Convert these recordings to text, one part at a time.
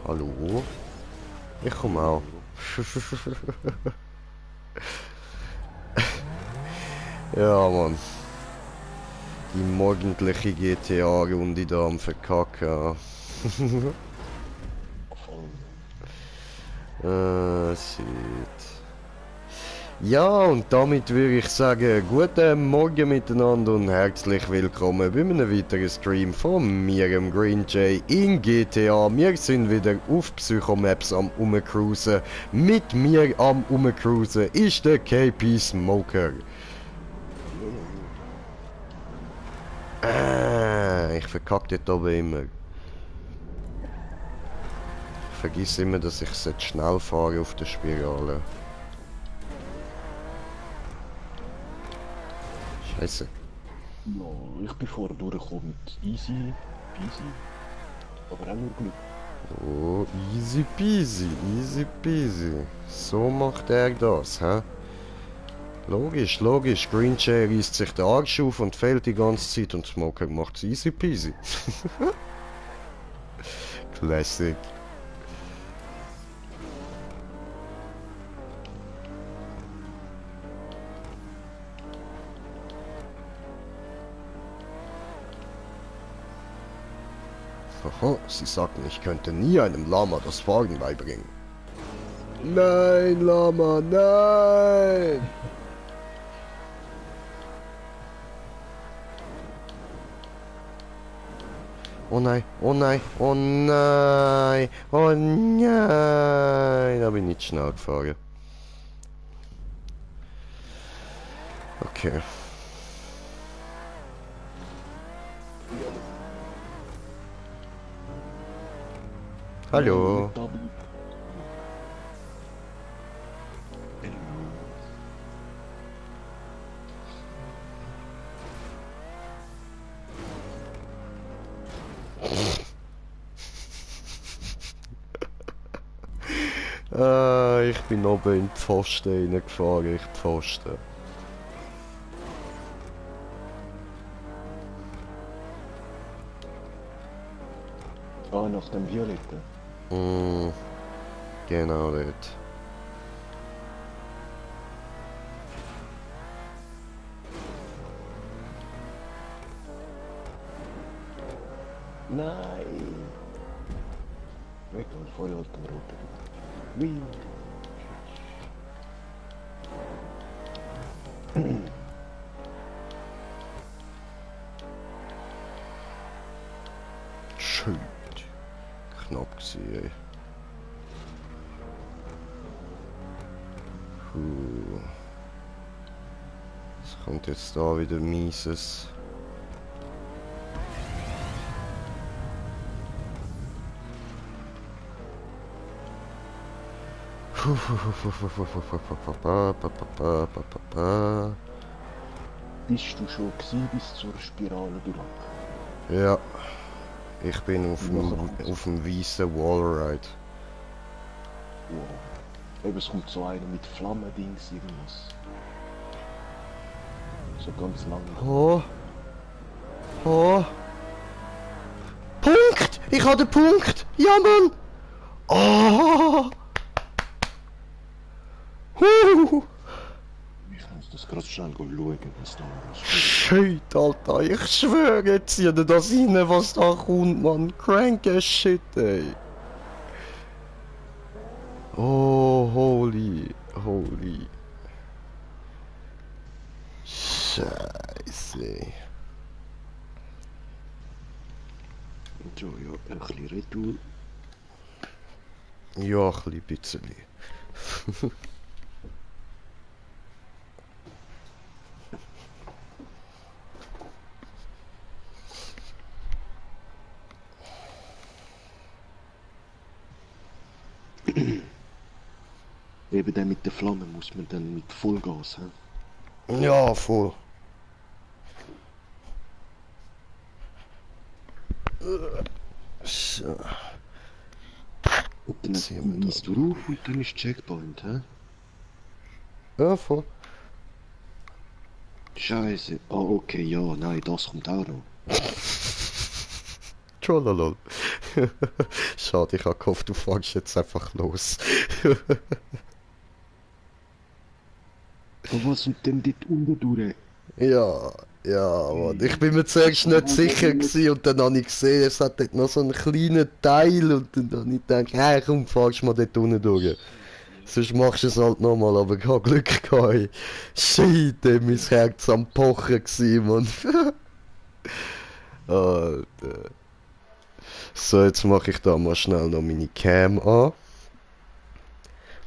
Hallo? Ich komme auch. Ja, Mann. Die morgendliche GTA-Runde da am Verkacken. Shit. Ja, und damit würde ich sagen, guten Morgen miteinander und herzlich willkommen bei einem weiteren Stream von mir, dem Green Jay, in GTA. Wir sind wieder auf Psychomaps am Umcruisen. Mit mir am Umcruisen ist der KP Smoker. Ich verkacke dort oben immer. Ich vergesse immer, dass ich schnell fahre auf der Spirale. Scheiße. Ja, ich bin vorher durchgekommen mit easy peasy, aber auch nur Glück. Oh, easy peasy, easy peasy. So macht er das, hä? Logisch, logisch. Green Jay reißt sich den Arsch auf und fällt die ganze Zeit und Smoker macht's easy peasy. Classic. Aha, sie sagten, ich könnte nie einem Lama das Fahren beibringen. Nein, Lama, nein! Oh nein, oh nein, oh nein, oh nein! Da bin ich nicht schnell gefahren. Okay. Hallo. Ich bin oben in die Pfosten reingefahren, ich die Pfosten. Ah, nach dem Violetten. Genau dort. Nein! Weg und vorher auf dem roten. Wie? Schön. Knapp gewesen, ey. Es kommt jetzt da wieder mieses. Bist du schon gewesen bis zur Spirale durch? Ja, ich bin auf dem weißen Wallride. Wow. Eben, es kommt so einer mit Flammendings, irgendwas. So ganz lang. Oh. Oh. Punkt! Ich habe den Punkt! Ja, Mann! Oh! Ich muss das gerade schnell schauen, was da ist. Shit, Alter, ich schwöre, jetzt zieht das rein, was da kommt, Mann. Crank as shit, ey. Oh, holy. Scheiße. So, ja, ein bisschen Retour. Ja, ein bisschen. Eben dann mit der Flamme muss man dann mit Vollgas, hä? Ja, voll. So. Und dann gehst du rauf und dann ist Checkpoint, hä? Ja, voll. Scheiße. Oh, okay, ja, nein, das kommt auch noch. Trollolol. Schade, ich hab gehofft, du fährst jetzt einfach los. Aber was mit dem dort unten durch? Ja, ja, Mann. Ich bin mir Das zuerst nicht sicher muss. gewesen und dann habe ich gesehen, es hat dort noch so einen kleinen Teil und dann habe ich gedacht, hey, komm, fahrst mal dort unten durch. Sonst machst du es halt nochmal, aber ich hab Glück gehabt. Ey. Shit, ey, mein Herz am Pochen gewesen, Mann. Alter. So, jetzt mache ich da mal schnell noch meine Cam an.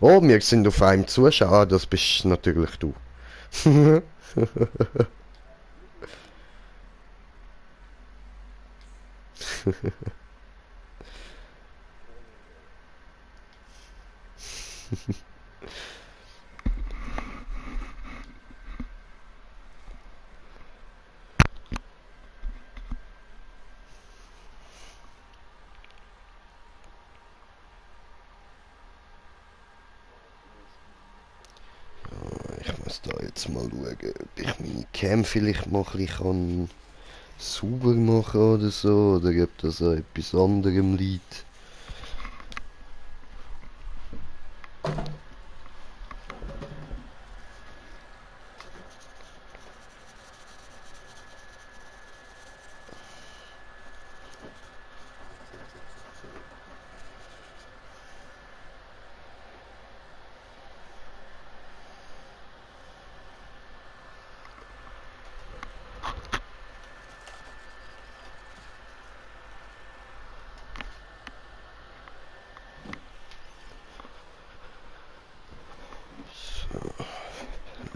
Oh, wir sind auf einem Zuschauer. Ah, das bist natürlich du. Ich muss da jetzt mal schauen, ob ich meine Cam vielleicht mal ein bisschen sauber machen oder so, oder ob das an etwas anderem liegt.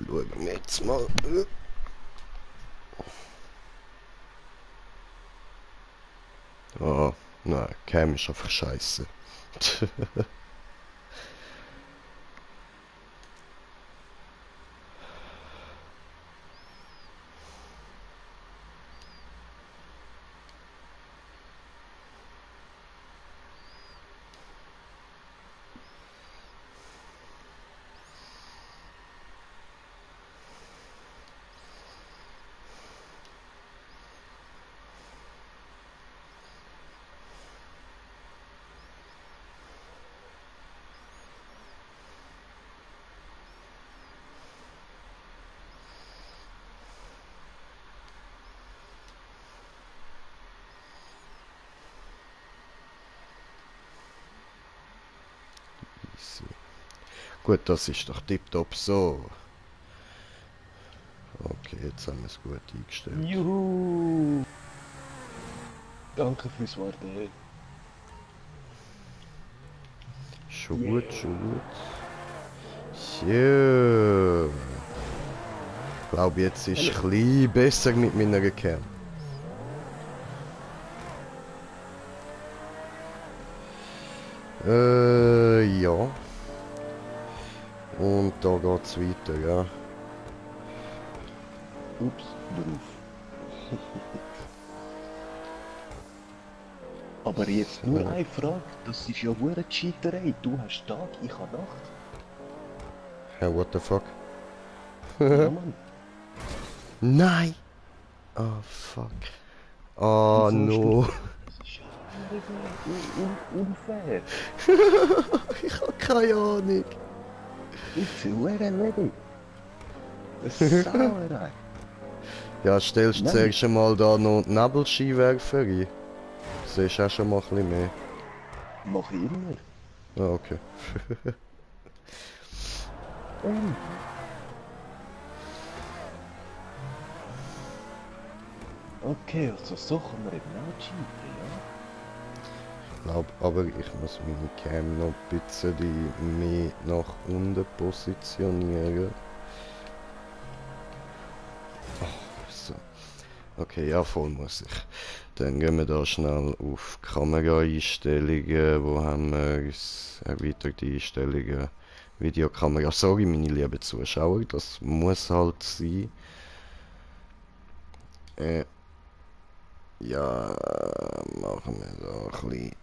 Schauen wir jetzt mal. Ah, nein, Cam ist einfach scheiße. Easy. Gut, das ist doch tipptopp so. Okay, jetzt haben wir es gut eingestellt. Juhu! Danke fürs Warten. Schon gut, schon gut. So. Ich glaube, jetzt ist es ein bisschen besser mit meiner Cam. Ja. Und da geht's weiter, ja. Ups, drauf. Aber jetzt nur eine Frage, das ist ja hure Cheaterei. Du hast Tag, ich habe Nacht. Hey, what the fuck? Ja, Mann. Nein! Oh, fuck. Oh, Wieso hast du no. das? Das ist ja unfair. Ich habe keine Ahnung. Jetzt hure Lady. Das Sauerei. Ja, stellst du Nein, zuerst einmal da noch die Nebelscheinwerfer ein. Siehst auch schon mal ein bisschen mehr. mach ich immer. Ah, okay. Ähm. Okay, also so kann man eben auch cheaten, ja? Ich glaube, aber ich muss meine Cam noch ein bisschen mehr nach unten positionieren. So. Okay, ja, voll muss ich. Dann gehen wir da schnell auf Kameraeinstellungen. Wo haben wir es? Erweiterte Einstellungen. Videokamera. Sorry, meine lieben Zuschauer, das muss halt sein. Ja, machen wir da ein bisschen.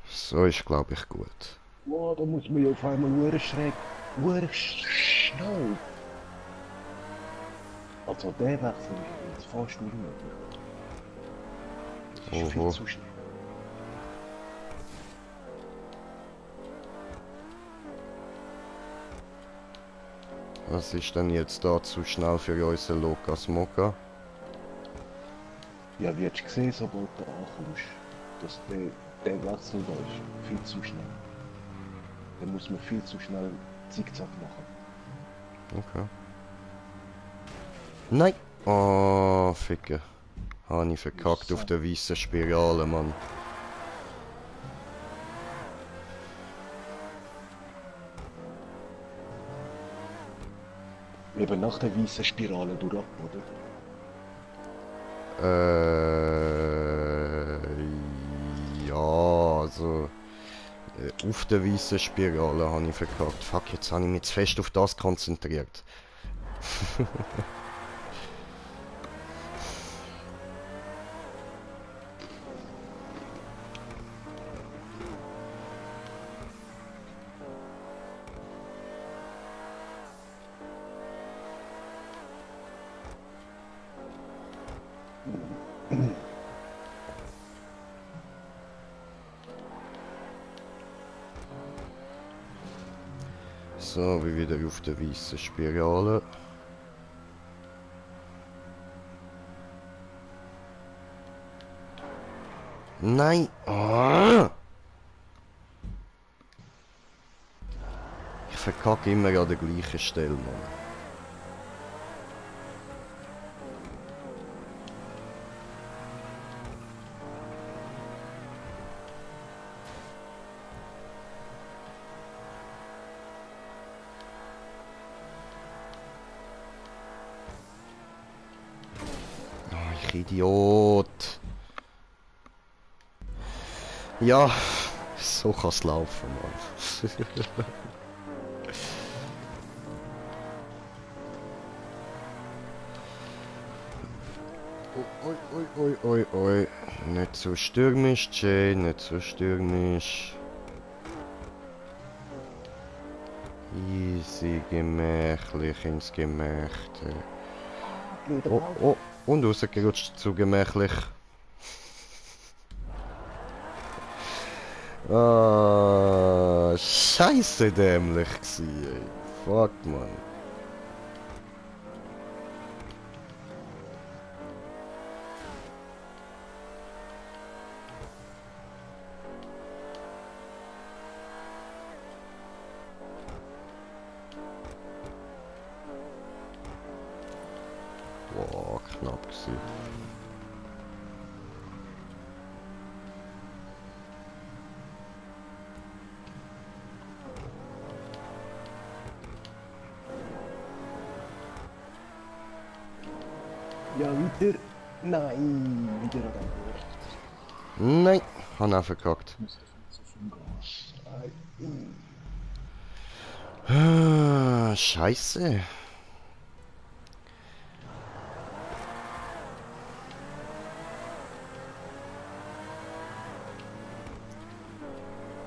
So ist, glaube ich, gut. Wow, da muss man ja auf einmal schnell. Also der Wechsel ist jetzt fast unmöglich. Das ist viel Oho. zu schnell. Was ist denn jetzt da zu schnell für unseren Lukas Moka? Ja, wie hast du gesehen, sobald du ankommst, dass der Wechsel da ist viel zu schnell. Da muss man viel zu schnell Zickzack machen. Okay. Nein! Oh, Ficke. Habe ich verkackt auf der weißen Spirale, Mann. Eben nach der weißen Spirale durch ab, oder? Ja, also auf der weißen Spirale habe ich verkackt. Fuck, jetzt habe ich mich zu fest auf das konzentriert. So, wie wieder auf der weißen Spirale. Nein! Ah! Ich verkacke immer an der gleichen Stelle, Mann. Oh, ich Idiot! Ja, so kann es laufen, Mann. Oi, oi, oi, oi, oi. Nicht so stürmisch, Jay, nicht so stürmisch. Easy, gemächlich ins Gemächte. Oh, oh, und rausgerutscht zu gemächlich. Ah, scheiße dämlich gsi, ey. Fuck, man. Boah, knapp gsi. Ja, wieder. Nein, wieder an den Bord. Nein, han auch verkackt. Muss ich nicht so viel Gas. Ah, scheiße.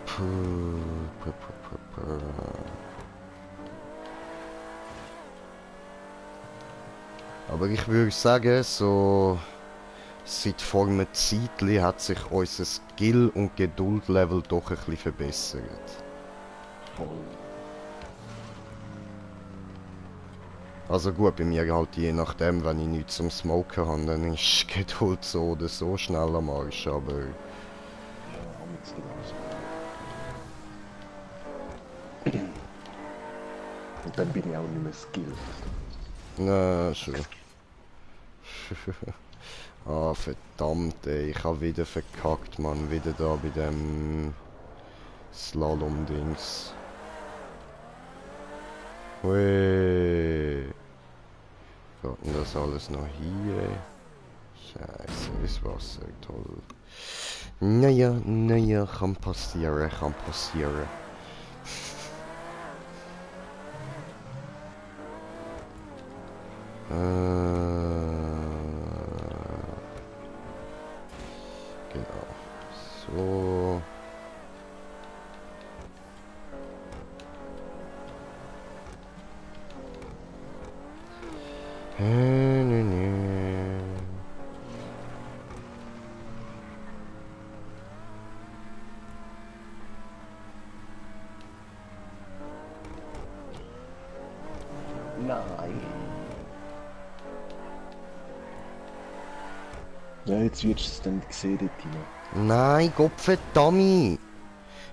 Puh, puh, puh, puh, puh. Aber ich würde sagen, so seit vor einem Zeitli hat sich unser Skill- und Geduldlevel doch ein bisschen verbessert. Voll. Also gut, bei mir halt je nachdem, wenn ich nichts zum Smoken habe, dann ist Geduld so oder so schnell am Arsch, aber... Ja, amix genauso. Und dann bin ich auch nicht mehr skilled. Na, schon. Ah, verdammt, ey, ich habe wieder verkackt, Mann. Wieder da bei dem Slalom-Dings. Hui. Geht denn das alles noch hier? Scheiße, ins Wasser, toll. Naja, naja, kann passieren, kann passieren. Genau. So. Nö, nö. Nein. Ja, jetzt wirst du es dann sehen, dort rein. Nein, Gottverdammt!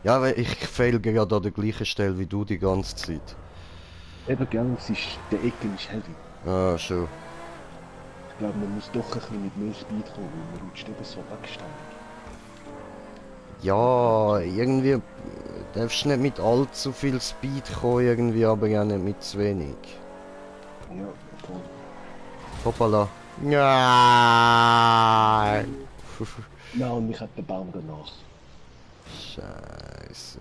Ja, weil ich fehl gerade an der gleichen Stelle wie du die ganze Zeit. Eben, gell, es ist, der Ecken ist heavy. Ah, schon. Ich glaube, man muss doch ein bisschen mit mehr Speed kommen, weil man rutscht eben so wegständig. Ja, irgendwie darfst du nicht mit allzu viel Speed kommen, irgendwie, aber ja nicht mit zu wenig. Ja, voll. Hoppala. Ja. Ja, und mich hat der Baum danach. Scheiße.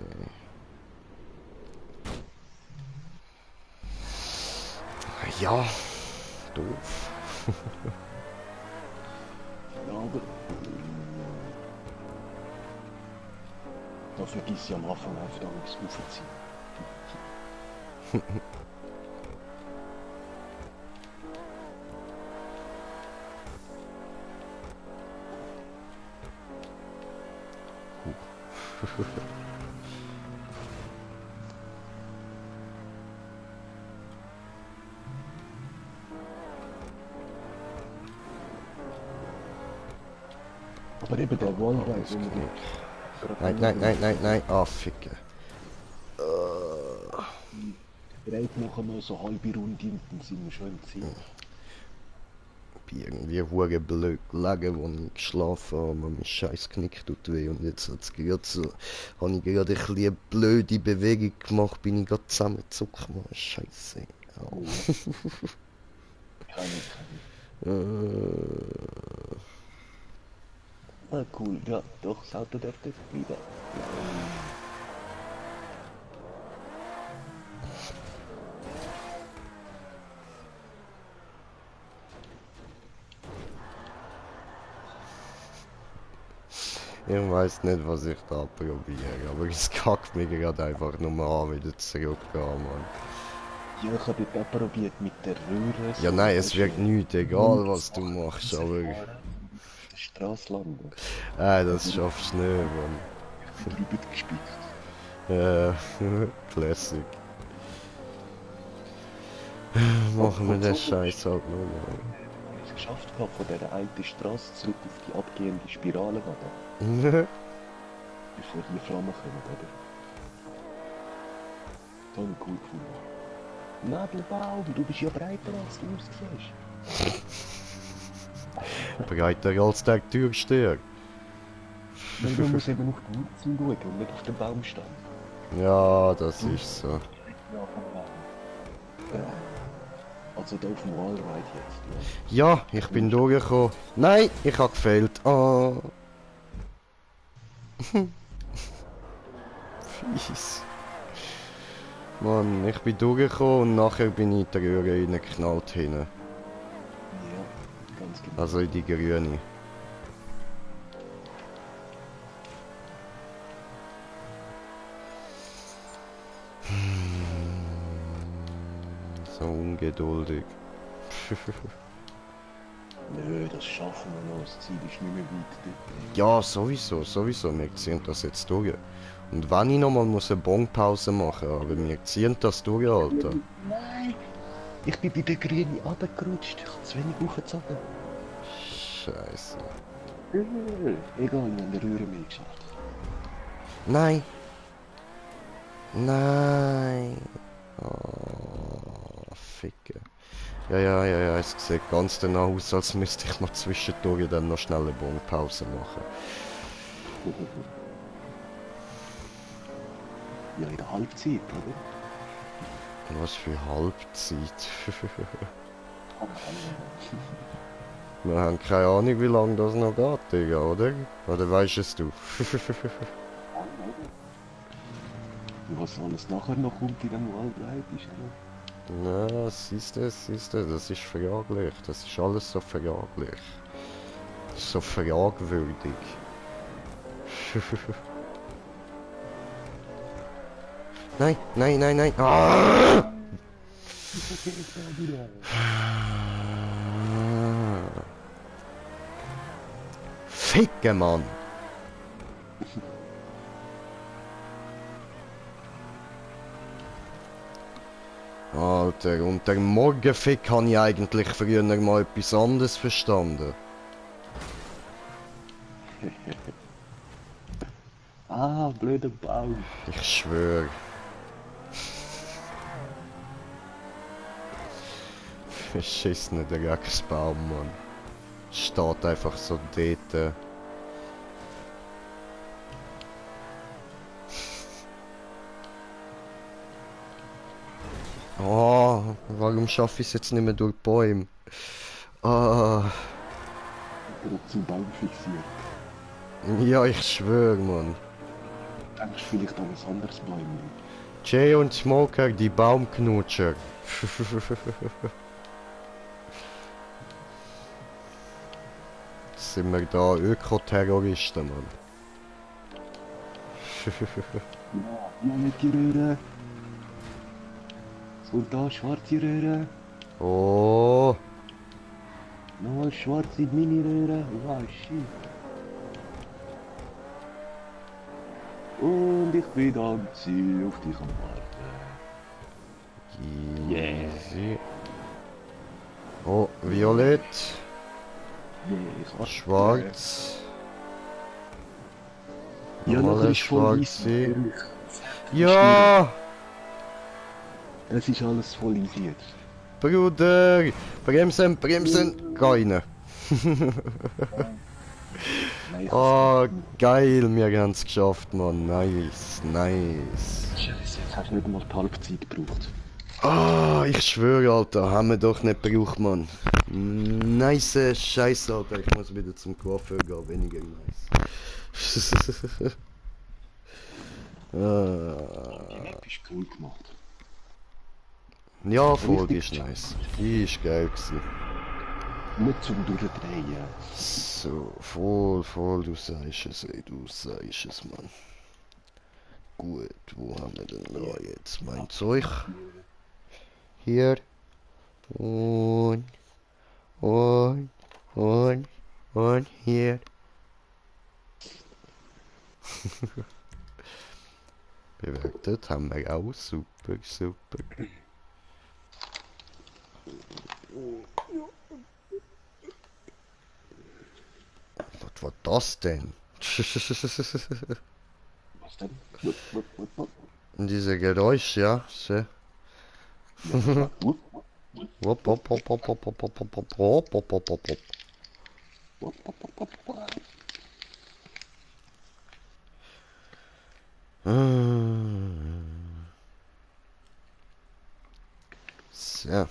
Ja, doof. Ja, aber... Da vergiss ich am Anfang einfach da nichts raufzuziehen. Aber eben der Wallride, wo man Nein, nein, nein, nein, nein. Ah, ficken. dreht nachher noch so halbe Runde und dann sind wir schon im Ziel. Ich bin irgendwie hure blöd gelegen, wo ich geschlafen habe. Mein scheiß Knick tut weh und jetzt hat's gerade so... Habe ich gerade ein bisschen eine blöde Bewegung gemacht, bin ich gerade zusammengezuckt. Mann, Scheiße. Au. Kann ich. Äh, Ah, cool. Ja, doch, das Auto dürfte wieder. Ich weiß nicht, was ich da probiere, aber es kackt mich gerade einfach nur an, wieder zurückgehen, Mann. Ja, ich habe dort auch probiert mit der Röhre. Ja, So, nein, es weißt wird du, nichts, egal was du machst, aber... rausfahren und auf der Straße landen. das schaffst du nicht, Mann. Drüber gespickt. Classic. Machen wir den Scheiß halt nur noch. Ich habe es geschafft, gehabt, von dieser alten Straße zurück auf die abgehende Spirale zu gehen, bevor die Flammen kommen, oder? Das habe ich cool gefunden. Nadelbaum, du bist ja breiter als du aussiehst. Breiter als der Türsteher. Weil man muss eben auf die Wurzeln schauen und nicht auf den Baumstamm. Ja, das ist so. Ja, vom Baum. Also da auf dem Wallride jetzt. Ja, ich bin durchgekommen. Nein, ich habe gefehlt. Ah. Fies. Mann, ich bin durchgekommen und nachher bin ich in die Röhre reingeknallt hinten. Ja, ganz genau. Also in die grüne. So ungeduldig. Nö, das schaffen wir noch. Das Ziel ist nicht mehr weit dort. Ja, sowieso. Wir ziehen das jetzt durch. Und wenn ich nochmal eine Bonpause machen muss, aber wir ziehen das durch, Alter. Nein! Ich bin bei der Grünen runtergerutscht. Ich habe zu wenig aufgezogen. Scheiße. Egal, wir haben eine Röhre mehr geschafft. Nein. Nein. Oh, Ficke. Ja, es sieht ganz danach aus, als müsste ich noch zwischendurch dann noch schnell eine Bonpause machen. Ja, in der Halbzeit, oder? Was für Halbzeit. Wir haben keine Ahnung, wie lange das noch geht, Digga, oder? Oder weißt es du? Und was alles nachher noch kommt in dem Waldreit ist, oder? Na, siehst du, das ist fraglich. Das ist alles so fraglich. So fragwürdig. Nein, nein, nein, nein. Ah! Ficke, Mann. Alter, unter Morgenfick habe ich eigentlich früher mal etwas anderes verstanden. Ah, blöder Baum. Ich schwöre. Verschissener Drecksbaum, Mann. Steht einfach so dort. Oh, warum schaffe ich es jetzt nicht mehr durch die Bäume? Ah, Oder zum Baum fixiert. ja, ich schwöre, Mann. Denkst vielleicht an ein anderes Bäumchen. Jay und Smoker, die Baumknutscher. Sind wir da Ökoterroristen, Mann? Ja, nicht die Röhre. Und da schwarze Röhre. Oh, Noch eine schwarze Mini-Röhre. Wow, shit. Und ich bin am Ziel auf dich am Warten. easy. Oh, violett, Yeah, ich warte. schwarz. Ja, Nochmal nachher ein ist voll easy. schwarze. Ehrlich. Ja, Es ist alles voll easy jetzt. Bruder, bremsen, bremsen, keine. Nein, ich Oh, geil, wir haben es geschafft, Mann. Nice, nice. Scheiße, jetzt hast du nicht mal die Halbzeit gebraucht. Ah, ich schwöre, Alter, haben wir doch nicht gebraucht, Mann. Nice Scheiße, Alter. Ich muss wieder zum Coiffeur gehen, weniger nice. Die ah. Map ist cool gemacht. Ja, voll, die ist nice. Die ist geil gewesen. Nicht zum Durchdrehen. So, voll, voll, du sagst es, ey, du sagst es, Mann. Gut, wo haben wir denn da jetzt mein Zeug? Hier. Und hier. Bewertet haben wir auch. Super, super. Was war das denn? Was denn? Diese Geräusche, ja. So. Wop, wop, wop, wop, wop, wop, wop, wop, wop, wop, wop, wop, wop. So.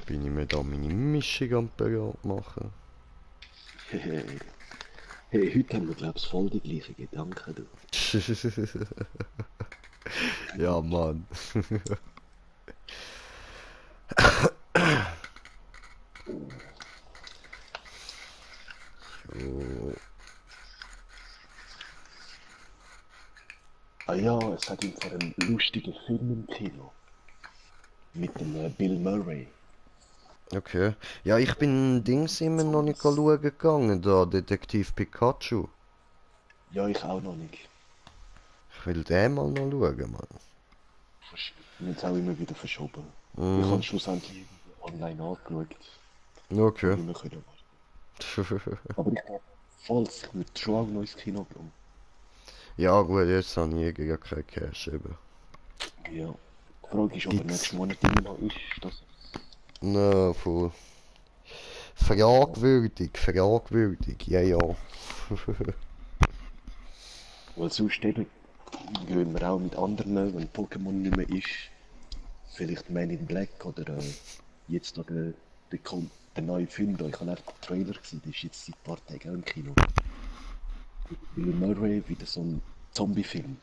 Bin ich mir da meine Mischung am Bereit machen? Hey, heute haben wir, glaube ich, voll die gleichen Gedanken. Du. Ja, Mann. So. Ah ja, es hat ihn vor einem lustigen Film im Kino. Mit dem Bill Murray. Okay. Ja, ich bin Dings immer noch nicht schauen gegangen, da Detektiv Pikachu. Ja, ich auch noch nicht. Ich will den mal noch schauen, Mann. Jetzt auch immer wieder verschoben. Ich Mhm. habe schlussendlich online angeschaut. Okay. Wie wir können warten. Aber ich glaube, falls ich würde schon auch noch ins Kino gehen. Ja gut, jetzt habe ich irgendwie gar keinen Cash eben. Ja. Die Frage ist, ob er Gibt's- nächsten Monat immer noch ist. Das Na, voll. Fragwürdig, fragwürdig, ja, ja. Weil sonst eben gehen wir auch mit anderen, wenn Pokémon nicht mehr ist. Vielleicht Man in Black oder jetzt noch der neue Film da. Ich habe auch den Trailer gesehen, der ist jetzt seit ein paar Tagen auch im Kino. Bill Murray, wieder so ein Zombie-Film.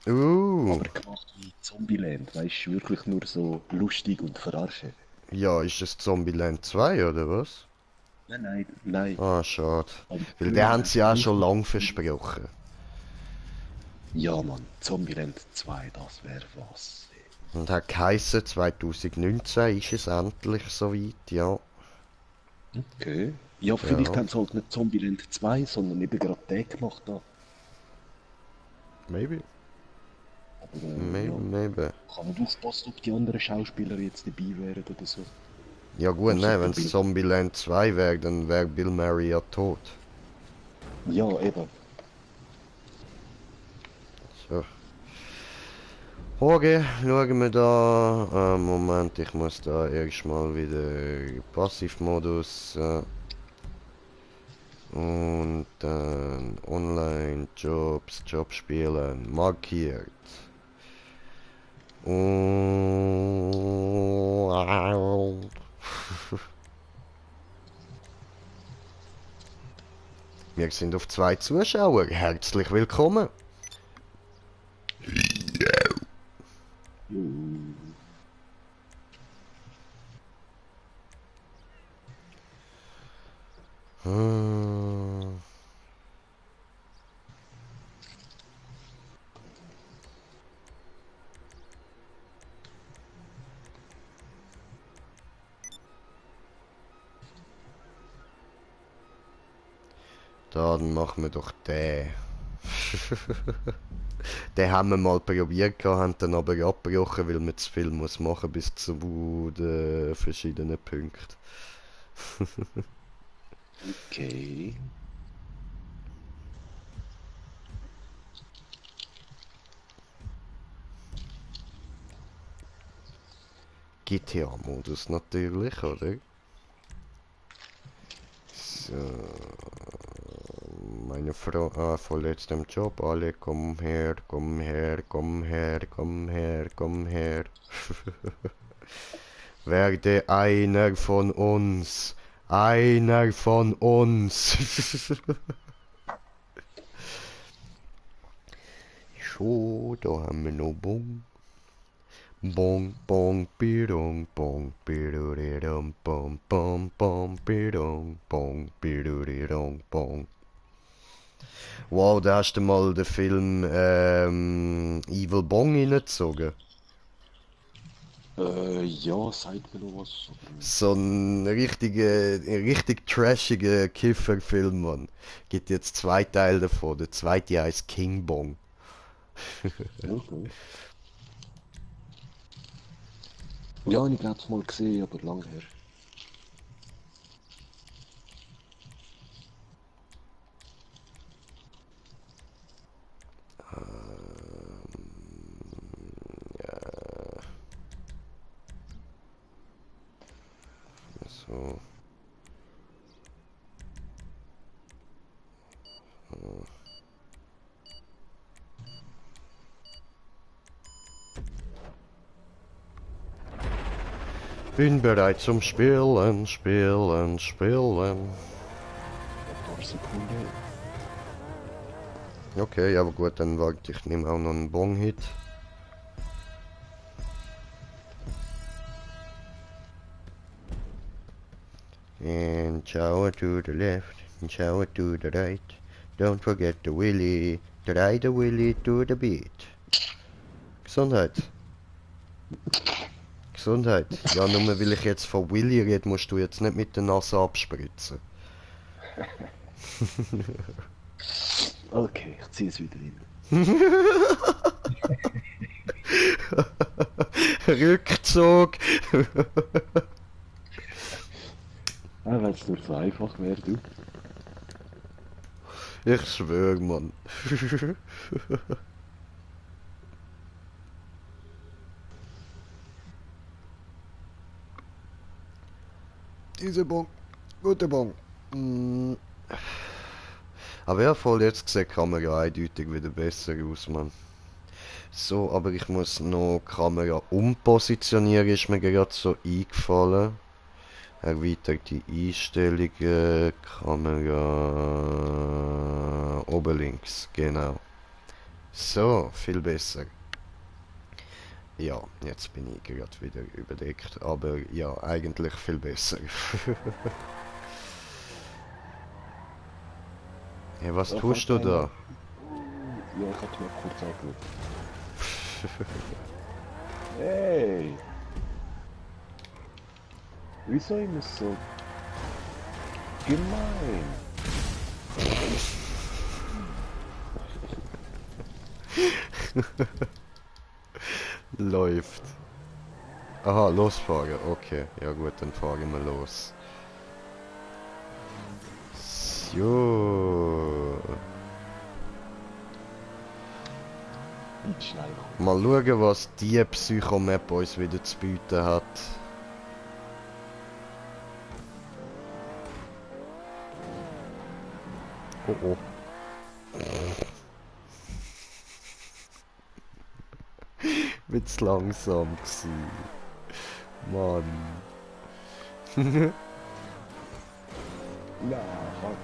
Aber gemacht wie Zombieland, weißt du, wirklich nur so lustig und verarschen. Ja, ist es Zombieland 2 oder was? Nein. Ah, schade. Aber Weil den haben Zombieland sie ja 2 schon kommt- lang versprochen. Ja, Mann, Zombieland 2, das wäre was. Und hat geheissen, 2019 ist es endlich soweit, ja. Okay. Ja, vielleicht Ja, haben sie halt nicht Zombieland 2, sondern eben gerade den gemacht da. maybe. Aber ja, Maybe. kann nicht aufpassen, ob die anderen Schauspieler jetzt dabei wären oder so. Ja gut, Außer nein, der wenn es Bill. Zombieland 2 wäre, dann wäre Bill Murray ja tot. Ja, eben. So. Okay, schauen wir da. Moment, ich muss da erstmal wieder Passivmodus. Und dann Online-Jobs, Jobspielen, markiert. Und... Wir sind auf 2 Zuschauer. Herzlich willkommen. Hm. Dann machen wir doch den. Den haben wir mal probiert, haben dann aber abgebrochen, weil man zu viel muss machen bis zu den verschiedenen Punkten. Okay. GTA-Modus natürlich, oder? So, meine Frau, von letztem Job, alle komm her, komm her, komm her, komm her, komm her. Werde einer von uns. Einer von uns. So, da haben wir noch Bong. Bong, bong, bidong, bong, bidudidum, bom, bom, bom, bidong, bong, bidudidum, bong. Wow, da hast du mal den Film Evil Bong reingezogen. Ja, sagt mir noch was. Aber... So ein richtig trashiger Kifferfilm, Mann. Gibt jetzt 2 Teile davon. Der zweite heißt King Bong. Okay. Ja, ich glaube es mal gesehen, aber lang her. Ja, so. Bin bereit zum Spielen, Spielen, Spielen. Ein paar Sekunden. Okay, aber gut, dann warte ich nehme auch noch einen Bong-Hit. And shower to the left, and shower to the right. Don't forget the willy, try the willy to the beat. Gesundheit. Gesundheit. Ja, nur weil ich jetzt von Willy rede, musst du jetzt nicht mit der Nase abspritzen. Okay, ich ziehe es wieder rein. Rückzug. Wenn es nur so einfach wäre, du. Ich schwöre, Mann. Diese Bon. Gute Bon. Mm. Aber ja, voll jetzt sieht die Kamera eindeutig wieder besser aus, Mann. So, aber ich muss noch die Kamera umpositionieren, ist mir gerade so eingefallen. Erweiterte Einstellungen, Kamera oben links, genau. So, viel besser. Ja, jetzt bin ich gerade wieder überdeckt, aber ja, eigentlich viel besser. Hey, was Da tust fährt du einer. da? Ja, ich hab mir kurz angeschaut. Hey! Wieso immer so gemein? Läuft. Aha, losfahren. Okay, ja gut, dann fahren wir los. So. Nicht schnell Mal schauen, was die Psychomap uns wieder zu bieten hat. Oh oh. Bin zu langsam gewesen. Mann. Na, fuck.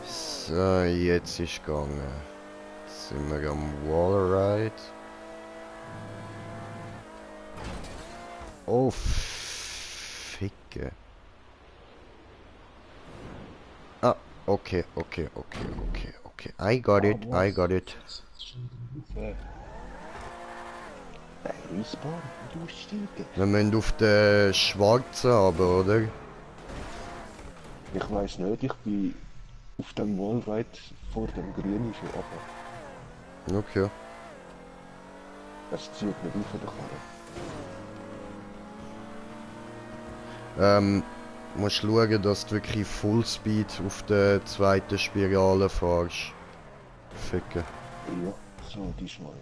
So, jetzt ist gegangen. Jetzt sind wir am Wallride. Oh, Ficke. Ah, okay. I got it, I got it. Respawn, du Stiege. Wir müssen auf den schwarzen aber, oder? Ich weiß nicht, ich bin auf dem Wallride vor dem Grünen schon runter. Okay. Es zieht nicht auf der Karre. Musst schauen, dass du wirklich Fullspeed auf der zweiten Spirale fährst. Ficken. Ja, so, diesmal.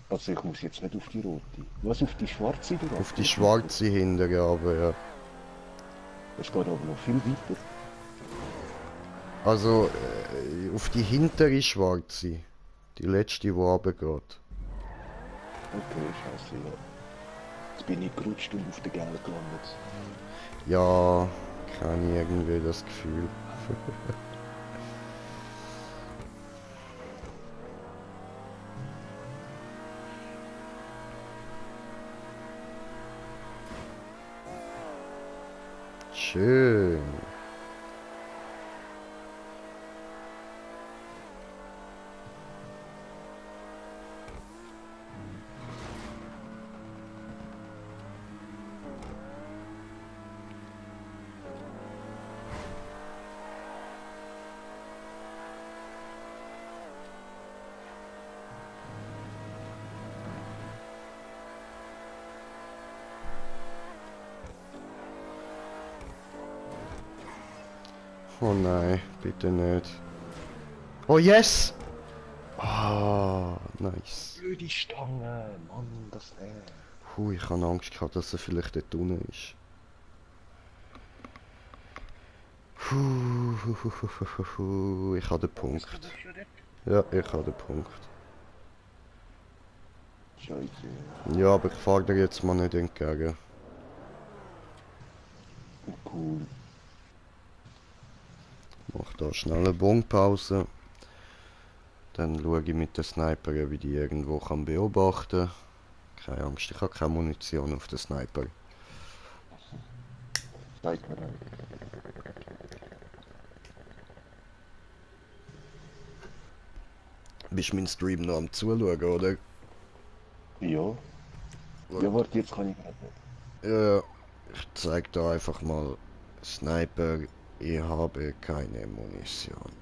Also ich muss jetzt nicht auf die rote. Was, auf die schwarze drauf? Auf die schwarze hinterher, aber ja. Es geht aber noch viel weiter. Also, auf die hintere schwarze. Die letzte, die runtergeht. Okay, scheiße, ja. Jetzt bin ich gerutscht und auf der Gel gelandet. Ja, kann ich irgendwie das Gefühl. Schön. Oh nein, bitte nicht. Oh yes! Ah, nice. Blöde Stange, Mann, das Ich habe Angst gehabt, dass er vielleicht dort unten ist. Ich habe den Punkt. Ja, ich habe den Punkt. Scheiße. Ja, aber ich fahre dir jetzt mal nicht entgegen. Cool. Mach da schnell eine Bonpause. Dann schaue ich mit dem Sniper, wie die irgendwo kann beobachten kann. Keine Angst, ich habe keine Munition auf den Sniper. Zeig mir ein. Bist du meinen Stream noch am Zuschauen, oder? Ja. Ja, warte, jetzt kann ich gerade nicht. Ja, ich zeig da einfach mal Sniper. Ich habe keine Munition.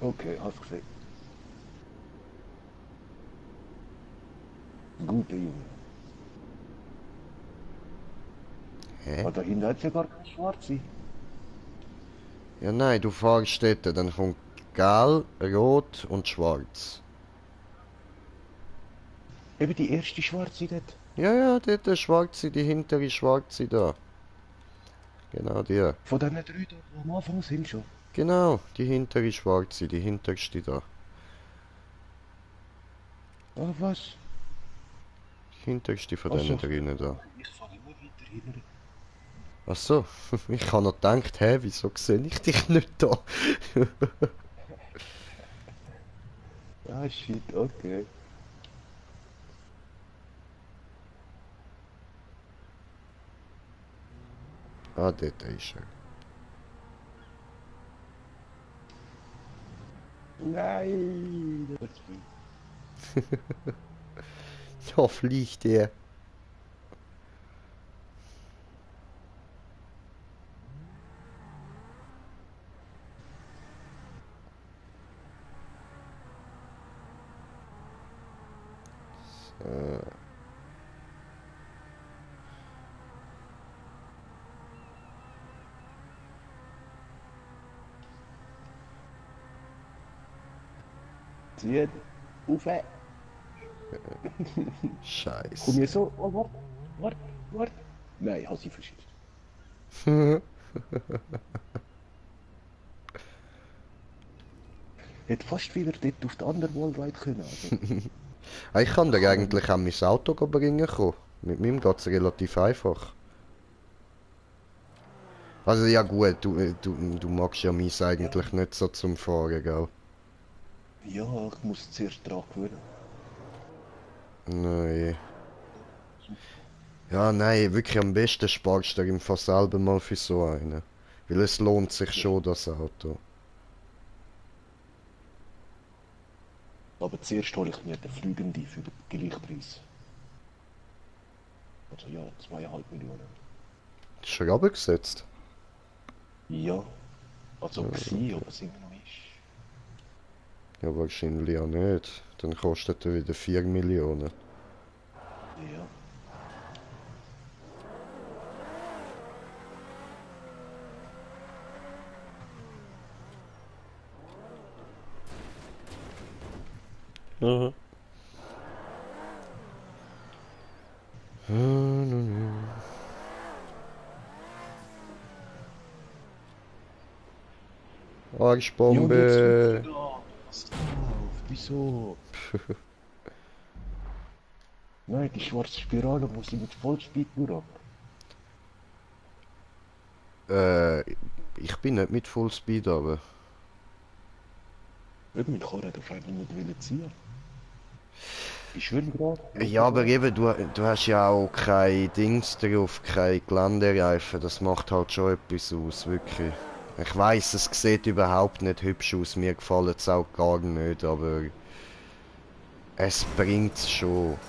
Okay, hast gesehen. Gute Junge. Hä? Ah, da hinten hat ja gar keine schwarze. Ja nein, du fahrst dort, dann kommt gelb, rot und schwarz. Eben die erste schwarze dort. Ja, dort der schwarze, die hintere schwarze da. Genau die. Von diesen drei, die am Anfang sind schon. Genau, die hintere schwarze, die hinterste da. Ah, was? Die hinterste von Ach denen so. drinnen da. Ich fahre immer weiter hin. Ach so, ich habe noch gedacht, hä, wieso sehe ich dich nicht da? Ah, shit, okay. Ah, dort ist er. Nein! Das ist Da fliegt er. Ziehen. Auf. Komm Scheiße. hier so. Oh, warte. Warte. Warte. Nein, ich habe sie verschießt. Hätte fast wieder dort auf die andere Wallride können, aber Ah, ich kann ich dir kann auch nicht. eigentlich auch mein Auto bringen kommen. Mit meinem geht es relativ einfach. Also ja gut, du magst ja meins Ja. eigentlich nicht so zum Fahren, gell? Ja, ich muss zuerst dran gewöhnen. Nein. Ja, nein, wirklich am besten sparst du dir im Fall selber mal für so einen. Weil es lohnt sich Ja. schon, das Auto. Aber zuerst hole ich mir den Fliegende für den Gleichpreis. Also ja, 2,5 Millionen. Das ist schon runtergesetzt. Ja, also gsi, ob es immer noch ist. Ja, wahrscheinlich ja nicht. Dann kostet er wieder 4 Millionen. Ja. Mhm. Ja, und jetzt rückt Arschbombe! er da. Was läuft? Wieso? Nein, die schwarze Spirale muss ich mit Vollspeed nur ab. Äh, ich bin nicht mit Fullspeed, aber. Eben, ich kann auf einmal nicht wollen ziehen. Ich schwimme gerade, Ja, aber logischerweise. eben, du hast ja auch kein Dings drauf, kein Geländereifen. Das macht halt schon etwas aus, wirklich. Ich weiss, es sieht überhaupt nicht hübsch aus. Mir gefällt es auch gar nicht, aber es bringt's schon.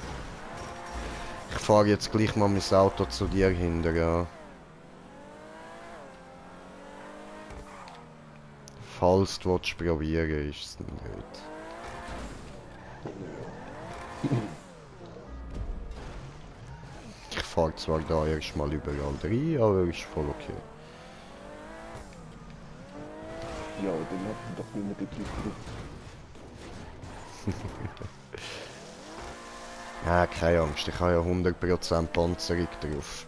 Ich fahre jetzt gleich mal mein Auto zu dir hinter, ja. Falls du willst probieren, ist es nicht. Ich fahre zwar da erstmal überall rein, aber ist voll okay. Ja, dann hat man doch nicht mehr den Druck drauf. Ja, keine Angst, ich habe ja 100% Panzerung drauf.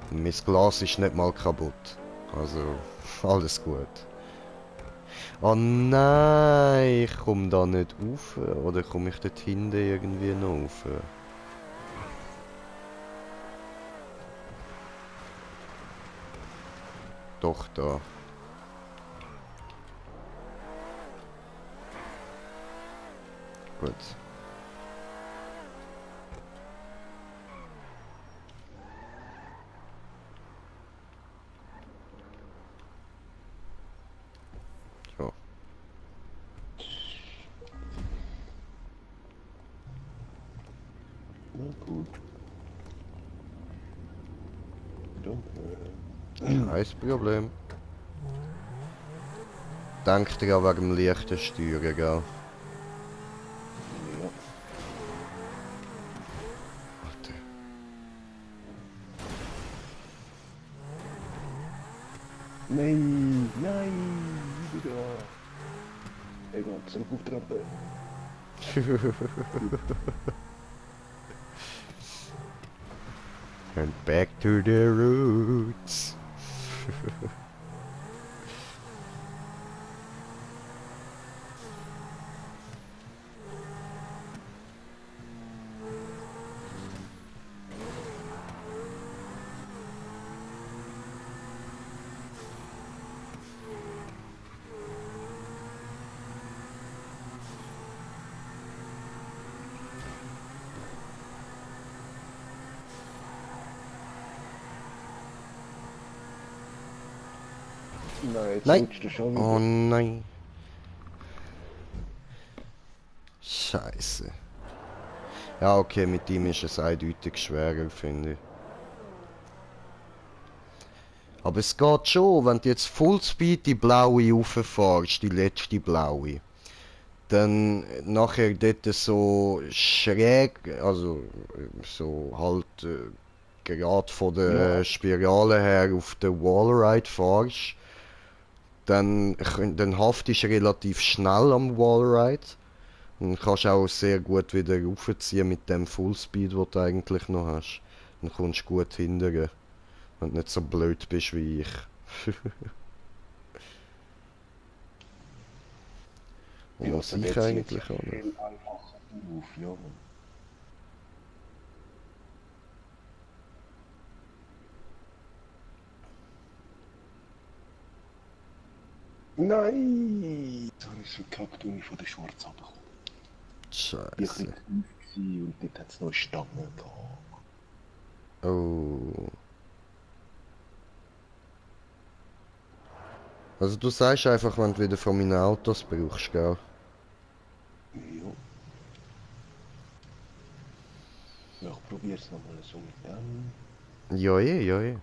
Und mein Glas ist nicht mal kaputt. Also, alles gut. Oh nein, ich komme da nicht rauf. Oder komme ich dort hinten irgendwie noch rauf? Doch, da. Gut. Ja. Na gut, danke. Kein Problem. Denk dir an wegen dem leichten Steuern, gell? Ja. Warte. Nein, nein, wieder. Egal, zurück auf die Rampe. And back to the roots. Nein, jetzt Nein! rutscht er schon Oh wieder. nein! Scheiße. Ja, okay, mit ihm ist es eindeutig schwerer, finde ich. Aber es geht schon, wenn du jetzt Fullspeed die blaue rauffährst, die letzte blaue, dann nachher dort so schräg, also so halt gerade von der Ja, Spirale her auf der Wallride fährst, dann haftest du relativ schnell am Wallride und kannst auch sehr gut wieder raufziehen mit dem Fullspeed, den du eigentlich noch hast. Dann kommst du gut hinterher, wenn du nicht so blöd bist wie ich. ja, Und also ich dort zieht es ja eigentlich auch nicht. viel einfacher auf, ja. Mann. Nein! Jetzt habe ich es verkackt, als ich von der Schwarz runtergekommen. Ich war ein bisschen Scheiße. tief gewesen und dort hat es noch eine Stange gehabt. Oh. Also du sagst einfach, wenn du wieder von meinen Autos brauchst, gell? Ja, ja ich probiere es nochmal so mit dem. Ja, eh, ja, eh.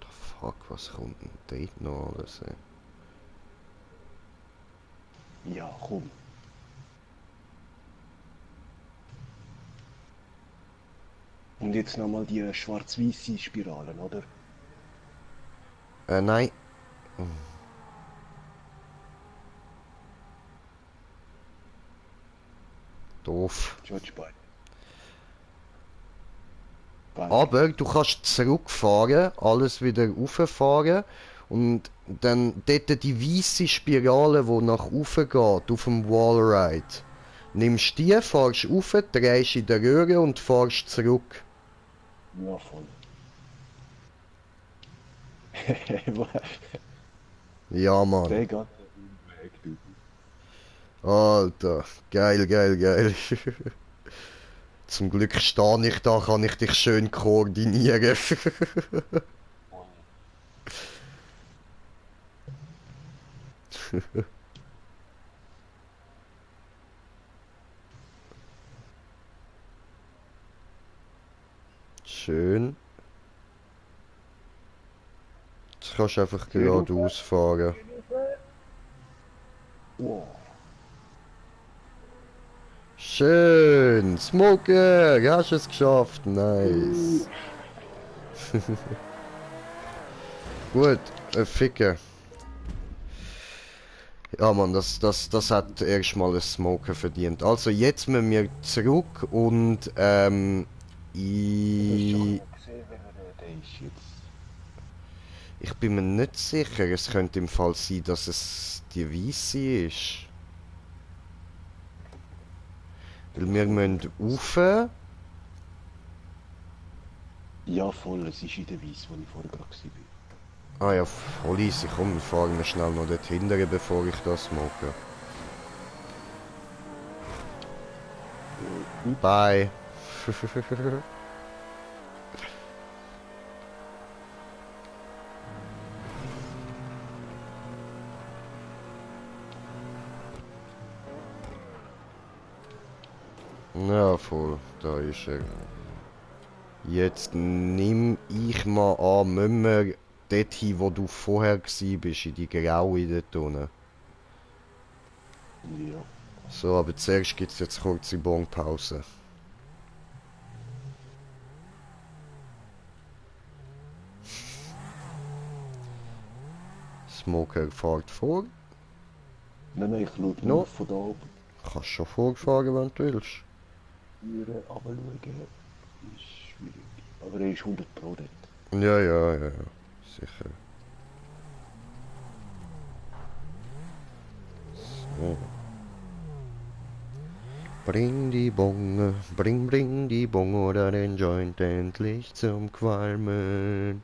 The fuck, was kommt denn dort noch alles, ey? Ja, komm. Und jetzt nochmal die schwarz-weiße Spiralen, oder? Nein. Doof. Judge by. Geil. Aber du kannst zurückfahren, alles wieder rauffahren und dann dort die weiße Spirale, die nach oben geht, auf dem Wallride. Nimmst die, fahrst rauf, drehst in der Röhre und fahrst zurück. Ja, voll. Ja, Mann. Der ganze Umweg, du. Alter. Geil, geil, geil. Zum Glück stehe ich da, kann ich dich schön koordinieren. Schön. Jetzt kannst du einfach Tür auf. geradeaus fahren. Wow. Schön. Smoker, hast es geschafft. Nice. Gut, Ficker. Ja, Mann, das hat erstmal ein Smoker verdient. Also jetzt müssen wir zurück und Du hast doch ich, nicht gesehen, wer der ist jetzt. ich bin mir nicht sicher. Es könnte im Fall sein, dass es die Weisse ist. Weil wir müssen rauf. Ja, voll, es ist in der Weiss, wo ich vorher gerade war. Ah ja, voll easy. Komm, wir fahren wir schnell noch dort hinten, bevor ich das smoke. Bye. Ja, voll. Da ist er. Jetzt nimm ich mal an, müssen wir dort hin, wo du vorher gsi bist, in die graue dort unten. Ja. So, aber zuerst gibt es jetzt kurze Bonpause. Smoker fährt vor. Nein, nein, ich schaue No, nur von da oben. kannst schon vorfahren, wenn du willst. Türen runterschauen ist schwierig. Aber er ist 100 Pro dort. Ja, ja, ja, ja. Sicher. So. Bring die Bonge, bring die Bonge oder den Joint endlich zum Qualmen.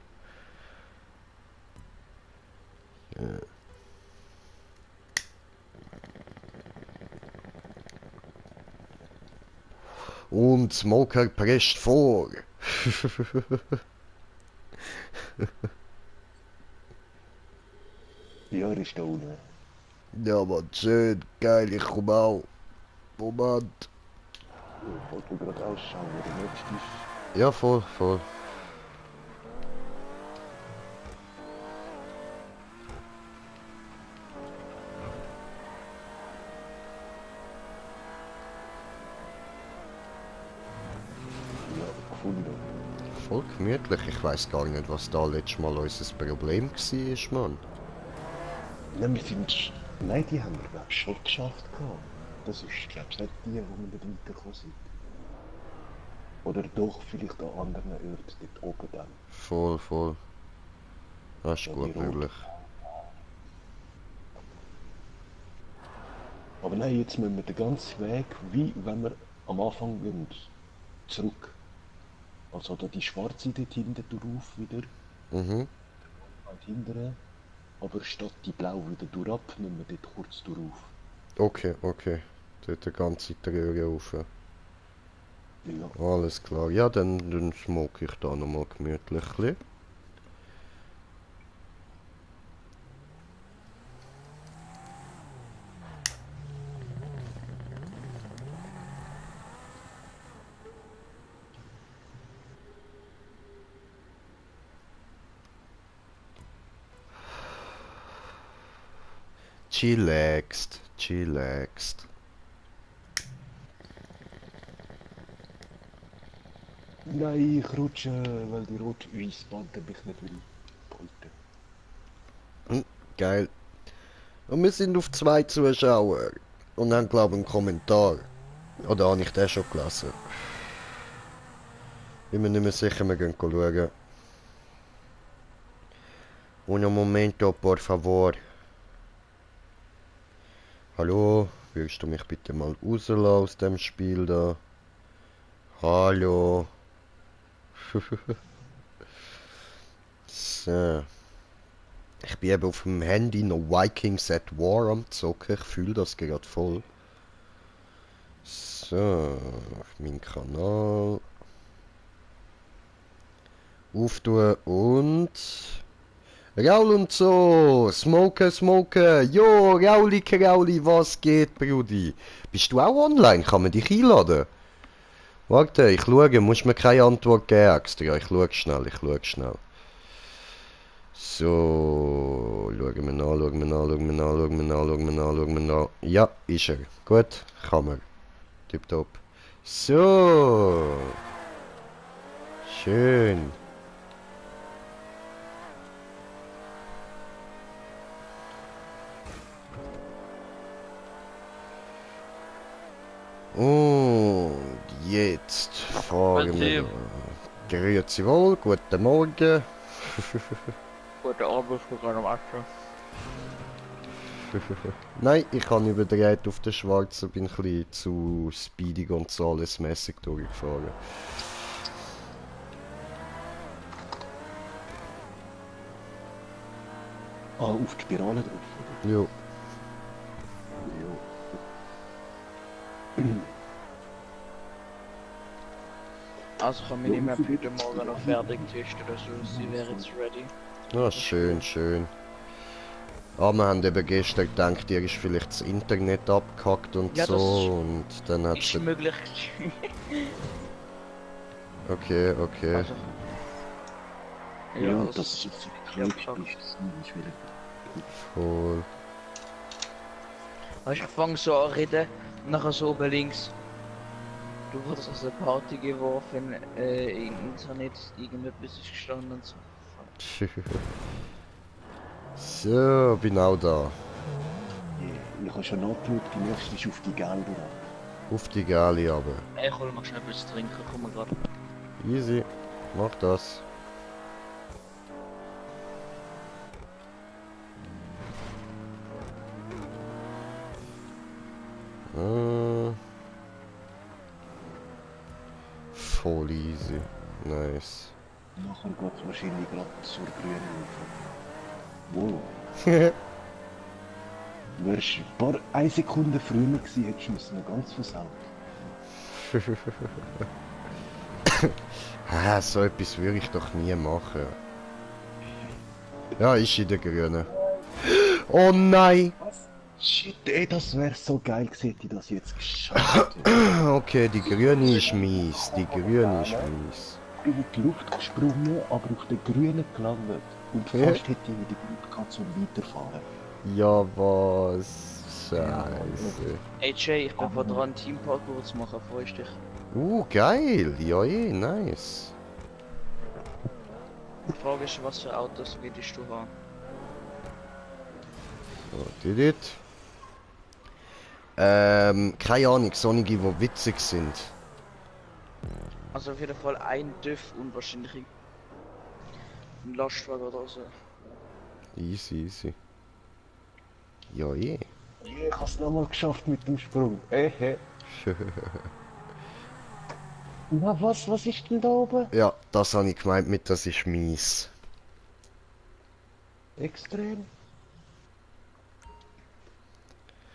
Ja. Und Smoker prescht vor. Ja, er ist da unten. Ja, Mann, schön, geil, ich komme auch. Moment. Ich wollte gerade ausschauen, wo der nächste ist. Ja, voll, voll. Ja, gefunden. Voll gemütlich. Ich weiß gar nicht, was da letztes Mal unser Problem war, Mann. Nein, wir sind... Nein, die haben wir, glaube ich, schon geschafft gehabt. Das ist, glaube ich, nicht die, wo wir nicht weitergekommen sind. Oder doch vielleicht an anderen Orten dort oben dann. Voll, voll. Das ist Ja, gut die Rot. möglich. Aber nein, jetzt müssen wir den ganzen Weg, wie wenn wir am Anfang gehen, zurück. Also da die schwarze dort hinten drauf wieder, Mhm. weit hinten. Aber statt die blau wieder durchab, müssen wir dort kurz drauf. Okay, okay. Dort die ganze Röhre rauf. Ja, Alles klar. Ja, dann smoke ich da nochmal gemütlich. Ein bisschen. Chillaxed, chillaxed. nein, ich rutsche, weil die rot-weiß Bande mich nicht will behalten. Geil. Und wir sind auf 2 Zuschauer. Und haben, glaube ich, einen Kommentar. Oder habe ich den schon gelesen? Bin mir nicht mehr sicher, wir gehen schauen. Un momento, por favor. Hallo, willst du mich bitte mal rauslassen aus dem Spiel da? Hallo. So. Ich bin eben auf dem Handy noch Vikings at War am zocken. Ich fühle das gerade voll. So, auf meinen Kanal. Auftun und... Raul und so! Smoke, smoke! Jo, Rauli, Rauli, was geht, Brudi? Bist du auch online? Kann man dich einladen? Warte, ich schaue, musst mir keine Antwort geben extra. Ich schaue schnell, ich schaue schnell. So, schauen wir nach, schauen wir nach, schauen wir nach, schauen wir nach, schauen wir nach, schauen wir nach. Ja, ist er. Gut, kann man. Tipptopp. So. Schön. Und jetzt fahren wir. Grüezi wohl, guten Morgen. Guten Abend, ich bin gerade am Aschen. Nein, ich habe überdreht auf den Schwarzen, bin ein bisschen zu Speedy Gonzales-mässig durchgefahren. Ah, auf die Spirale drauf, oder? Jo. Ja. Also ich habe meine Map heute Morgen noch fertig getestet, also sie wäre jetzt ready. Ah, schön, schön. Ah, wir haben eben gestern gedacht, dir ist vielleicht das Internet abgehackt und Ja, das so und dann hat ist sie... möglich. Okay, okay. Also, Ja, das das ist jetzt ja, klar, klar. ist schwierig. Voll. Weißt du, ich fange so an reden, nachher so oben links. Du wurdest aus der Party geworfen, im Internet, irgendetwas ist gestanden und so. So, bin auch da. Yeah. Ich habe schon nachgeschaut, die nächste ist auf die Gelder. Auf die Gali aber. Ich hol mal schnell etwas zu trinken, komm mal gerade. Easy. Mach das. Voll easy. Nice. Nachher geht es wahrscheinlich gerade zur grünen Ufer. Wow. Wärst ein paar 1 Sekunde früher gewesen, hättest du es noch ganz versaut. So etwas würde ich doch nie machen. Ja, ist in der Grünen. Oh nein! Was? Shit, ey, das wäre so geil gewesen, hätte ich das jetzt geschafft. hätte. Okay, die Grüne ist mies. Die Grüne ist mies. Ich bin in die Luft gesprungen, aber auf den Grünen gelandet. Und Ja. fast hätte ich in die Luft gehabt zum Weiterfahren. Ja, was? Scheiße. Hey Jay, ich bin vor dran, Teamparkour zu machen, freust dich? Geil. Ja, nice. Die Frage ist, was für Autos würdest du haben? So, dit. Keine Ahnung, solche, die witzig sind. Also auf jeden Fall ein TÜV und wahrscheinlich ein Lastwagen oder so. Easy. Ja, Ich hab's nochmal geschafft mit dem Sprung. Na was ist denn da oben? Ja, das habe ich gemeint mit, das ist mies. Extrem.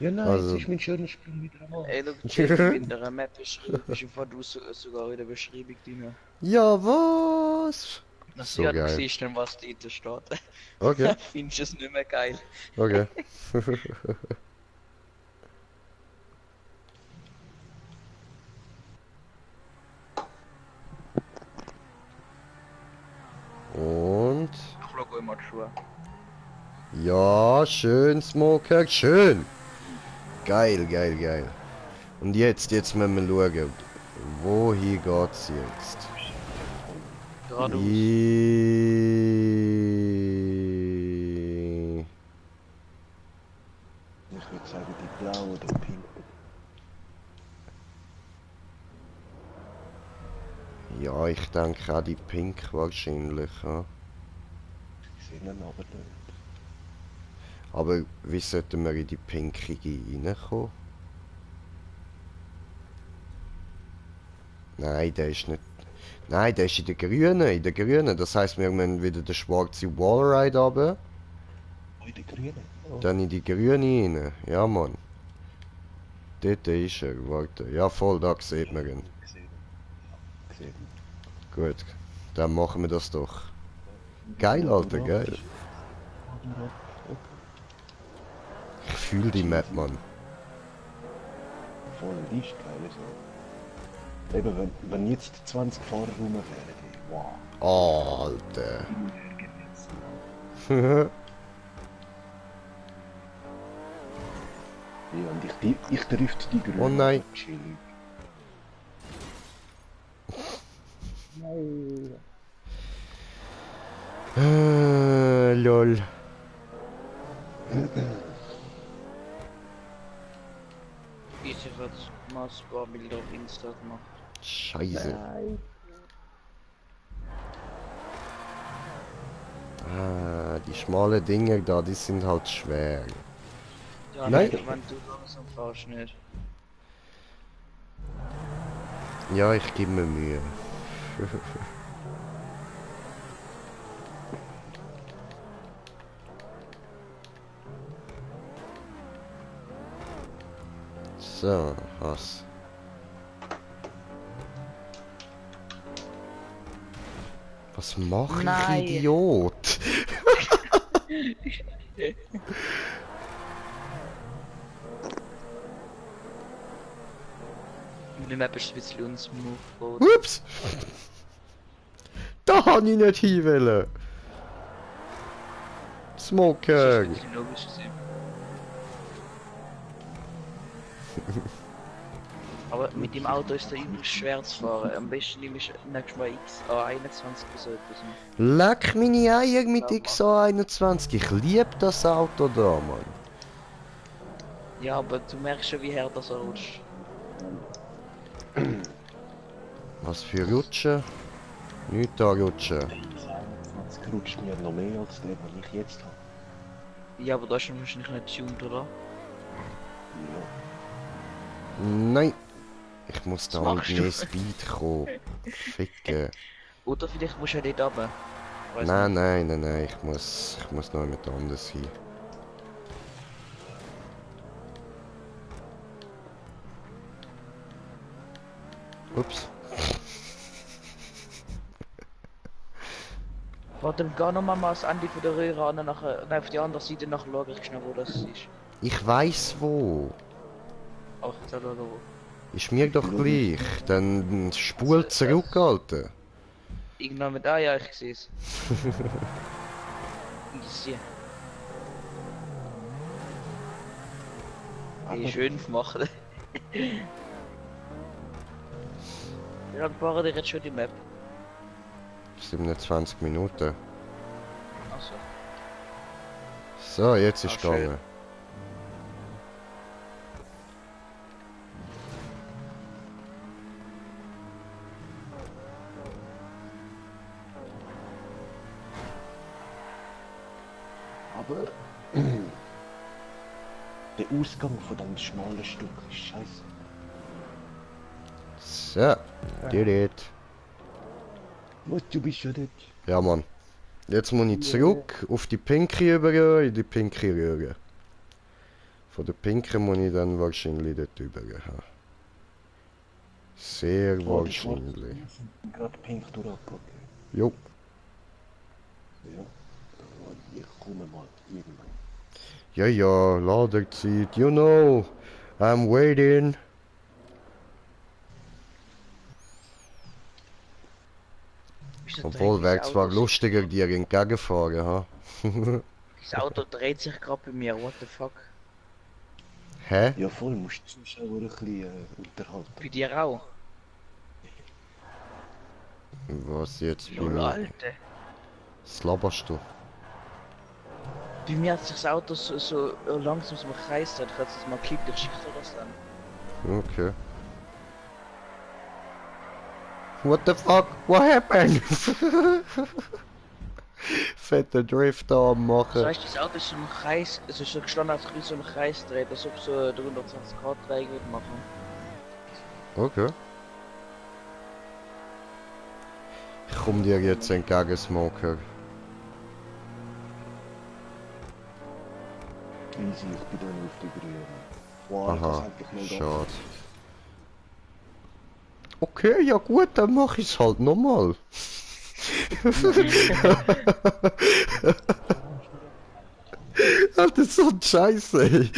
Ja nein, Also- jetzt ist mein schönes Spiel wieder einmal. Ey, look, Jay, in der Map ist einfach du sogar in der Beschreibung drin. Ja, was? Dass So du ja geil. siehst, dann was dort steht. Okay, Findest du es nicht mehr geil? okay. Und... Ich schaue immer die Schuhe. Ja, schön, Smoker, schön. Geil. Und jetzt müssen wir schauen, wohin geht's jetzt? Geradeaus. Ich würde sagen, die blau oder pink. Ja, ich denke auch die Pink wahrscheinlich. Ja. Ich sehe ihn aber nicht. Aber wie sollten wir in die pinkige reinkommen? Nein, der ist nicht... Nein, der ist in der grünen. Das heisst, wir müssen wieder den schwarzen Wallride runter, Oh, in der grünen. Oh. dann in die grüne rein. Ja, Mann. Dort ist er, warte. Ja, voll, da sieht man ihn. Gesehen. Gesehen. Gut, dann machen wir das doch. Geil, Alter, geil. Ich fühle die Map, Mann. Voll, die ist geil. So. Eben, wenn jetzt 20 Fahrer rum wären, wow. Alter. Ja, und ich trifft die grüne. Oh nein. Chillig. Lol. Ich habe mal ein paar Bilder auf Insta gemacht. Scheiße. Die schmalen Dinger da, die sind halt schwer. Ja, Nein. wenn du langsam fährst, nicht. Ja, ich gebe mir Mühe. So, was? Was mach ich, Nein. Idiot? Die Map ist ein bisschen unsmooth. Ups! Da han ich nicht hin wollen. Smoker! Das ist nicht logisch gewesen. Aber mit dem Auto ist es übelst schwer zu fahren. Am besten nehme ich nächstes Mal XA21 oder so etwas mit. Leck meine Eier mit XA21. Ich liebe das Auto da, Mann. Ja, aber du merkst schon, wie hart das rutscht. Was für Rutschen? Nicht da rutschen. Das rutscht mir noch mehr als der, den ich jetzt habe. Ja, aber da ist dann wahrscheinlich nicht tuned, oder? Ja. Nein. Ich muss da Was mit machst du? mehr Speed kommen. Ficken. Oder vielleicht musst du ja dort runter. Weiss Nein, ich muss noch jemand anderes hin. Ups. Warte, geh nochmal mal das Ende von der Röhre an, nachher, nein, auf die andere Seite nach schaue ich schnell, wo das ist. Ich weiß wo. Ach, da. Ist mir doch gleich. Dann spul zurück, Alter. Irgendwann mit, ja, ich sehe es. Easy. Die schön machen. Wir fahren dir jetzt schon die Map. 27 Minuten. Achso. So, jetzt ist Ah, schön. gegangen. Aber der Ausgang von dem schmalen Stück ist scheiße. So, did it. Was, du bist ja dort? Ja, Mann. Jetzt muss ich zurück auf die Pinke übergehen, in die Pinke rühren. Von der Pinke muss ich dann wahrscheinlich dort übergehen. Sehr wahrscheinlich. Gerade pink durchgepackt. Jo. Ja. Ich komme mal irgendwann. Ja, ja, Laderzeit, you know. I'm waiting. Obwohl, wäre zwar lustiger, dir entgegenfahren, ha? Das Auto dreht sich gerade bei mir, what the fuck? Hä? Ja voll, musst du Zuschauer ein bisschen unterhalten. Bei dir auch? Was jetzt? Lol, Alter. Was laberst du? Bei mir hat sich das Auto so langsam im Kreis dreht, kannst du es mal klicken, ich schicke dir das dann. Okay. What the fuck? What happened? Fette Drift am Das machen. heißt, das Auto ist so im Kreis, es ist so gestanden, als wie so im Kreis dreht, als ob so 320 Grad Drehung wird machen. Okay. Ich komm dir jetzt entgegen, Smoker. Easy, ich bin dann auf die Grünen. Wow, das Aha, endlich mal da. schade. Okay, ja gut, dann mach ich's halt nochmal. Alter, so ein Scheiße, ey.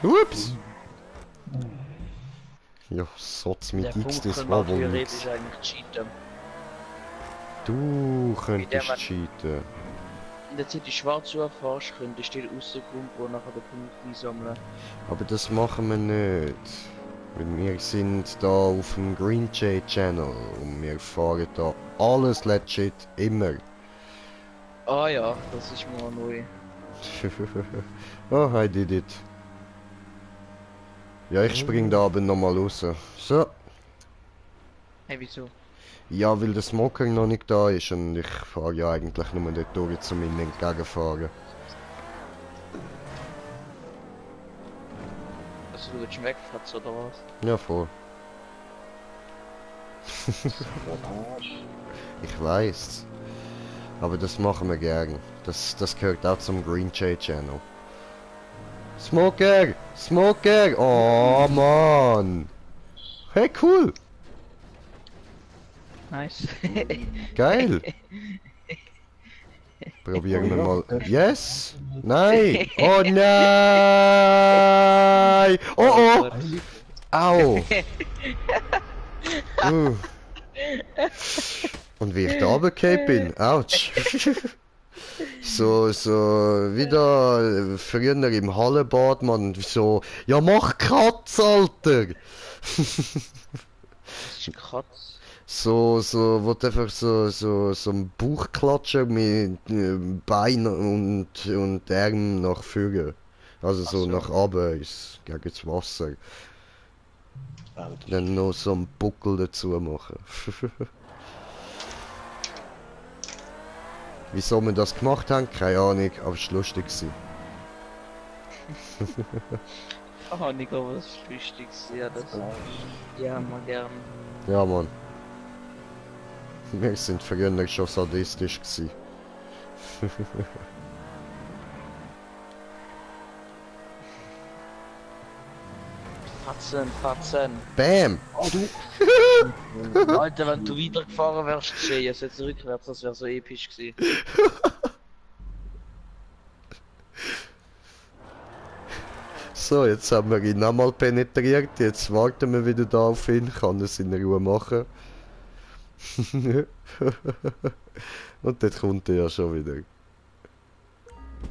Ups. Ja, Satz mit Der X, Funk das kann war man wohl theoretisch nix. eigentlich cheaten. Du könntest man- cheaten. In der Zeit die schwarz fährst, könntest du den rauskommen und nachher den Punkt einsammeln. Aber das machen wir nicht. Weil wir sind da auf dem Green Jay Channel und wir fahren da alles legit immer. Ah ja, das ist mal neu. Oh, I did it. Ja, ich spring da aber nochmal raus. So. Hey, wieso? Ja, weil der Smoker noch nicht da ist und ich fahre ja eigentlich nur dort durch, um ihm entgegenfahren. Also du willst wegfahren oder was? Ja, voll. Ich weiß. Aber das machen wir gern. Das gehört auch zum Green Jay Channel. Smoker! Smoker! Oh Mann! Hey, cool! Nice. Geil! Probieren wir mal. Yes! Nein! Oh nein! Oh oh! Au! Und wie ich da runtergefallen bin. Autsch! So, wieder früher im Hallenbad, man, so, ja mach Katz, Alter! Das ist Katz. So, wo du einfach so ein Bauchklatscher mit Bein und Arm nach vorne. Also so Ach so. nach oben gegen das Wasser. Dann noch so einen Buckel dazu machen. Wieso wir das gemacht haben, keine Ahnung, aber es war lustig. Oh, Nico, was Wichtiges. Ja, das. Ja, mal gern. Ja, Mann. Wir sind früher schon sadistisch gewesen. Fatzen. Bam! Oh, du! Alter, wenn du weitergefahren wärst, geschehen, jetzt rückwärts, das wäre so episch gewesen. So, jetzt haben wir ihn nochmal penetriert. Jetzt warten wir wieder da auf ihn. Kann es in Ruhe machen. Und dann kommt er ja schon wieder.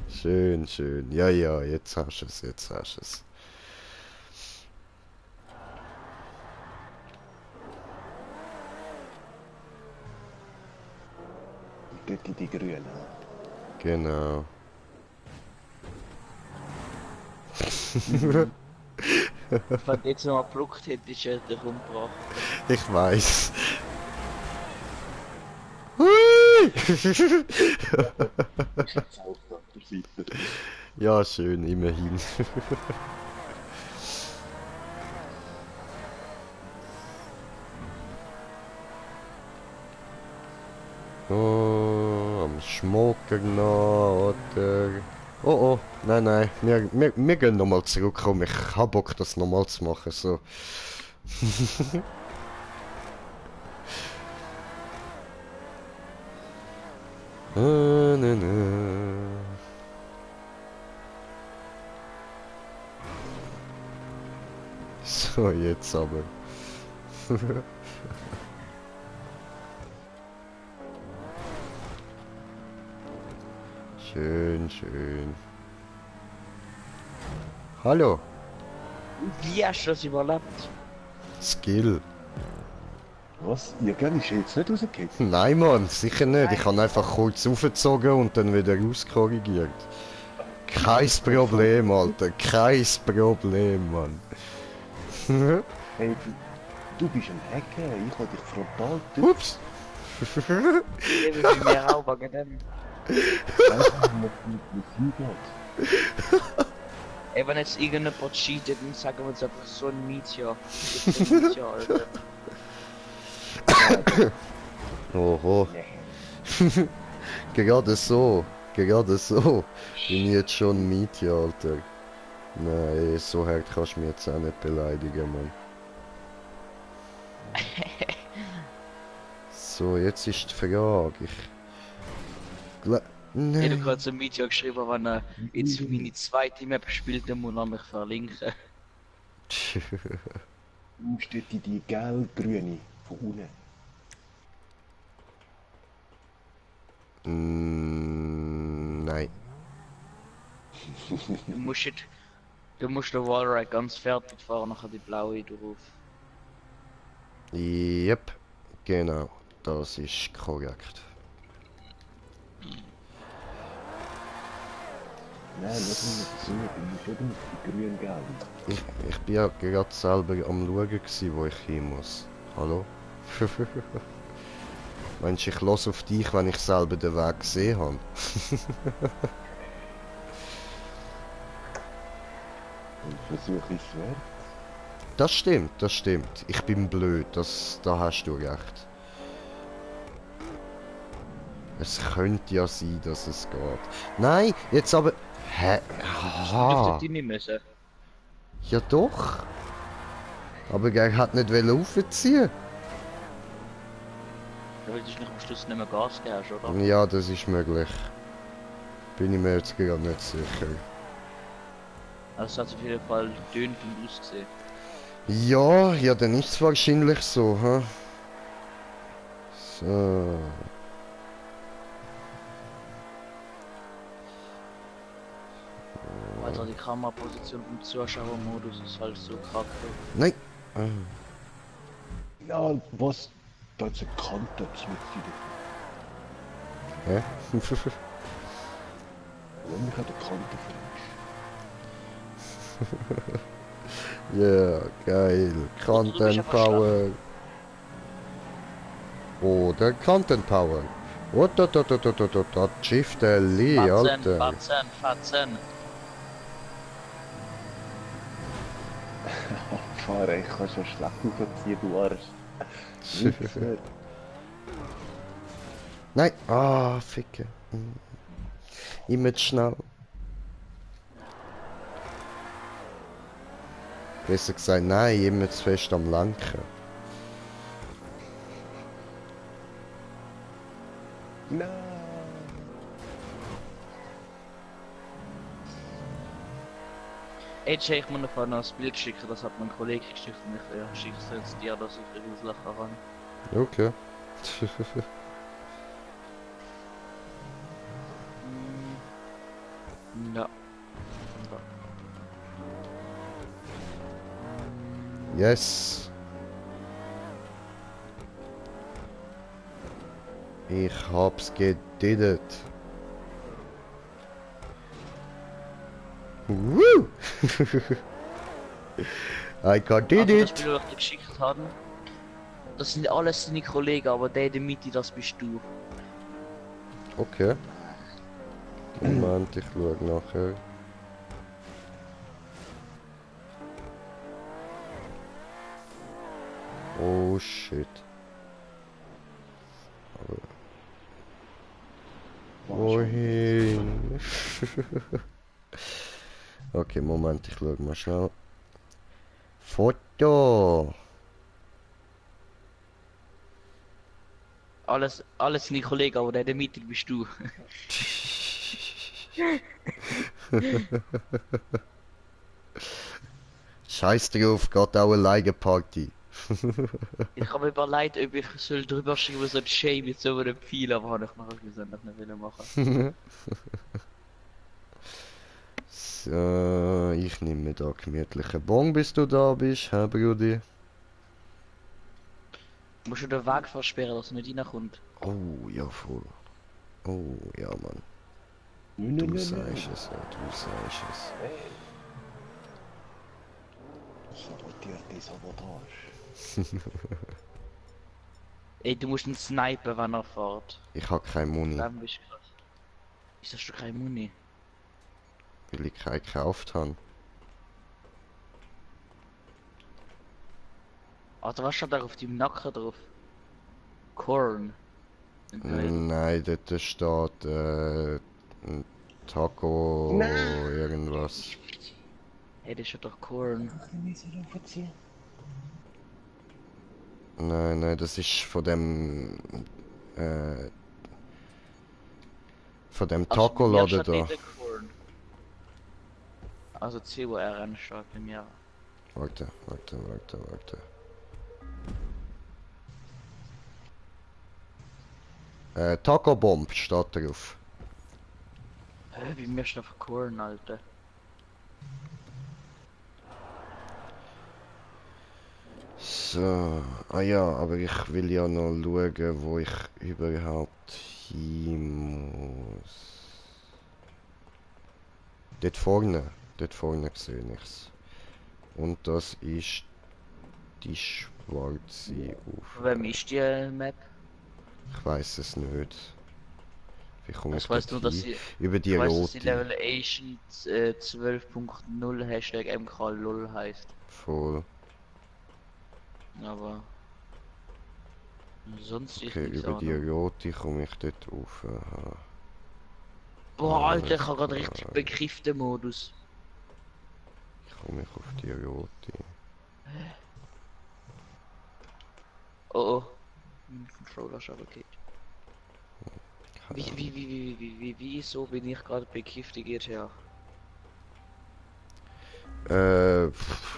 Schön, schön. Ja, ja, jetzt hast du es, jetzt hast du es. Dort in die Grünen. Genau. Wenn du jetzt noch mal gepflückt hättest, hätte ich umgebracht. Ich weiß. Hui! Ist jetzt auch auf der Seite. Ja, schön, immerhin. Oh, am Schmocken noch, oder? Oh, oh, nein, nein, wir gehen nochmal zurück, komm, ich hab Bock, das nochmal zu machen, so. Na, na. So, jetzt aber. Schön, schön. Hallo, Wie hast du das überlebt? Skill. Was? Ja, gell, ist jetzt nicht rausgekommen? Nein, Mann, sicher nicht. Ich habe einfach kurz aufgezogen und dann wieder rauskorrigiert. Kein Problem, Alter. Kein Problem, Mann. Hey, du bist ein Hacker, ich hab dich frontal Ups. Eben bei mir auch wegen dem. einfach mit hingeht. Ey, wenn jetzt irgendjemand cheatet, dann sagen wir uns einfach so ein Meteor. Das ist ein Meteor, Alter. Oho. Nee. Gerade so. Gerade so. Bin ich jetzt schon Mietje, Alter. Nein, so hart kannst du mich jetzt auch nicht beleidigen, Mann. So, jetzt ist die Frage. Ich habe Nein. gerade so ein Meteor geschrieben, wenn er jetzt meine zweite Map spielt, dann muss er mich verlinken. Du steht in die gelb-grüne von unten. Nein. Du musst den Wallride ganz fertig fahren, nachher die blaue drauf. Yep. Genau. Das ist korrekt. Nein, lass mich nicht so, du musst eben die grün-gelb. Ich bin ja gerade selber am Schauen gewesen, wo ich hin muss. Hallo? Meinst du, ich los auf dich, wenn ich selber den Weg gesehen habe? Und Versuch ist wert. Das stimmt, das stimmt. Ich bin blöd, da hast du recht. Es könnte ja sein, dass es geht. Nein, jetzt aber... Hä? Aha. Dürfte die nicht müssen. Ja doch. Aber er hat nicht aufziehen. Da willst du nicht am Schluss nicht mehr Gas geben, hast, oder? Ja, das ist möglich. Bin ich mir jetzt gerade nicht sicher. Also es hat auf jeden Fall dünn und ausgesehen. Ja, ja, dann ist es wahrscheinlich so, hä? So. Also die Kameraposition im Zuschauermodus ist halt so kacke. Nein. Ah. Ja, was? Da ist eine Kante mit dir. Hä? Ja, mich hat eine Kante für mich. Ja, geil. Content Power. Oder Content Power. What da Shift Lee, Alter. Fatzen. Fahrer, ich kann schon schlecht aufziehen, du Arsch. Nichts mehr. Nein. Ah, ficke. Immer zu schnell. Besser gesagt, nein, immer zu fest am Lenken. Nein! Ey, Jay, ich muss noch ein Bild schicken, das hat mein Kollege geschickt und ich schicke es jetzt dir, dass ich das Lachen kann. Okay. Ja. Yes. Ich hab's gediddet. Woo! I got did Also das it. Bild, das ich dir geschickt habe, das sind alles deine Kollegen, aber der in der Mitte, das bist du. Okay. Moment, ich schau nachher. Oh shit. Wohin? Okay, Moment, ich schau mal schnell. Foto! Alles deine Kollegen, aber der in der Mitte bist du. Scheiß drauf, geht auch eine Leigeparty. Ich habe mir überlegt, ob ich soll drüber schreiben, so ein Shame mit so einem Pfeil, aber habe ich nachher gesagt, dass ich nicht machen. So, ich nehme mir da gemütlichen Bon, bis du da bist, Herr Brudi. Musst du den Weg versperren, dass er nicht reinkommt. Oh, ja voll. Oh, ja Mann. Nein, Du nein, nein, sagst nein. es, ja, du sagst es. Sabotierte Sabotage. Ey, du musst ihn snipen, wenn er fährt. Ich hab keine Muni, Dann bist du krass. Ist das schon keine Muni? weil ich keine gekauft habe. Alter, was steht da auf deinem Nacken drauf? Corn. Geil. Nein, dort steht ein Taco Nein! irgendwas. Hey, das ist doch Corn. Nein, das ist äh, von dem Also bei mir Taco-Laden steht da. nicht der Corn. Also CORN steht bei mir. Warte. Taco Bomb steht drauf. Bei mir steht einfach Corn, Alter. So, ah ja, aber ich will ja noch schauen, wo ich überhaupt hin muss. Dort vorne sehe ich's. Und das ist die schwarze Von wem Aufgabe. ist die Map? Ich weiß es nicht. Wie komme ich Ich weiß dort nur, dass hin? sie. Über die Ich weiß, dass sie rote. Level Agent 12.0 Hashtag MKLOL heißt. Voll. Aber. Sonst ist Okay, nichts über die anderes. rote komme ich dort rauf. Aha. Boah, Alter, ich Alles habe gerade klar. richtig begrifften Modus. Ich komme auf die rote. Oh oh. Mein Controller ist aber okay. Wieso bin ich gerade bekifft in GTA?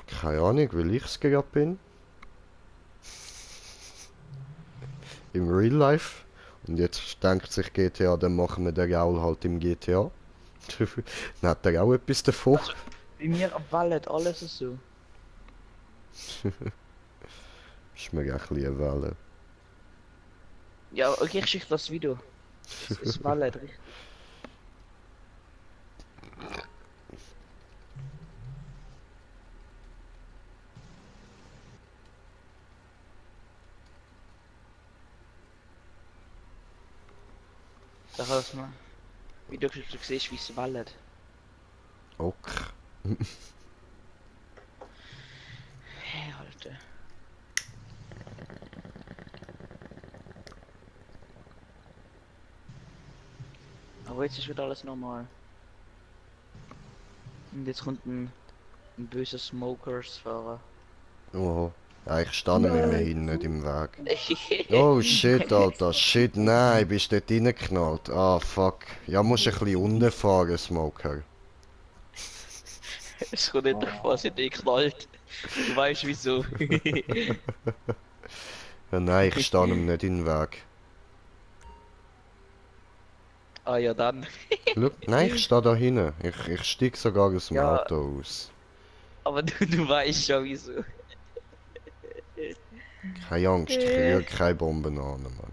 Keine Ahnung, weil ich es gerade bin. Im Real Life. Und jetzt denkt sich GTA, dann machen wir den Gaul halt im GTA. Dann hat er auch etwas davon. Also, bei mir am Wallet alles so. Ist mir ein bisschen eine Welle. Ja, okay, ich schicke das Video. Das ist Wallet, richtig. Da hast du mal. Video geschickt, du siehst, wie es Wallet. Okay. Hey, Alter. Aber jetzt ist wieder alles normal. Und jetzt kommt ein Ein böser Smokers-Fahrer. Oh. Ja, ich stehe immerhin nicht im Weg. Oh shit, Alter. Shit, nein, bist du dort reingeknallt. Ah, fuck. Ja, musst ein bisschen unten fahren, Smoker. Es kommt nicht darauf an, sie dich knallt. Du weißt wieso. Ja, nein, ich stehe ihm nicht in den Weg. Ah ja, dann. Schau, nein, ich stehe da hinten. Ich steig sogar aus dem Ja. Auto aus. Aber du weißt schon wieso. Keine Angst, ich rühre keine Bomben an, Mann.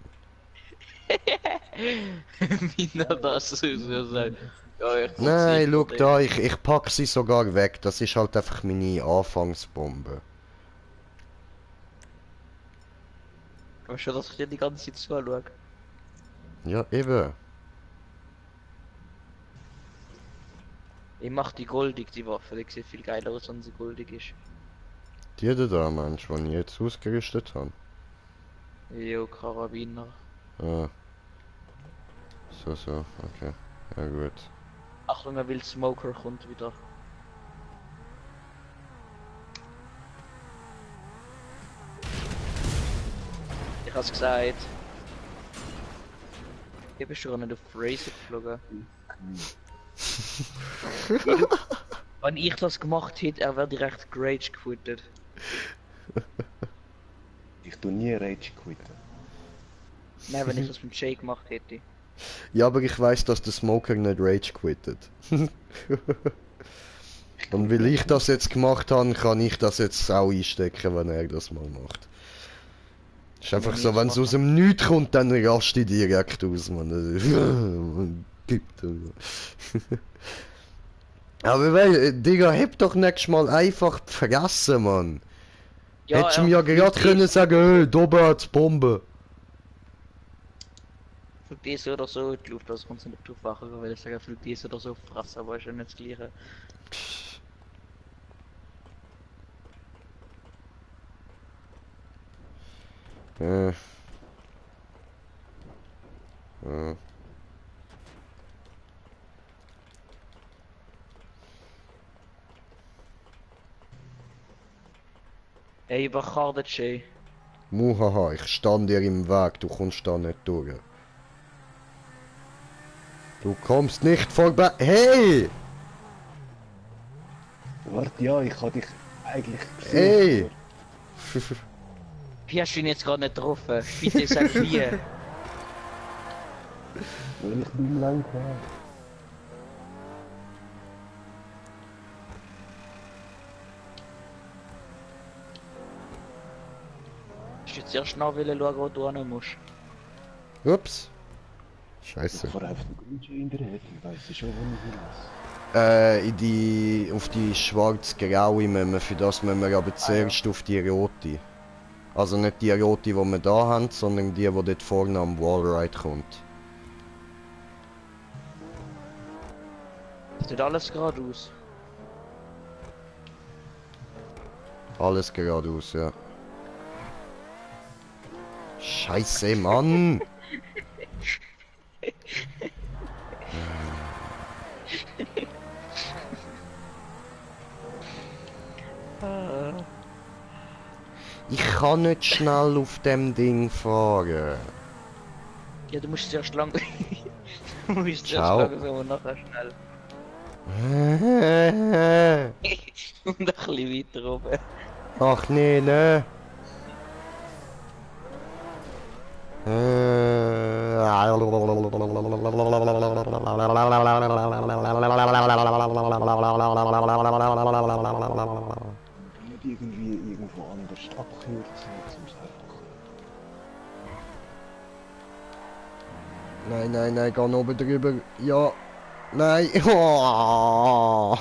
Wie na das so sein. Ja, ich komm Nein, sicher schau nicht. da, ich pack sie sogar weg. Das ist halt einfach meine Anfangsbombe. Weißt du, dass ich dir die ganze Zeit zuschaue? Ja, eben. Ich mach die goldig, die Waffe. Die sieht viel geiler aus, wenn sie goldig ist. Die da, Mensch, die ich jetzt ausgerüstet habe. Jo, Karabiner. Ah. So, okay. Ja gut. Achtung, ein Wild Smoker kommt wieder. Ich hab's gesagt. Ich bin schon nicht auf Racer geflogen. Wenn ich das gemacht hätte, er wäre direkt Rage gequittet. Ich tu nie Rage quitten. Nein, wenn ich das mit Jay gemacht hätte. Ja, aber ich weiß, dass der Smoker nicht Rage quittet. Und weil ich das jetzt gemacht habe, kann ich das jetzt auch einstecken, wenn er das mal macht. Ist einfach so, wenn es aus dem Nichts kommt, dann raste ich direkt aus, man. Aber weil, Digga, heb doch nächstes Mal einfach die Fresse, Mann. Hättest du mir ja gerade können sagen, hey, da hat's Bombe. Fliegt die so oder so in die Luft, das kommt nicht drauf wachen, weil ich sage, fliegt die so oder so frass, aber ist ja nicht das gleiche. Ja. Ey, überkartet Jay. Muhaha, ich stand dir im Weg, du kommst da nicht durch. Du kommst nicht vorbei. Hey! Warte, ja, ich hab dich eigentlich gesucht. Hey! Wie hast du ihn jetzt gerade nicht getroffen? Bitte sag wie. Weil ich bin lang her. Ich jetzt erst noch schauen, wo du hin musst. Ups. Ich Scheiße. fahr einfach den Grünchen in der Hütte, ich weiss schon, wo ich Auf die schwarz-graue müssen wir, für das müssen wir aber zuerst auf die rote. Also nicht die rote, die wir da haben, sondern die dort vorne am Wallride kommt. Sieht alles geradeaus. Alles geradeaus, ja. Scheiße, Mann! Ich kann nicht schnell auf dem Ding fahren. Ja, du musst zuerst lang. Du musst zuerst Ciao. langsam und nachher schnell. Und ein bisschen weiter oben. Ach nee, ne? nicht irgendwie irgendwo anders abkürzen, sonst einfach. Nein, geh oben drüber. Ja. Nein. Oh.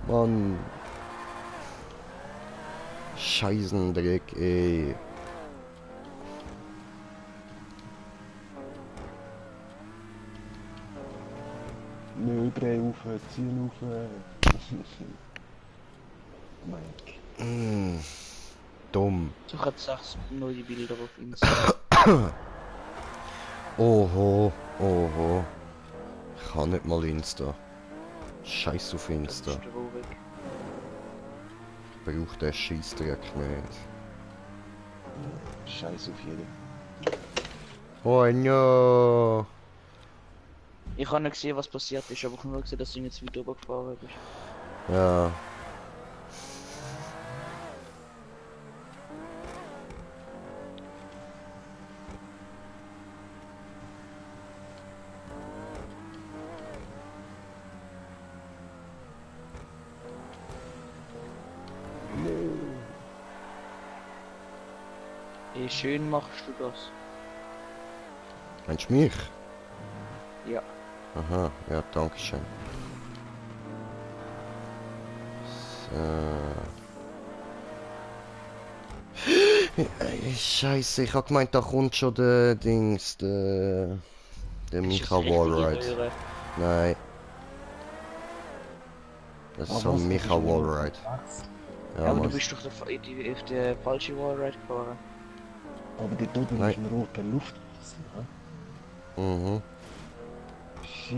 Mann. Scheißendreck, ey. Nö, dreh auf, ziehen auf. Mike. Dumm. Ich habe 6 neue Bilder auf Insta. Oho. Ich kann nicht mal Insta. Scheiß auf Das ist Insta. traurig. Braucht der Scheissdreck nicht. Scheiß auf jeden. Oh no! Ich habe nicht gesehen, was passiert ist, aber ich habe nur gesehen, dass du jetzt wieder gefahren bist. Ja. Wie schön machst du das? Meinst du mich? Ja. Aha, ja, danke schön. So. Scheiße, ich hab gemeint, da kommt schon der Dings, der Micha Wallride. Nein. Das ist so ein Micha Wallride. Ja, Aber du Mann. bist doch auf der falsche Wallride gefahren. Aber die oben Nein. ist ein roter Luft. Mhm. Shit.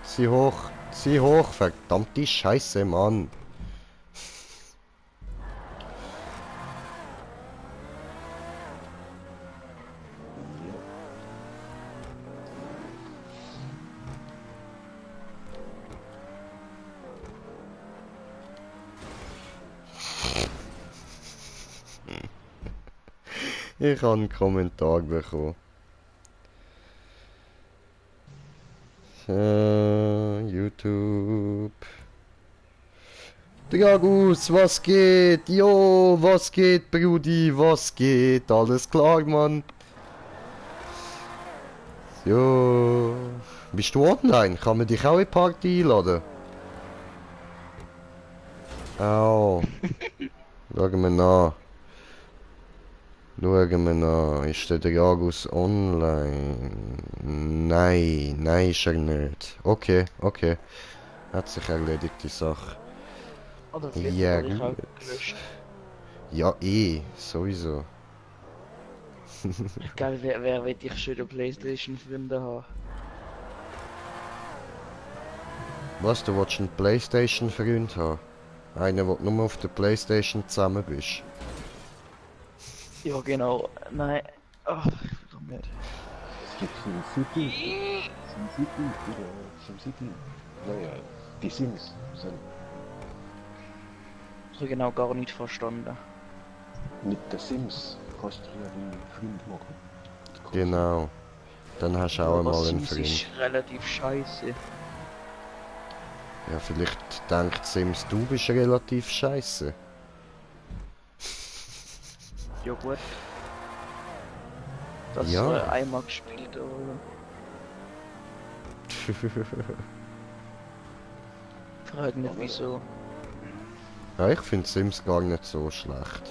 Zieh hoch, verdammte Scheiße, Mann. Ich habe einen Kommentar bekommen. YouTube. Dragus, was geht? Jo, was geht, Brudi? Was geht? Alles klar, Mann? Jo. Bist du online? Kann man dich auch in die Party einladen? Au. Schauen wir nach. Schauen wir nach. Ist der Dragus online? Nein, ist er nicht. Okay. Hat sich erledigt, die Sache. Oder Ja, habe ich auch gut. gelöscht. Ja, sowieso. Geil, wer will ich schöne Playstation-Freunde haben? Was, du willst einen Playstation-Freund haben? Einer, wo du nur auf der Playstation zusammen bist? Ja, genau. Nein. Ach, ich komm nicht. Es gibt SimCity. SimCity. Naja, die Sims sind Ich habe genau gar nicht verstanden. mit den Sims. Kannst du ja die Freunde machen. Genau. Dann hast du auch Aber einmal einen Sims Freund. ist relativ scheiße. Ja, vielleicht denkt Sims, du bist relativ scheiße. Ja gut. Das Ja. einmal gespielt oder? Frag nicht wieso. Ja, ich finde Sims gar nicht so schlecht.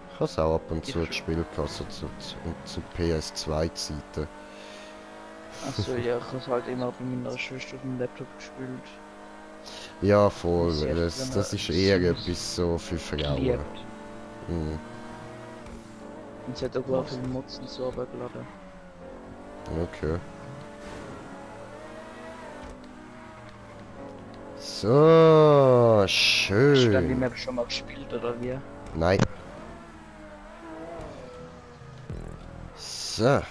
Ich habe es auch ab und zu Ich- gespielt, also zu PS2-Zeiten. Achso, ja, ich habe es halt immer bei meiner Schwester auf dem Laptop gespielt. Ja, voll. Sie hat Das dann, ist eher Sims etwas so für Frauen. geliebt. Mhm. Und sie hat auch sehr viel Mods und so runtergeladen. Okay. So, Hast du dann die schön. Map schon mal gespielt oder wie? Nein. So.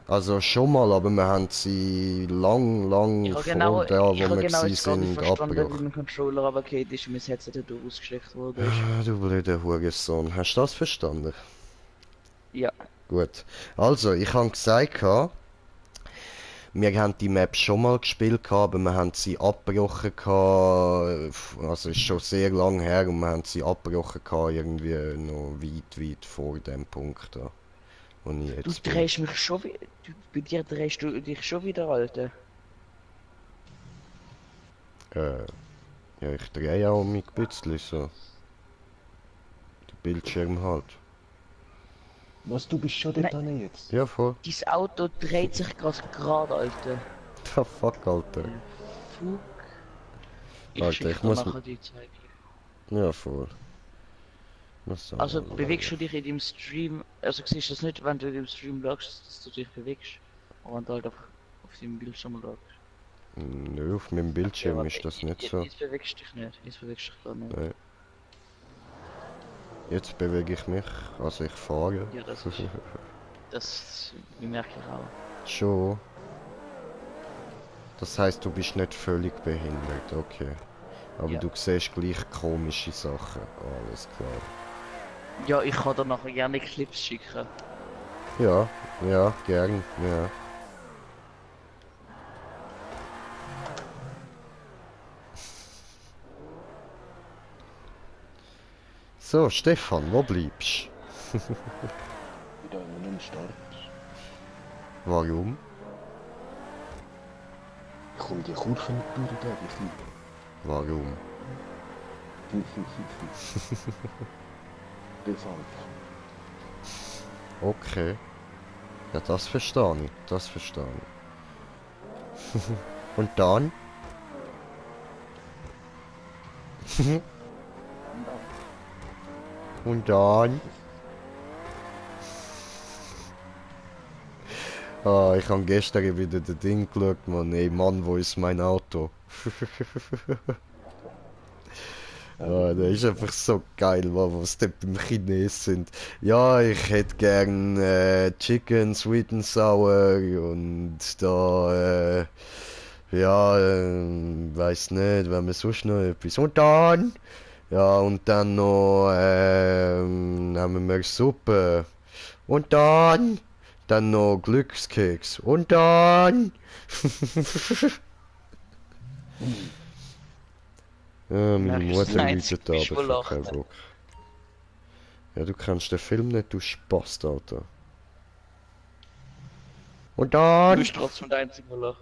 Also schon mal, aber wir haben sie lang Ich vor habe genau, da, wo ich habe wir genau gsi jetzt gar nicht sind, verstanden, wie abgebrochen. mein Controller aber geht ist und mein Headset nicht ausgesteckt wurde. Ist. Ah, du blöder Hurensohn. Hast du das verstanden? Ja, Gut. Also, ich habe gesagt, wir haben die Map schon mal gespielt, aber wir haben sie abgebrochen. Also, ist schon sehr lang her und wir haben sie abgebrochen, irgendwie noch weit vor dem Punkt da, wo ich du jetzt bin. drehst mich schon wieder. Bei dir drehst du dich schon wieder, Alter. Ja, ich drehe auch mich ein bisschen so. Der Bildschirm halt. Was, du bist schon dort hin jetzt? Ja, voll. Dein Auto dreht sich gerade, Alter. The fuck, Alter. Fuck. Ich Alter, schicke ich dir muss... nachher die Zeichen. Ja, voll. Was soll Also man bewegst du machen? dich in dem Stream, also siehst du das nicht, wenn du in dem Stream schaust, dass du dich bewegst. Und halt auf auf seinem Bildschirm schaust. Nö, auf meinem Bildschirm Ja, ist das nicht so. Jetzt bewegst du dich nicht. Jetzt bewegst du dich da nicht. Nein. Jetzt bewege ich mich, also ich fahre. Ja, das bemerke ich auch. Schon. Das heißt, du bist nicht völlig behindert, okay. Aber Ja. du siehst gleich komische Sachen. Alles klar. Ja, ich kann dir nachher gerne Clips schicken. Ja, ja, gern, ja. So, Stefan, wo bleibst du? Wieder in einem Start. Warum? Ich komme die Kurve nicht durch, da, Warum? Deshalb. Okay. Ja, das verstehe ich. Das verstehe ich. Und dann? Und dann? Ah, ich habe gestern wieder das Ding geschaut, Mann. Ey, Mann, wo ist mein Auto? Ah, das ist einfach so geil, Mann, was die beim Chines sind. Ja, ich hätte gern Chicken, Sweet and Sour und da, ja, weiß nicht, wenn wir sonst noch etwas. Und dann? Ja, und dann noch, nehmen wir Suppe. Und dann noch Glückskeks. Und dann? Ja, meine Merkst du, Mutter das läutet da, Einzige, aber ich hab keinen lacht. Bock. Ja, du kennst den Film nicht, du Spast, Alter. Und Du dann? bist trotzdem der Einzige, der lacht.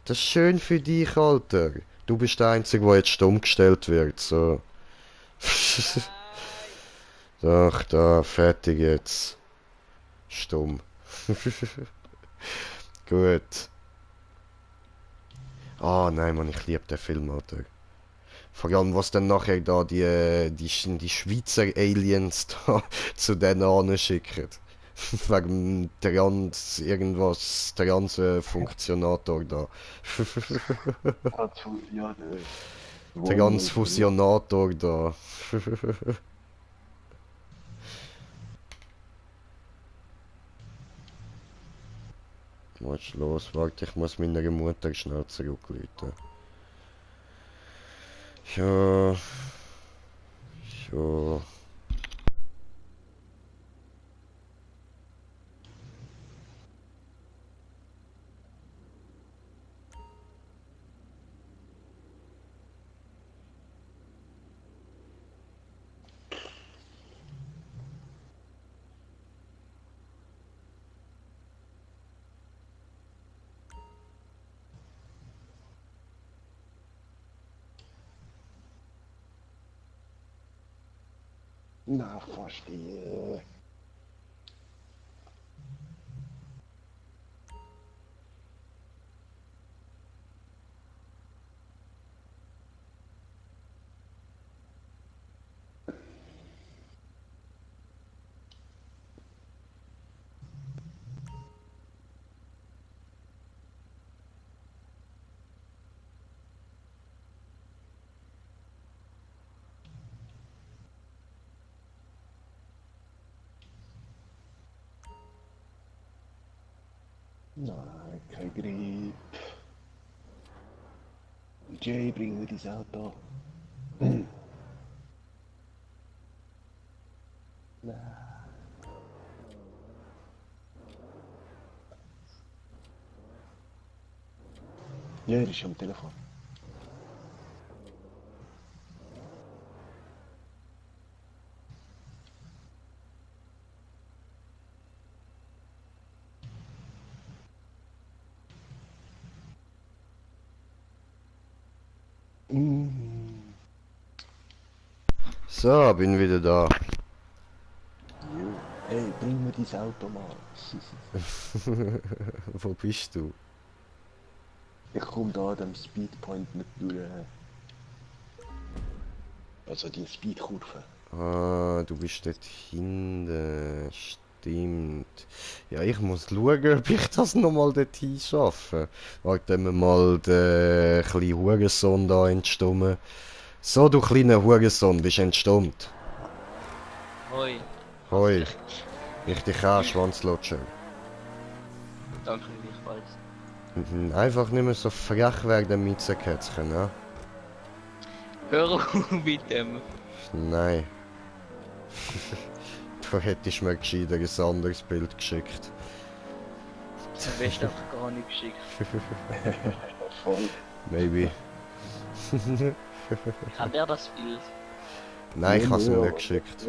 Das ist schön für dich, Alter. Du bist der Einzige, der jetzt stumm gestellt wird, so. Doch, da, fertig jetzt. Stumm. Gut. Ah, nein, Mann, ich liebe den Film, Alter. Vor allem, was dann nachher da die Schweizer Aliens da zu denen anschicken. Wegen irgendwas, Transfunktionator da. Ja, Transfusionator da. Was ist los? Warte, ich muss meiner Mutter schnell zurückrufen. Ja. Ja. Na, verstehe. Nein, kein Grip. Jay, bring mir dein Auto. Nein. Ja, er ist am Telefon. Mm. So, bin wieder da. Jo. Ey, bring mir dein Auto mal. Wo bist du? Ich komme da an dem Speedpoint nicht durch. Also die Speedkurve. Ah, du bist dort hinten. Stimmt. Ja, ich muss schauen, ob ich das nochmal dorthin schaffe. Warten wir mal den kleinen Hurensohn da entstummen. So, du kleiner Hurensohn, bist entstummt. Hoi. Hoi, ich dich auch, Schwanzlutscher. Danke gleichfalls. Einfach nicht mehr so frech werden, Mützenkätzchen, ne? Hör auf mit dem. Nein. Du hättest mir gescheiter ein anderes Bild geschickt. Zum besten einfach gar nicht geschickt. Voll. Maybe. Kann der das Bild? Nein, ich Ja, habe es mir ja. nicht geschickt.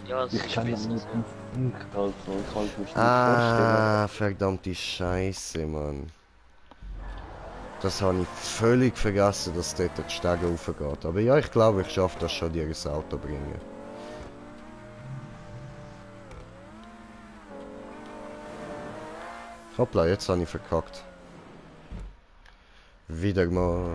Ja, das Ich ist kann besser nicht so. also ich kann es mir nicht Ah, verdammte Scheiße, Mann. Das habe ich völlig vergessen, dass dort die Stege raufgeht. Aber ja, ich glaube, ich schaffe das schon, dir ins Auto bringen. Hoppla, jetzt habe ich verkackt. Wieder mal.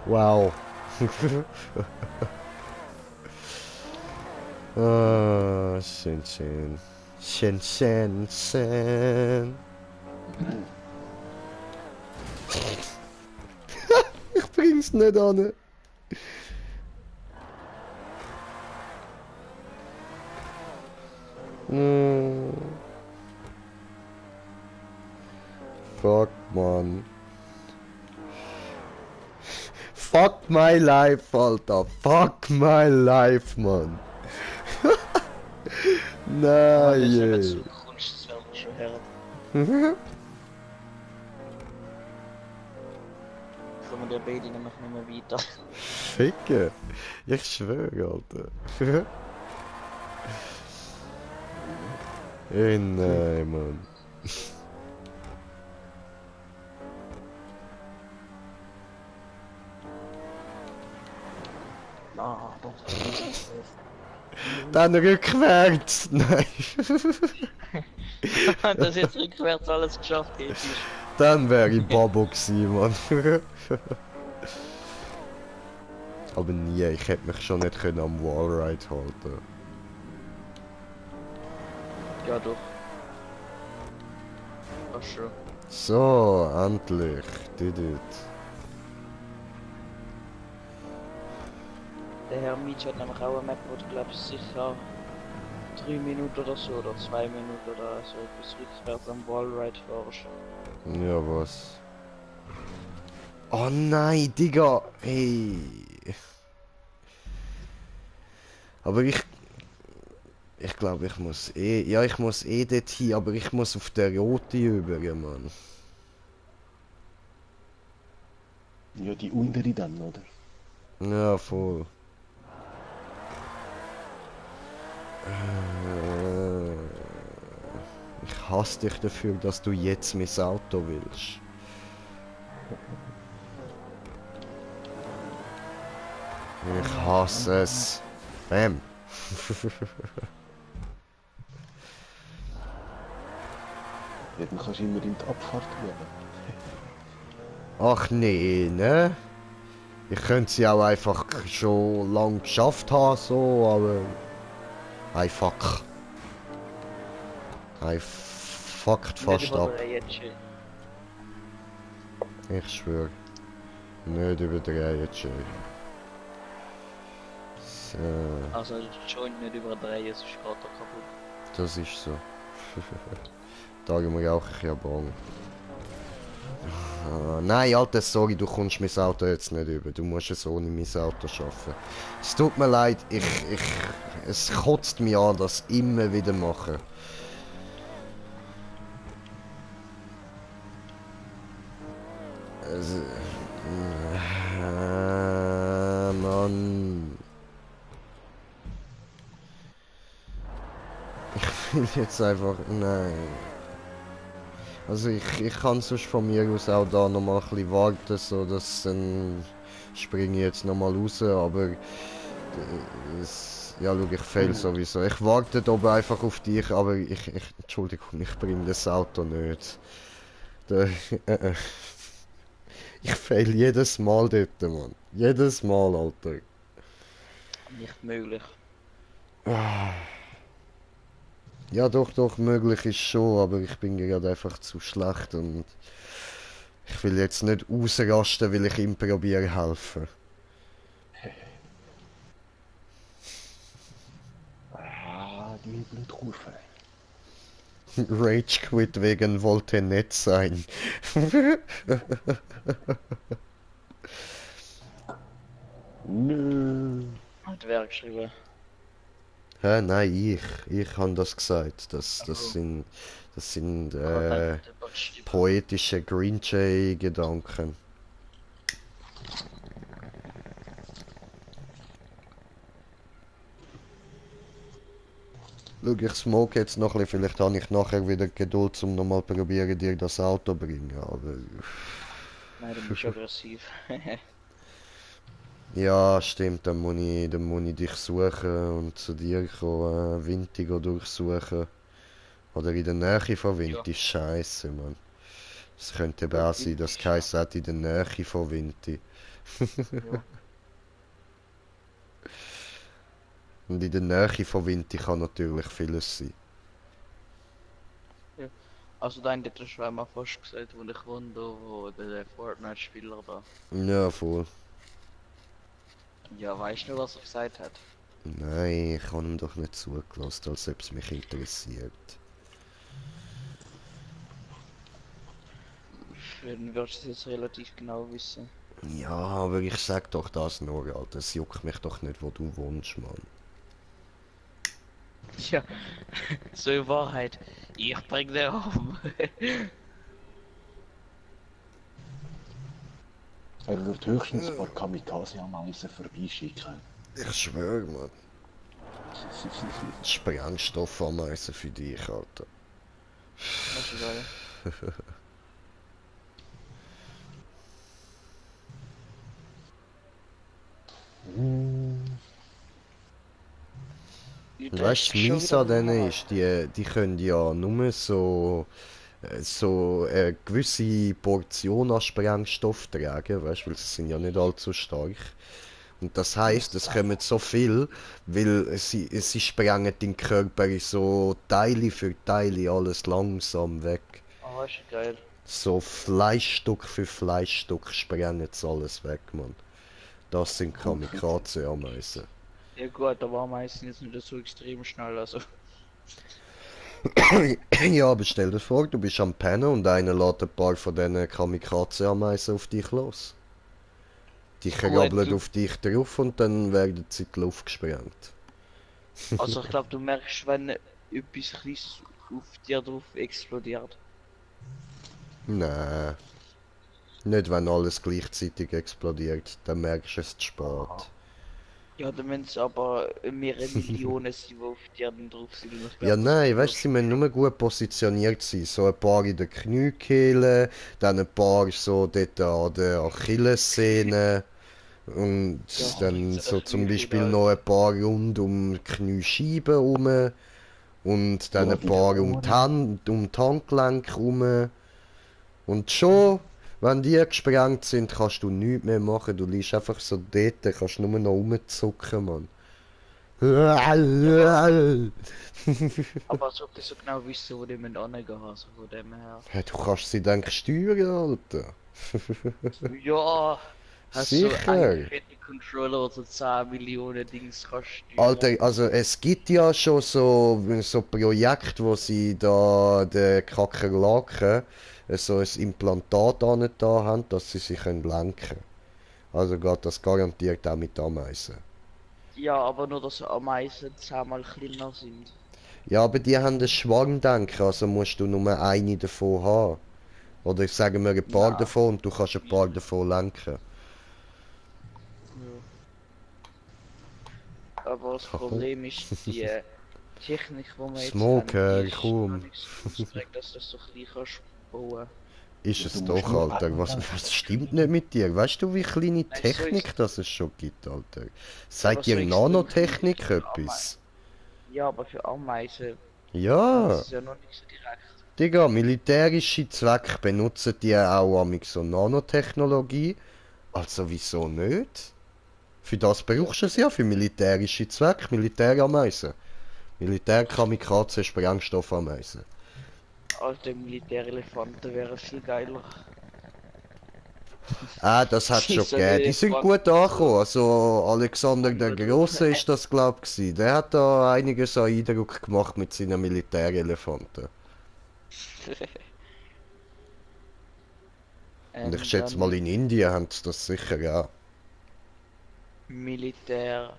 Wow. Ah, schön, schön. Schön, schön, schön. Ich bring's nicht an. Fuck, man. Fuck my life, Alter. Fuck my life, man. Wenn du nicht mehr Nein. zurückkommst, das wäre schon her. Kommen der beide nämlich nicht mehr weiter. Ficke. Ich schwöre, Alter. Ey, nein, Mann. Ah, doch. Dann rückwärts. Nein. Wenn das jetzt rückwärts alles geschafft hättest. Dann wäre ich Bobo gewesen, Mann. Aber nie, ich hätte mich schon nicht können am Wallride halten. Ja doch. Ach schon. So, endlich. Did it. Der Herr Mietsch hat nämlich auch eine Map, wo du glaubst sicher 3 Minuten oder so, oder 2 Minuten oder so, bis rückwärts am Wallride fahrst. Ja, was? Oh nein, Digga. Hey. Aber ich glaube, ich muss eh... Ja, ich muss eh dorthin, aber ich muss auf der rote über, Mann. Ja, die untere dann, oder? Ja, voll. Ich hasse dich dafür, dass du jetzt mein Auto willst. Ich hasse es. Bam. Ja, dann kannst du immer in die Abfahrt gehen. Ach nee, ne? Ich könnte sie auch einfach schon lang geschafft haben, so, aber... Hey, fuck. Hey, fuckt fast ab. Jetzt schon. Ich schwöre. Nicht überdrehen, Jay. So, Also schon nicht überdrehen, sonst geht er kaputt. das ist so. Da gehen wir auch ein Bang. Ah, nein, Alter, sorry, du kommst mein Auto jetzt nicht über. Du musst es ohne mein Auto schaffen. Es tut mir leid, es kotzt mich an, das immer wieder machen. Es, Mann. Ich will jetzt einfach... Nein. Also ich kann sonst von mir aus auch da nochmal ein bisschen warten, so dass dann springe ich jetzt nochmal raus, aber es... Ja, schau, ich fail sowieso. Ich warte oben einfach auf dich, aber Entschuldigung, ich bringe das Auto nicht. Da, Ich fail jedes Mal dort, Mann. Jedes Mal, Alter. Nicht möglich. Ja, doch, möglich ist schon, aber ich bin gerade einfach zu schlecht und ich will jetzt nicht ausrasten, weil ich ihm probiere helfen. Ah, die Blutkurve. Rage quit wegen wollte nett sein. Nö. Hat wer geschrieben? Hä, nein, ich habe das gesagt. Also, Das sind ich hab gedacht, der hat geschrieben. poetische Green Jay-Gedanken. Schau, ich smoke jetzt noch ein bisschen, vielleicht habe ich nachher wieder Geduld, um nochmal probieren, dir das Auto zu bringen, aber... Nein, du bist aggressiv. Ja, stimmt, dann muss ich dich suchen und zu dir kommen, Vinti durchsuchen. Oder in der Nähe von Vinti, scheiße, Mann. Es könnte eben Ja, auch sein, dass Kais hat in der Nähe von Vinti. Ja. Und in der Nähe von Vinti kann natürlich vieles sein. Ja. Also dein hat schon einmal fast gesagt, wo ich wohne, da, wo der Fortnite-Spieler da. Ja, voll. Ja, weißt du, was er gesagt hat? Nein, ich habe ihm doch nicht zugelassen, als ob es mich interessiert. Dann wirst du es jetzt relativ genau wissen. Ja, aber ich sag doch das nur, Alter. Es juckt mich doch nicht, wo du wohnst, Mann. Ja, so in Wahrheit. Ich bring den um. Er wird höchstens ein paar Kamikaze-Ameisen vorbeischicken. Ich schwöre, Mann. Sprengstoffameisen für dich, Alter. Das ist geil. Weißt du, mies an denen ist, die können ja nur so eine gewisse Portion an Sprengstoff tragen, weißt du, weil sie sind ja nicht allzu stark. Und das heisst, es kommen so viel, weil sie sprengen den Körper in so Teile für Teile alles langsam weg. Oh, ist geil. So Fleischstück für Fleischstück sprengen sie alles weg, Mann. Das sind Kamikaze-Ameisen. Ja gut, aber Ameisen jetzt nicht so extrem schnell, also. Ja, aber stell dir vor, du bist am Pennen und einer lädt ein paar von diesen Kamikaze-Ameisen auf dich los. Die krabbeln du, auf dich drauf und dann werden sie in die Luft gesprengt. also ich glaube, du merkst, wenn etwas Kleines auf dir drauf explodiert. Nein. Nicht, wenn alles gleichzeitig explodiert, dann merkst du es zu spät. Ja, dann wenn es aber mehrere Millionen sind, die auf dir dann drauf sind. Und ich Ja, glaub, nein, weißt du, sie müssen nur gut positioniert sein. So ein paar in der Kniekehle, dann ein paar so dort an der Achillessehne. Und ja, dann so so zum Beispiel Knöchel, noch ein paar rund um die Kniescheiben rum. Und dann Ja, ein die paar um die Handgelenke rum. Und schon, wenn die gesprengt sind, kannst du nichts mehr machen. Du liegst einfach so dort, kannst nur noch rumzucken, Mann. aber als ob die so genau wissen, wo die mit angehen, also von dem her. Hey, du kannst sie dann steuern, Alter. Ja, hast so Sicher. einen fetten Controller, wo so 10 Millionen Dings kannst steuern. Alter, also es gibt ja schon so Projekte, wo sie da den Kakerlaken so ein Implantat an da haben, dass sie sich lenken können. Also geht das garantiert auch mit Ameisen. Ja, aber nur, dass Ameisen 10-mal kleiner sind. Ja, aber die haben ein Schwarmdenken, also musst du nur eine davon haben. Oder sagen wir ein paar Ja. davon und du kannst ein paar davon lenken. Ja. Aber das Problem ist, die Technik, die wir jetzt haben, Smoker, die ist komm. noch nicht so ausgeprägt, dass du das so klein kannst bauen. Ist Ja, es du doch, musst nur Alter. Was stimmt nicht mit dir? Weißt du, wie kleine Nein, so Technik ist- das es schon gibt, Alter? aber Sagt so dir extrem klein ist Nanotechnik für Ameisen. etwas? Ja, aber für Ameisen Ja, nutzt es ja noch nicht so direkt. Digga, militärische Zwecke benutzen die auch amig so Nanotechnologie. Also wieso nicht? Für das Ja, brauchst du es ja, für militärische Zwecke, Militärameisen. Militärkamikaze, Sprengstoffameisen. alte Militärelefanten wären viel geiler. Ah, das hat schon So ein gegeben. Die sind Elefant gut mit angekommen. so Also Alexander der 100 Große ist das, glaub ich. Der hat da einiges an Eindruck gemacht mit seinen Militärelefanten. Und ich schätze mal, Dann in Indien haben sie das sicher auch. Militärhühner.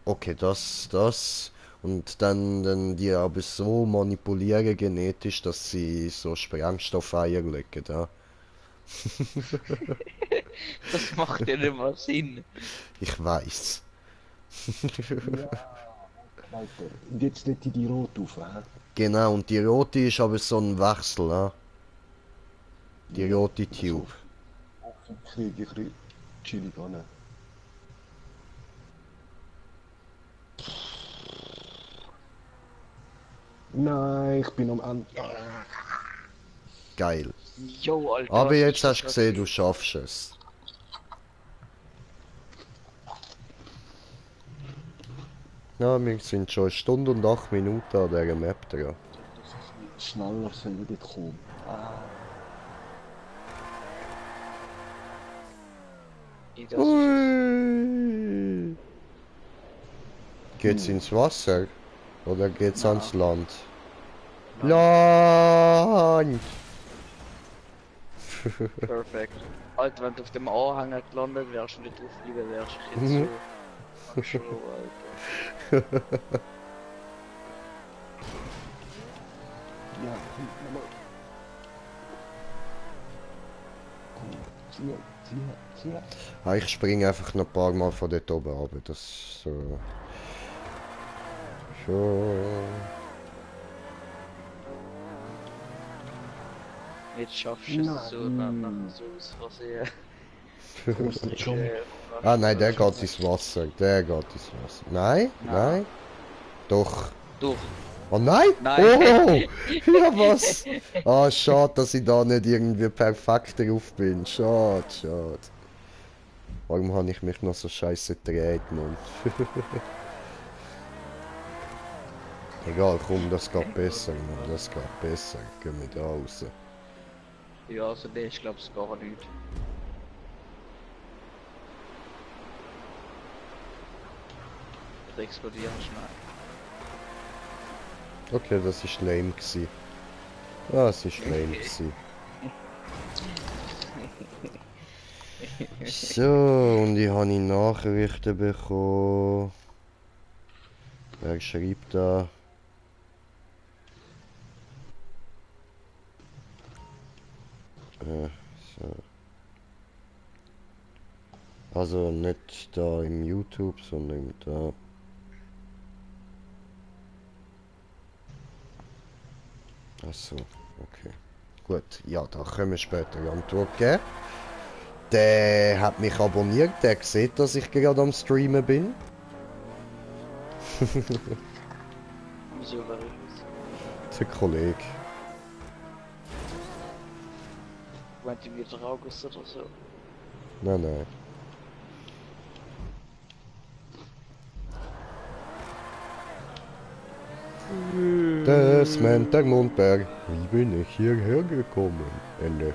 Okay, das. Und dann die aber so manipulieren genetisch, dass sie so Sprengstoffeier legen, ja. Das macht ja nicht mal Sinn. Ich weiß. Ja, Alter. Und jetzt nicht die rot auf, hä? Genau, und die rote ist aber so ein Wechsel, ja. Die Ja, rote also, Tube. kriege ich ein bisschen chillig an. Nein, ich bin am Ende. Geil. Jo, Alter. Aber was jetzt ist das hast du gesehen, du schaffst es. Ja, wir sind schon 1 Stunde und 8 Minuten an dieser Map dran. Schneller sollen dort kommen. Ah, Ich das Ui. Geht's ins Wasser? Oder geht's Nein. ans Land? Nein. Land! Perfekt. Alter, wenn du auf dem Anhänger gelandet wärst und nicht drauf geblieben wärst, ich jetzt so. Schon, Alter. ja, komm, nochmal. Komm, zieh. Ah, ich springe einfach noch ein paar Mal von dort oben runter. Das ist so. Schon. Jetzt schaffst du es so, nachher so aus Versehen. Wo ist der Jump? Ah nein, der geht ins Wasser. Der geht ins Wasser. Nein? Nein? Doch. Doch. Oh nein! Nein. Oh! Ja was? Ah, schade, dass ich da nicht irgendwie perfekt drauf bin. Schade. Warum habe ich mich noch so scheiße gedreht, Mann? Egal, komm, das geht besser, Mann. Das geht besser. Gehen wir da raus. Ja, also der ist glaub's gar nicht. Ich explodiere schnell. Okay, das ist lame gsi. Das ist lame gsi. So, und ich habe Nachrichten bekommen. Wer schreibt da? So. Also nicht da im YouTube, sondern da. Achso, okay. Gut, ja, da können wir später Antwort geben. Der hat mich abonniert, der sieht, dass ich gerade am Streamen bin. Wieso wäre ich das? Der Kollege. Meint ihr wieder August oder so? Nein. Das meint der Mondberg. Wie bin ich hierher gekommen? Ende.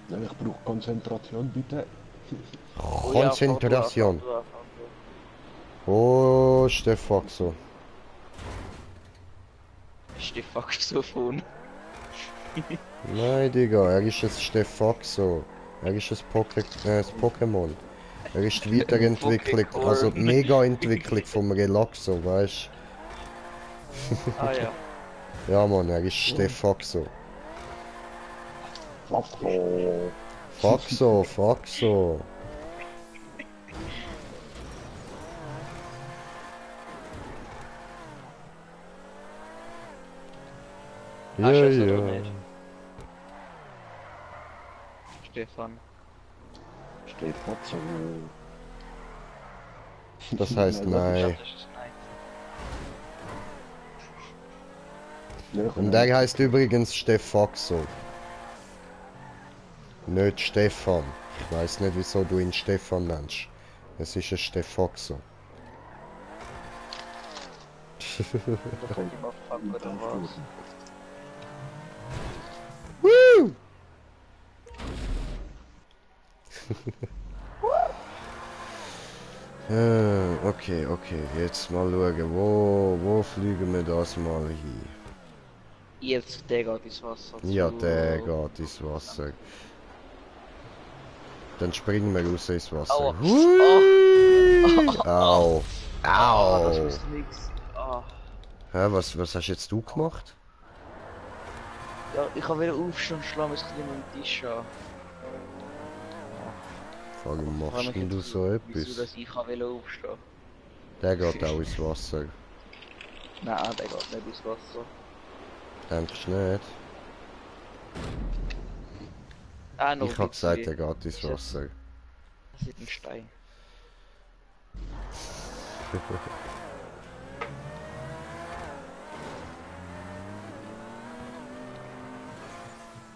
Nein, ich brauche Konzentration, bitte. Konzentration. Ja, Oh, Stefaxo. ist die Saxophon. Nein, Digga, er ist ein Stefaxo. Er ist ein Pokémon. Er ist die Weiterentwicklung, also die Mega-Entwicklung vom Relaxo, weißt Ah ja. du? Ja, Mann, er ist Stefaxo. Faxo. Ja, Hast du es oder ja. nicht? Stefan. Stefan, so. Das heißt Nein, warte, Ich nein. glaub, das ist nein. Ja, Und der heißt übrigens Stefaxo. Nicht Stefan. Ich weiß nicht, wieso du ihn Stefan nennst. Es ist ein Stefaxo. Da kommt immer Fuck oder was? Woo! Okay, okay. Jetzt mal schauen, wo fliegen wir das mal hin? Jetzt, der geht ins Wasser. Ja, zu- der geht ins Wasser. Dann springen wir raus ins Wasser. Aua. Hui! Au! Ah, das Au! ist nix. Ah. Hä, was hast jetzt du gemacht? Ja, ich habe wieder aufstehen und schlagen, es mit dem Tisch an. Warum Ich frage machst mich denn du jetzt, so wieso, etwas? dass ich will aufstehen. Der geht auch ins Wasser. Nein, der geht nicht ins Wasser. Denkst du nicht? Ah, noch Ich hab gesagt, bisschen. er geht ins Wasser. Das ist ein Stein.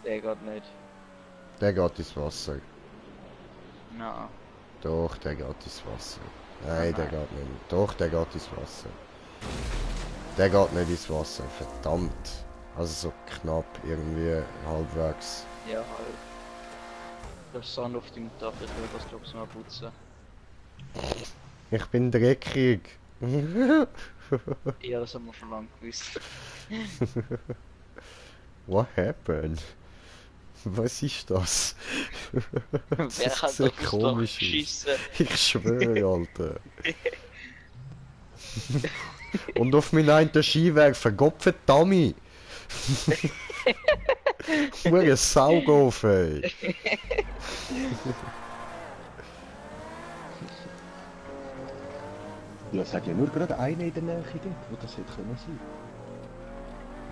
Der geht nicht. Der geht ins Wasser. Nein. Doch, der geht ins Wasser. Nein, der Nein. geht nicht. Doch, der geht ins Wasser. Der geht nicht ins Wasser, verdammt. Also so knapp, irgendwie halbwegs. Ja, halt. Das ist Sand auf dem Dach, ich will das glaube ich mal putzen. Ich bin dreckig. Ja, das haben wir schon lange gewusst. What happened? Was ist das? Wer Das hat sieht auf das Dach komisch aus. geschissen? Ich schwöre, Alter. Und auf meinen einen Skiwerfer, Gottverdammt! Hure Saugofen, ey. Ja, sag ja nur gerade einen in der Nähe dort, wo das hätte können sein.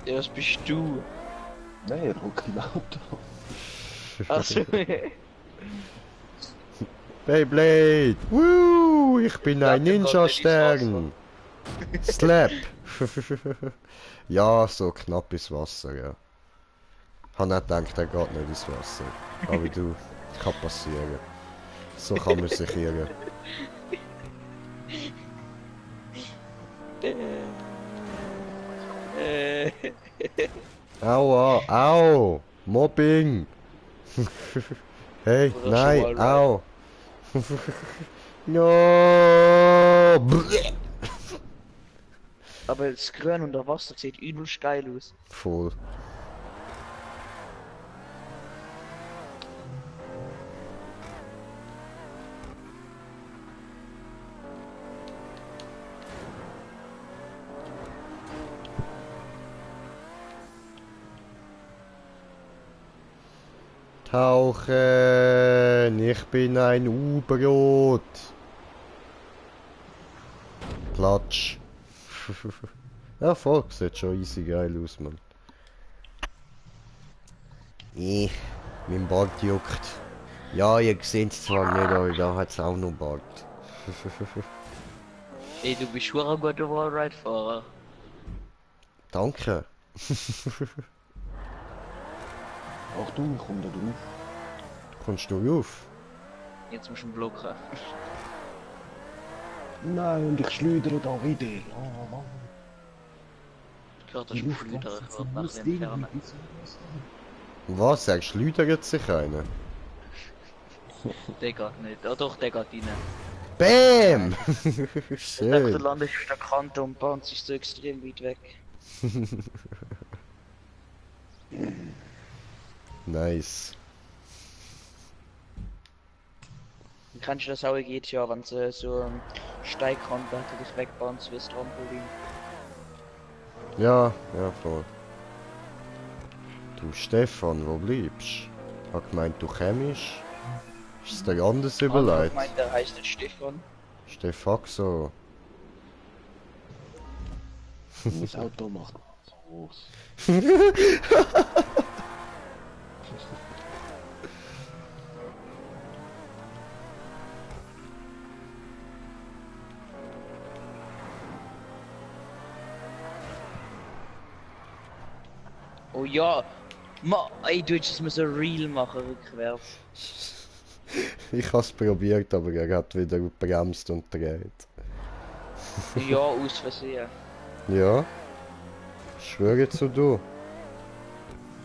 Ja, das bist du. Nein, er hockt im Auto. Also, Beyblade! Woo! Ich bin ein Ja, der geht nicht ins Ninja-Stern! Slap! Ja, so knapp ins Wasser, ja. Hab nicht gedacht, er geht nicht ins Wasser. Aber du, kann passieren. So kann man sich irren. Aua, au! Mobbing! Hey, Oder nein, schon mal au! No! Bleh. aber das Grün unter Wasser sieht übelst geil aus. Voll. Tauchen! Ich bin ein U-Boot! Klatsch! Ja, voll, sieht schon easy geil aus, Mann. Mein Bart juckt. Ja, ihr seht es zwar nicht, aber da hat es auch noch Bart. Ey, du bist schon ein guter Wallride-Fahrer. Danke. Achtung, ich komm da drauf. Kommst du rauf? Jetzt musst du ihn blocken. Nein, und ich schleudere da wieder. Oh Mann. Klar, das ist ein Schleuder, ich werde nach dem entfernen. Was, sagst du, schleudert sich einer? Der geht nicht. Ah doch, der geht rein. BÄM! Ich dachte, du Schön. landest auf der Kante und Bounce ist so extrem weit weg. Nice. Kannst du das auch in GTA, wenn sie so einen Steigkante hat, dich wegbounce wie das Trampolin? Ja, ja, voll. Du Stefan, wo bleibst? Hab gemeint, du kämst. Ist es dir anders Ich überlegt? meine, der heißt nicht Stefan. Stefaxo. Das Auto macht. groß. Oh ja. Ey, du hättest es müssen real machen, rückwärts. Ich hab's probiert, aber er hat wieder bremst und dreht. Ja, aus Versehen. Ja. Ich schwöre zu du.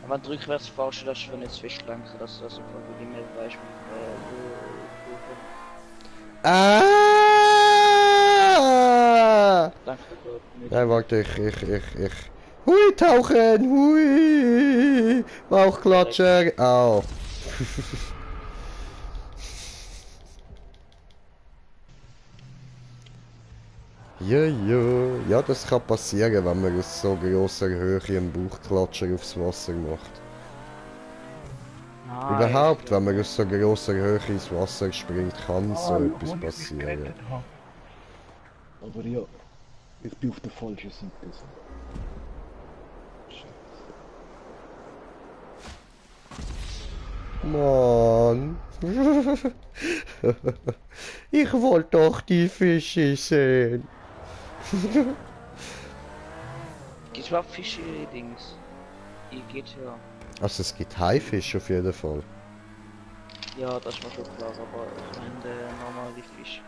Wenn du rückwärts fährst, darfst du nicht zu fest lenken, dass du das einfach nicht mehr weißt, Ah! Danke nicht. Nein, warte, ich. Hui, tauchen! Hui! Bauchklatscher! Au! Ja, ja, das kann passieren, wenn man aus so grosser Höhe einen Bauchklatscher aufs Wasser macht. Nein, Überhaupt, wenn man aus so grosser Höhe ins Wasser springt, kann so etwas passieren. Aber ja, ich bin auf der falschen Seite. So. Mann. Ich wollte doch die Fische sehen. Gibt's überhaupt Fische-Dings? Die GTA. Also es gibt Haifische auf jeden Fall. Ja, das ist mir schon klar, aber ich meine der normale Fisch.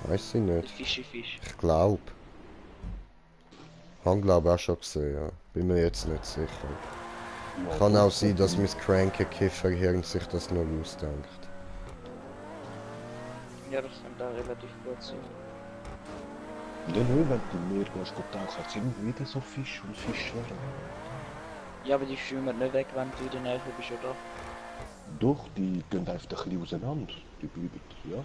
Weiß ich Der nicht. Fisch. Ich glaube. Haben glaube auch schon gesehen, ja. Bin mir jetzt nicht sicher. Ja, Kann auch sein, dass mein kranke Kifferhirn sich das nur ausdenkt. Ja, das kann da relativ gut sein. Ja, nur wenn du im Meer gehst, tauchen, sind wieder so Fisch und Fischschwärme. Ja, aber die schwimmen nicht weg, wenn du in der Nähe bist, oder? Doch, die gehen einfach ein bisschen auseinander. Die bleiben, ja.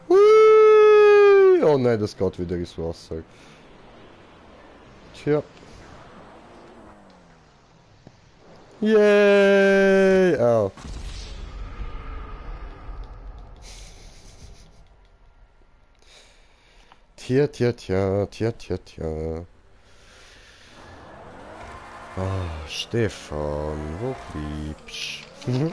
Hui! Oh nein, das geht wieder ins Wasser. Tja. Yay! Au. Tja. Ah, Stefan, wo bleibst du?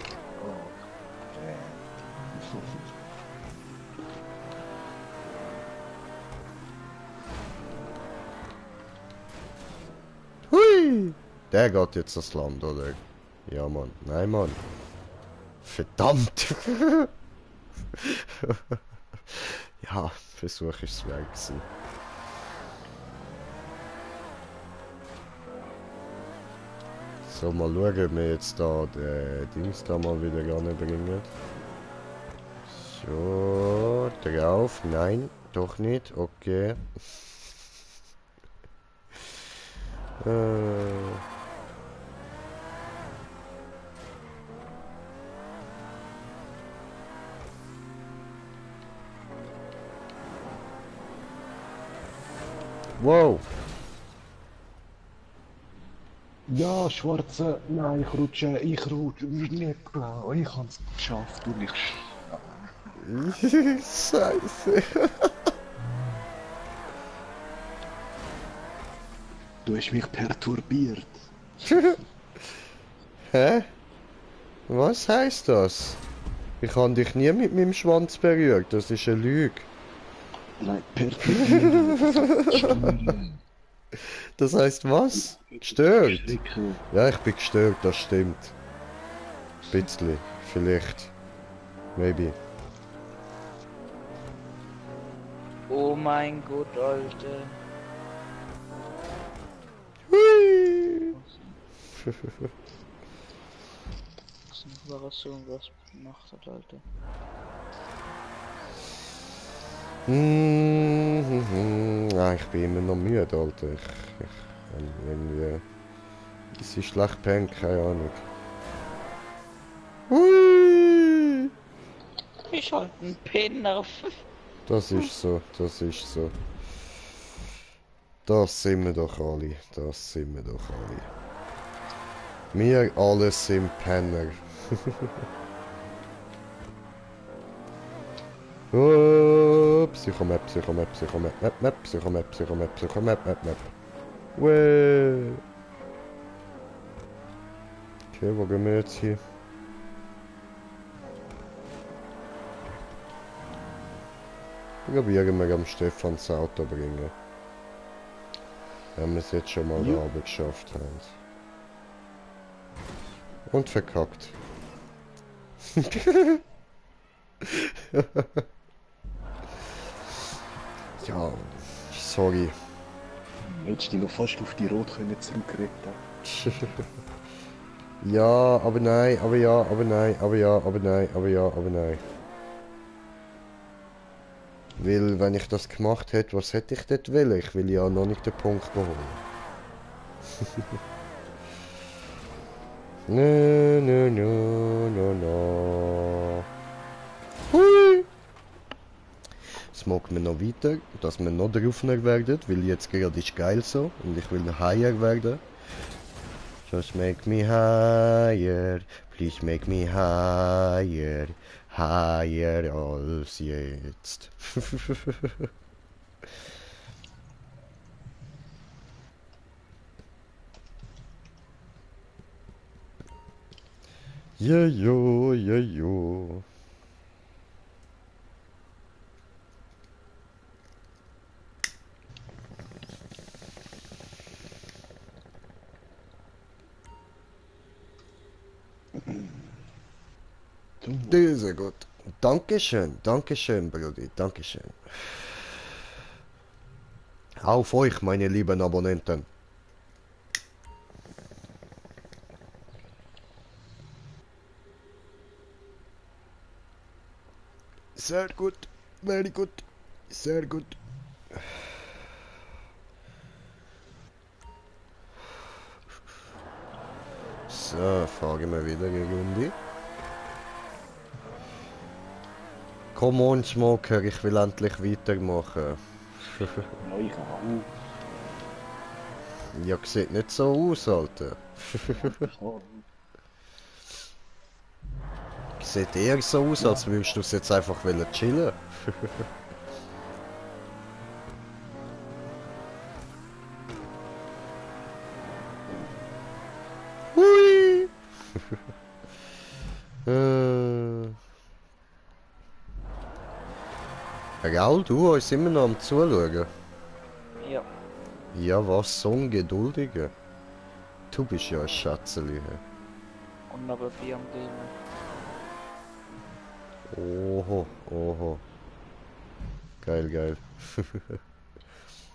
Hui! Der geht jetzt das Land, oder? Ja, Mann. Nein, Mann. Verdammt! Ja, Versuch ist es wert gewesen. So, mal schauen, ob wir jetzt da den Dings da mal wieder ranbringen. So, drauf. Nein, doch nicht. Okay. Wow. Ja, Schwarze, nein, ich rutsche, nicht blau, ich hab's geschafft und ich... Scheiße. Du hast mich perturbiert. Hä? Was heißt das? Ich habe dich nie mit meinem Schwanz berührt, das ist eine Lüge. Nein, perturbiert. Das heißt was? Gestört? Schrecken. Ja, ich bin gestört, das stimmt. Bisschen, vielleicht. Maybe. Oh mein Gott, Alter. Hui. Das ist eine Überraschung, was gemacht hat, Alter. Ich bin immer noch müde, Alter. Ich irgendwie... Es ist schlecht pennt, keine Ahnung. Hui. Ich bist halt ein Penner. Das ist so, das ist so. Das sind wir doch alle, das sind wir doch alle. Wir alle sind Penner. Oh, Psychomap, Psychomap, Psychomap, Map, Map, Psychomap, Psychomap, Psychomap, Map, Map. Wee. Okay, wo gehen wir jetzt hier? Probieren wir am Stefan das Auto bringen. Wenn wir es jetzt schon mal da oben geschafft haben. Und verkackt. Ja, sorry. Hättest du dich noch fast auf die Rot können zurückretten. Ja, aber nein, aber ja, aber nein, aber ja, aber nein, aber ja, aber nein. Weil, wenn ich das gemacht hätte, was hätte ich dort wollen? Ich will ja noch nicht den Punkt holen. No, no, no, no, no. Hui! Smoken wir noch weiter, dass wir noch draufner werden, weil jetzt gerade ist geil so und ich will noch higher werden. Just make me higher, please make me higher, higher als jetzt. Ja, jo, ja, jo. Sehr gut. Dankeschön, Brudi, Dankeschön. Auf euch, meine lieben Abonnenten. Sehr gut, very gut, sehr gut. So, fahren wir wieder eine Runde. Come on, Smoker, ich will endlich weitermachen. Ja, ich auch. Ja, sieht nicht so aus, Alter. Sieht eher so aus, als würdest du es jetzt einfach chillen. Hui! Raul, du uns immer noch am Zuschauen. Ja. Ja, was, so ein Geduldiger. Du bist ja ein Schätzeli. Und aber 4 am Gamer. Oho, oho. Geil, geil.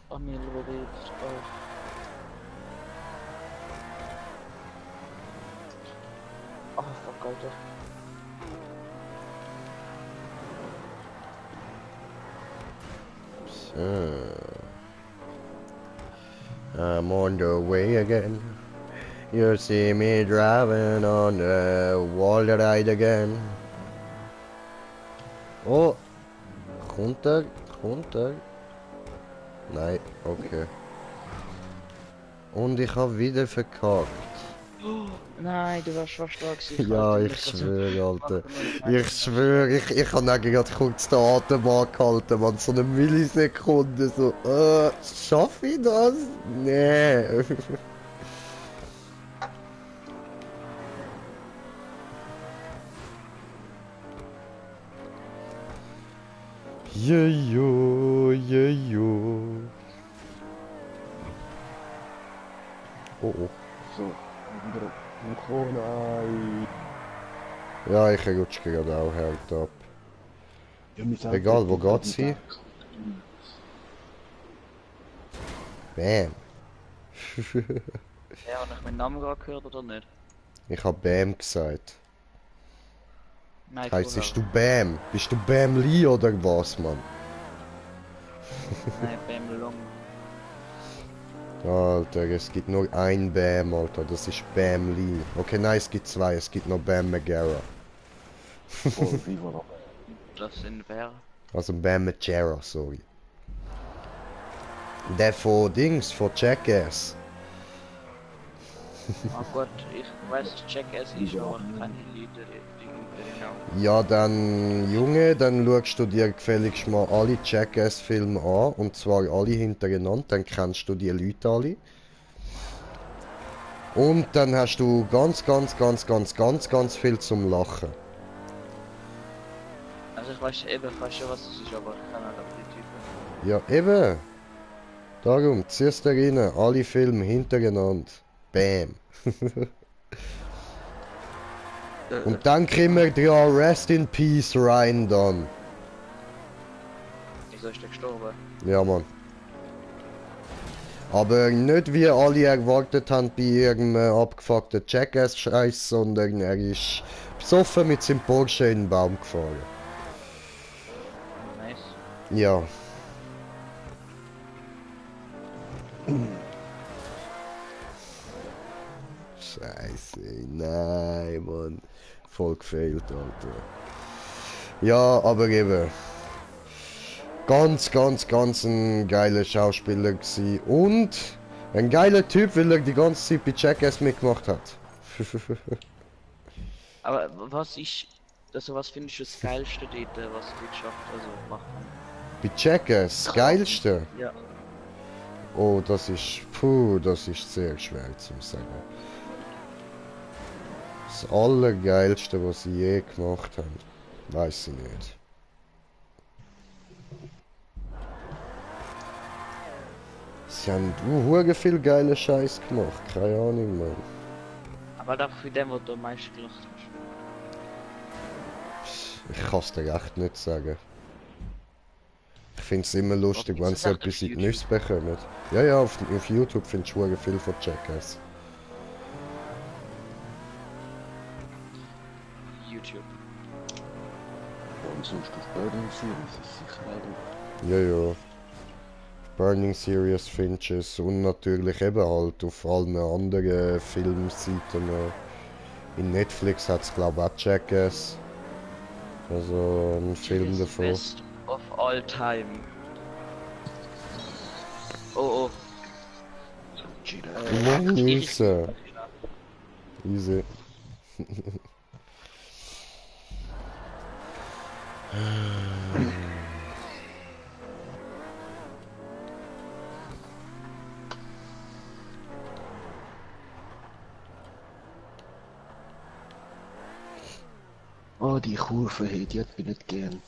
Amil redet auch. Ah, fuck, Alter. I'm on the way again. You see me driving on the wall ride again. Oh! Runter, runter. Nein, okay. Und ich habe wieder verkackt. Oh, nein, du warst fast da gewesen. Ja, ich schwöre, Alter. Ich schwöre, ich habe gerade kurz den Atem angehalten, man. So eine Millisekunde, so, schaff ich das? Nee. Jejo, jejo. Oh, oh. So, oh nein. Ja, ich rutsche gerade auch hart ab. Ja, wir sind Egal, wo geht's hin? Bam. Ja, habe ich meinen Namen gerade gehört oder nicht? Ich hab Bam gesagt. Nein, Heißt du Bam? Bist du Bam Lee oder was, Mann? Nein, Bam Long. Alter, es gibt nur ein Bam, Alter, das ist Bam Lee. Okay, nein, es gibt zwei, es gibt noch Bam Margera. Oh, wie war noch? Das sind wer? Also Bam Margera, sorry. Der von Dings, von Jackass. Oh Gott, ich weiß, Jackass ist, aber ich kann die Lieder genau. Ja, dann Junge, dann schaust du dir gefälligst mal alle Jackass-Filme an. Und zwar alle hintereinander, dann kennst du die Leute alle. Und dann hast du ganz viel zum Lachen. Also ich weiß eben fast schon, was das ist, aber ich kann halt auch die Typen. Ja, eben. Darum, ziehst du rein, alle Filme hintereinander. Bam. Und dann kriegen wir dran Rest in Peace rein dann. Wieso ist der gestorben? Ja, Mann. Aber nicht wie alle erwartet haben bei irgendeinem abgefuckten Jackass-Scheiß, sondern er ist besoffen mit seinem Porsche in den Baum gefahren. Nice. Ja. Scheiße, nein, Mann. Voll gefailt, Alter. Ja, aber eben. Ganz ein geiler Schauspieler gewesen. Und ein geiler Typ, weil er die ganze Zeit bei Jackass mitgemacht hat. Aber was ich, also was finde ich das Geilste dort, was die geschafft, also machen? Bei Jackass, das Geilste? Ja. Oh, das ist sehr schwer zu sagen. Das Allergeilste, was sie je gemacht haben, weiß ich nicht. Sie haben hure viel geile Scheiß gemacht, keine Ahnung, Mann. Aber doch für den, wo du am meisten gelacht hast. Ich kann es dir echt nicht sagen. Ich finde es immer lustig, Gibt's wenn das sie echt auf etwas in die YouTube? Nüsse bekommen. Ja, auf YouTube findest du hure viel von Jackass. YouTube. Und sonst auf Burning Series ist sicher auch. Ja. Burning Series findest du es und natürlich eben halt auf allen anderen Filmseiten. In Netflix hat es glaube ich auch Jackass. Also ein Film davon. Best of all time. Oh, oh. Mann, easy. Easy. Oh, die Kurve, hey, die hat mich nicht gern.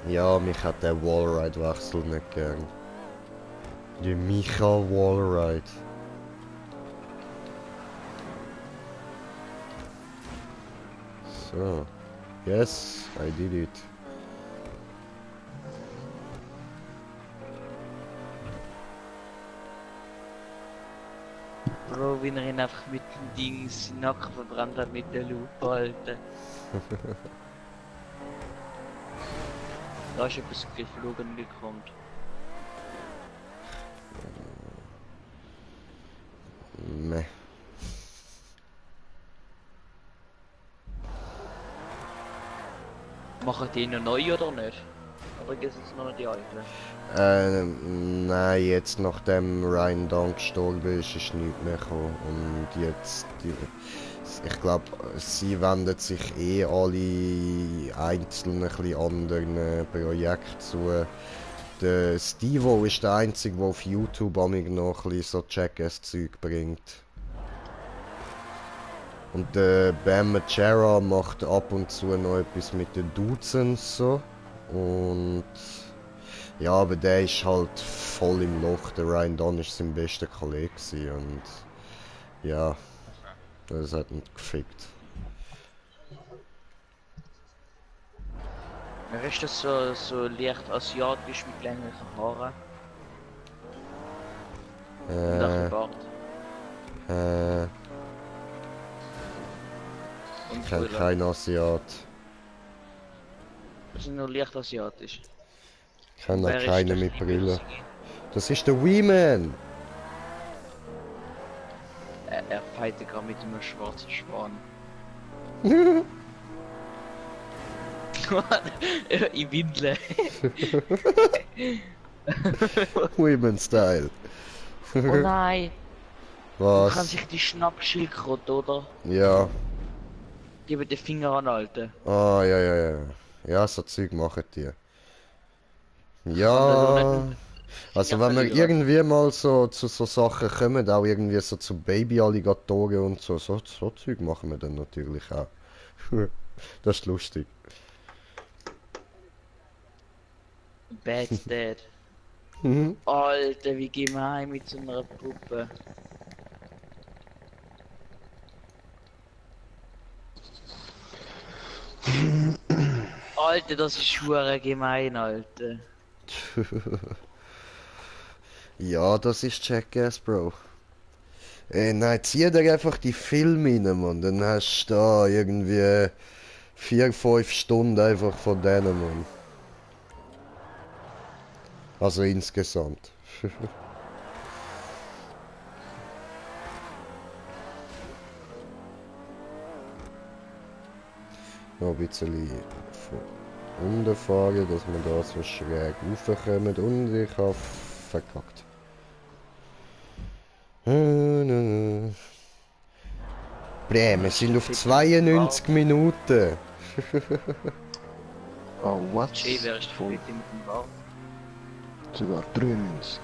Ja, mich hat der Wallride-Wechsel nicht gern. Die Micha Wallride. So. Yes, I did it. Bro, wie er ihn einfach mit dem Ding seinen Nacken verbrannt hat mit der Lupe, Alter. Da ist etwas geflogen gekommen. Meh. Machen die noch neu oder nicht? Oder gibt es noch die alten? Nein, jetzt nachdem Ryan Dunn gestorben ist nichts mehr gekommen. Und jetzt, ich glaube, sie wendet sich alle einzelnen, anderen Projekten zu. Der Stevo ist der Einzige, der auf YouTube amig noch so Jackass-Zeug bringt. Und der Bam Margera macht ab und zu noch etwas mit den Dudes und so. Und ja, aber der ist halt voll im Loch. Der Ryan Dunn ist sein bester Kollege gewesen und ja, das hat ihn gefickt. Mir ist das so leicht asiatisch mit länglichen Haaren und ein Bart. Und Ich kenne Brille. keinen Asiat. Das sind nur leicht asiatisch. Ich kenne Wer auch ist keinen der mit Brille. Schwierige? Das ist der Wee-Man! Er fightet gerade mit einem schwarzen Schwan. Ich windle. Women Style. Oh nein, du kannst Was? sich die Schnappschildkröte, oder? Ja. Gib den Finger an, Alter. Ah, ja, ja, ja. Ja, so Zeug machen die. Kann der da Ja. nicht Also Finger wenn wir verlieren? irgendwie mal so zu so Sachen kommen, auch irgendwie so zu Babyalligatoren und so Zeug machen wir dann natürlich auch. Das ist lustig. Bad Dad. Mhm. Alter, wie gemein mit so einer Puppe. Alter, das ist schwer gemein, Alter. Ja, das ist Jackass, Bro. Nein, zieh dir einfach die Filme rein, Mann. Dann hast du da irgendwie 4, 5 Stunden einfach von denen, Mann. Also insgesamt. Noch ein bisschen von unten fahren, dass wir da so schräg raufkommen und ich habe verkackt. Bläh, wir sind auf 92 Minuten. Oh, what? Jay, wer ist Voll. fit mit dem Bau? Sogar 93.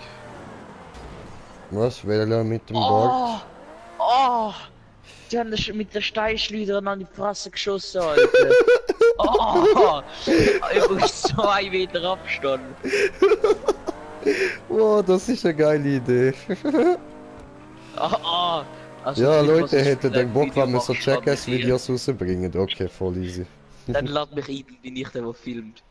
Was? Wer mit dem Oh! Bart? Oh! Die haben das mit der Steinschleuder an die Fresse geschossen, Alter. Oh! Ich muss 2 Meter Abstand. Wow, das ist eine geile Idee. Oh! Also Ja, für was Leute, ich hättet für ihr ein Bock, Video wenn wir so machst, lad mich ein. Jackass-Videos rausbringen? Okay, voll easy. Dann lad mich ein, bin ich der, der filmt.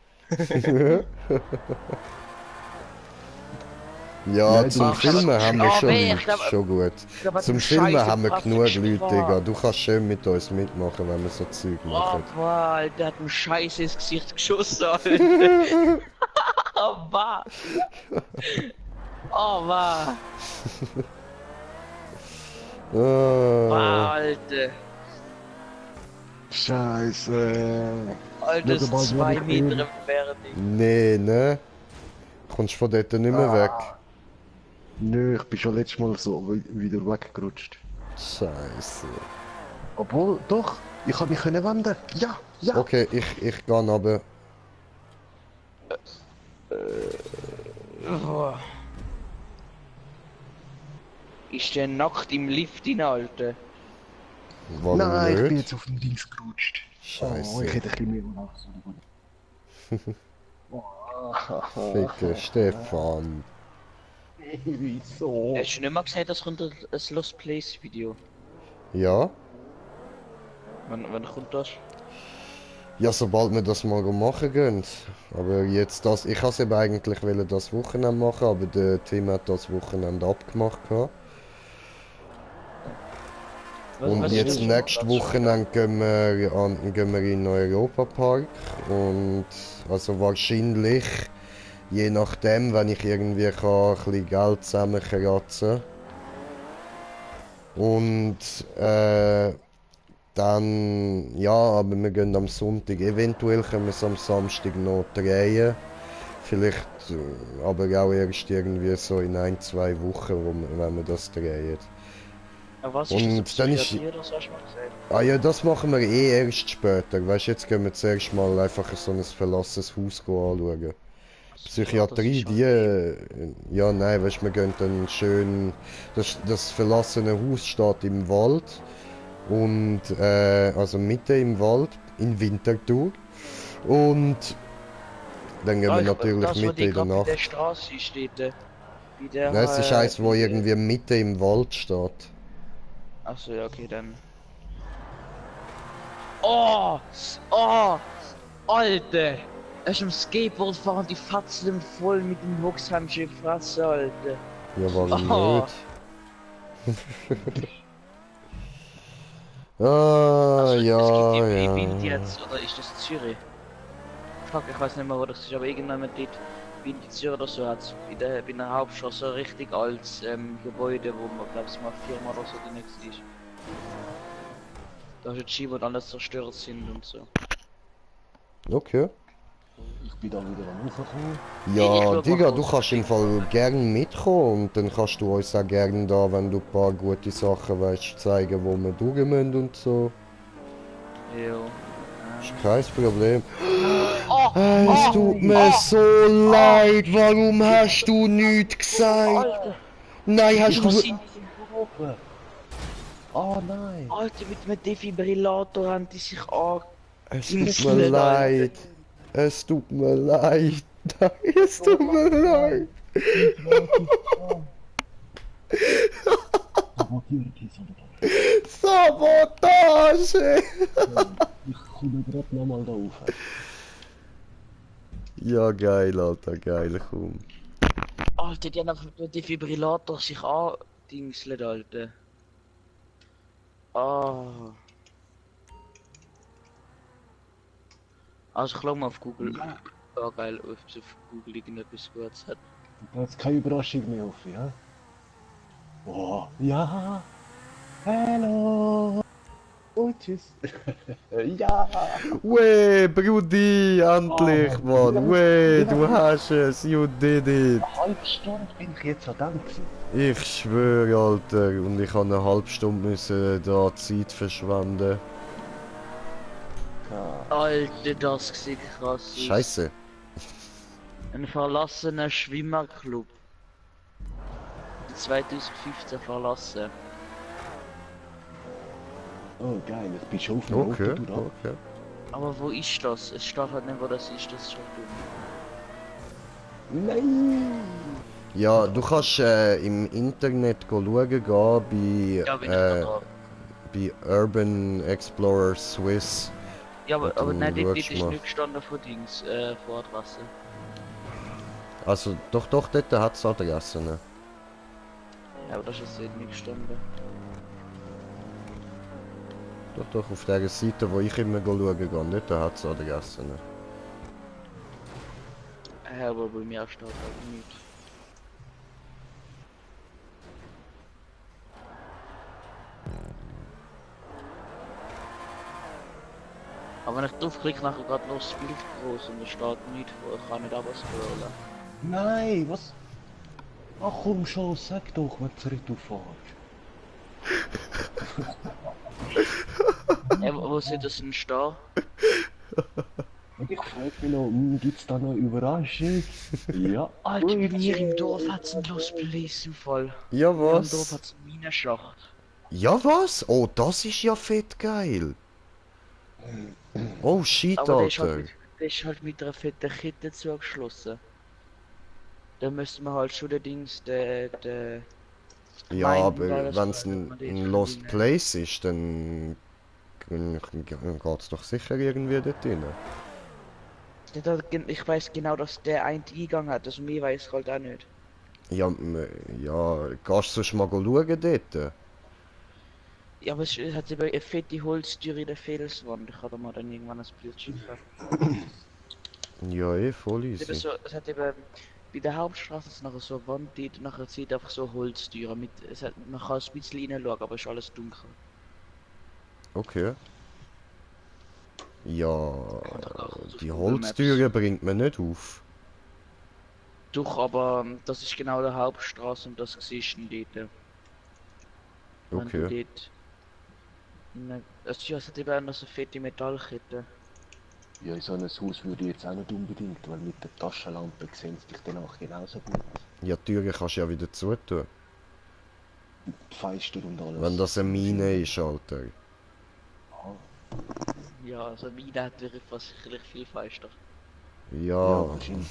Ja, Nein, zum Ach, Filmen aber- haben wir oh, schon weh, Leute, ich glaub- schon gut. Ich glaub, Zum du Filmen Scheiße, haben wir Prasse genug gefahren. Leute, Digga. Du kannst schön mit uns mitmachen, wenn wir so Zeug Oh, machen. boah, Alter, der hat einen Scheiße ins Gesicht geschossen, Alter. Oh, wa. Oh, wa. Ah, Alter. Scheiße. Alter, Schau ist mal, 2 wie ich bin. Meter entfernt. nee, ne? Kommst von dort nicht mehr weg. Nö, ich bin schon letztes Mal so wieder weggerutscht. Scheiße. Obwohl, doch, ich habe mich können wenden. Ja, ja. Okay, ich gehe runter. Oh. Ist der nackt im Lift in, Alter? Warum Nein, ich bin nicht? jetzt auf dem Dings gerutscht. Scheiße. Oh, ich hätte ein bisschen mehr gemacht. Oh, Ficke Stefan. wieso? Hast du nicht mal gesagt, das kommt ein Lost Place Video? Ja? Wann kommt das? Ja, sobald wir das mal machen gehen. Aber jetzt das, ich wollte eben eigentlich das Wochenende machen, aber der Team hat das Wochenende abgemacht gehabt. Und was jetzt ist das? nächstes Wochenende gehen wir in den Europapark und also wahrscheinlich, je nachdem, wenn ich irgendwie kann, ein bisschen Geld zusammenkratzen. Und dann, ja, aber wir gehen am Sonntag, eventuell können wir es am Samstag noch drehen. Vielleicht, aber auch erst irgendwie so in 1, 2 Wochen, wenn wir das drehen. Was Und ist das? dann ist- Psychiatrie oder so, hast du mal gesagt? Ah ja, das machen wir eh erst später. Weißt du, jetzt gehen wir zuerst mal einfach so ein verlassenes Haus anschauen. Psychiatrie, die. Ja, nein, weißt du, wir gehen dann schön. Das verlassene Haus steht im Wald. Und, also mitten im Wald, in Winterthur. Und dann gehen wir natürlich das, wo mitten die in der gerade bei der Nacht. Straße steht. Bei der, Nein, es ist eins, wo bei der- irgendwie mitten im Wald steht. Achso, ja, okay, dann. Oh! Oh! Alter! Er ist am Skateboard fahren, die Fatzeln voll mit dem Wuchshamsche Fresse, Alter. Ja, warum Oh. nicht? Ah, Also, ja, es gibt ja. Wind jetzt, oder ist das Zürich? Fuck, ich weiß nicht mehr, wo das ist, aber irgendwann dort Wind in Zürich oder so hat es bei der Hauptstraße so richtig altes Gebäude, wo man, glaube ich, mal Firma oder so die nächste ist. Da ist jetzt Ski, wo alles zerstört sind und so. Okay. Ich bin da wieder am raufgekommen. Ich Ja, schau mal Digga, du kurz, kannst im Fall gern mitkommen und dann kannst du uns auch gern da, wenn du ein paar gute Sachen weißt, zeigen, wo wir durch müssen und so. Jo. Ist kein Problem. Oh! Es tut mir so leid, warum hast du nichts gesagt? Alter! Nein, hast Ich du... Was hab sind gerufen. Oh nein. Alter, mit einem Defibrillator haben die sich an. Es Dings tut mir nicht, Alter. leid. Es tut mir leid. Nein, es tut mir leid. Sabotage! Ich komme gerade nochmal da rauf. Ja, geil, Alter, geil, komm. Alter, die haben einfach mit dem Defibrillator sich andingselt, Alter. Ah. Also ich glaube mal auf Google. Ja, geil, ob es auf Google irgendetwas Gutes hat. Da hat's keine Überraschung mehr auf, ja? Oh, ja. Hallo. Und tschüss. Ja. Weh, Brudi, endlich, Mann. Weh, du hast es, you did it. Eine halbe Stunde bin ich jetzt an dem gewesen. Ich schwöre, Alter, und ich habe eine halbe Stunde müssen da Zeit verschwenden. Ja. Alter, das sieht krass aus. Scheiße. Ein verlassener Schwimmerclub. 2015 verlassen. Oh geil, ich bin schon auf dem Okay, Auto durch. okay. Aber wo ist das? Es steht halt nicht, wo das ist schon dumm. Nein. Ja, du kannst im Internet schauen gehen Ja, bin ich da dran. bei Urban Explorer Swiss. Ja, aber du nein, dort schaust ist mal. nicht gestanden von Dings, vor Adresse. Also, doch, dort hat es Adressen. Ne? Ja, aber das ist dort nicht gestanden. Doch, auf der Seite, wo ich immer schauen gehe, dort hat es Adressen. Ne? Ja, aber bei mir steht halt nicht. Aber wenn ich draufklicke, nachher gerade los das Bild groß und es steht nicht, wo ich kann nicht aber scrollen. Nein, was? Ach komm schon, sag doch, wenn du zurück fährst. Wo soll das denn stehen? Und ich frage mich noch, gibt's da noch Überraschung? Ja. Alter, bei mir im Dorf hat's einen Lost Place im Fall. Ja, Bei mir im Dorf was? hat's eine Minenschacht. Ja, was? Oh, das ist ja fett geil. Oh, shit, Aber Alter. der ist halt mit einer fetten Kette zugeschlossen. Da müsste man halt schon den Dings, Ja, Gemeinde und aber alles, wenn es damit man dort ein Lost verdienen. Place ist, dann geht es doch sicher irgendwie dort rein. Ich weiß genau, dass der einen Eingang hat, also mir weiß ich halt auch nicht. Ja, ja, gehst du sonst mal schauen dort? Ja, aber es hat eben eine fette Holztür in der Felswand. Ich kann da mal dann irgendwann ein Bild schicken. Ja, eh, voll Es, eben easy. so, es hat eben bei der Hauptstraße ist nachher so eine Wand, die nachher sieht einfach so Holztüren mit. Man kann ein bisschen reinschauen, aber es ist alles dunkel. Okay. Ja, Und da auch auf die Google Maps. Holztüre bringt man nicht auf. Doch, aber das ist genau der Hauptstraße und das siehst du dort. Wenn Okay. du dort. Es hat eben auch noch so fette Metallkette. Ja, in so ein Haus würde ich jetzt auch nicht unbedingt, weil mit der Taschenlampe sehen sie dich danach genauso gut. Ja, die Türe kannst du ja wieder zutun. Die Fenster und alles. Wenn das eine Mine ist, Alter. Ja, also meine hat wirklich fast sicherlich viel feister. Ja, wahrscheinlich.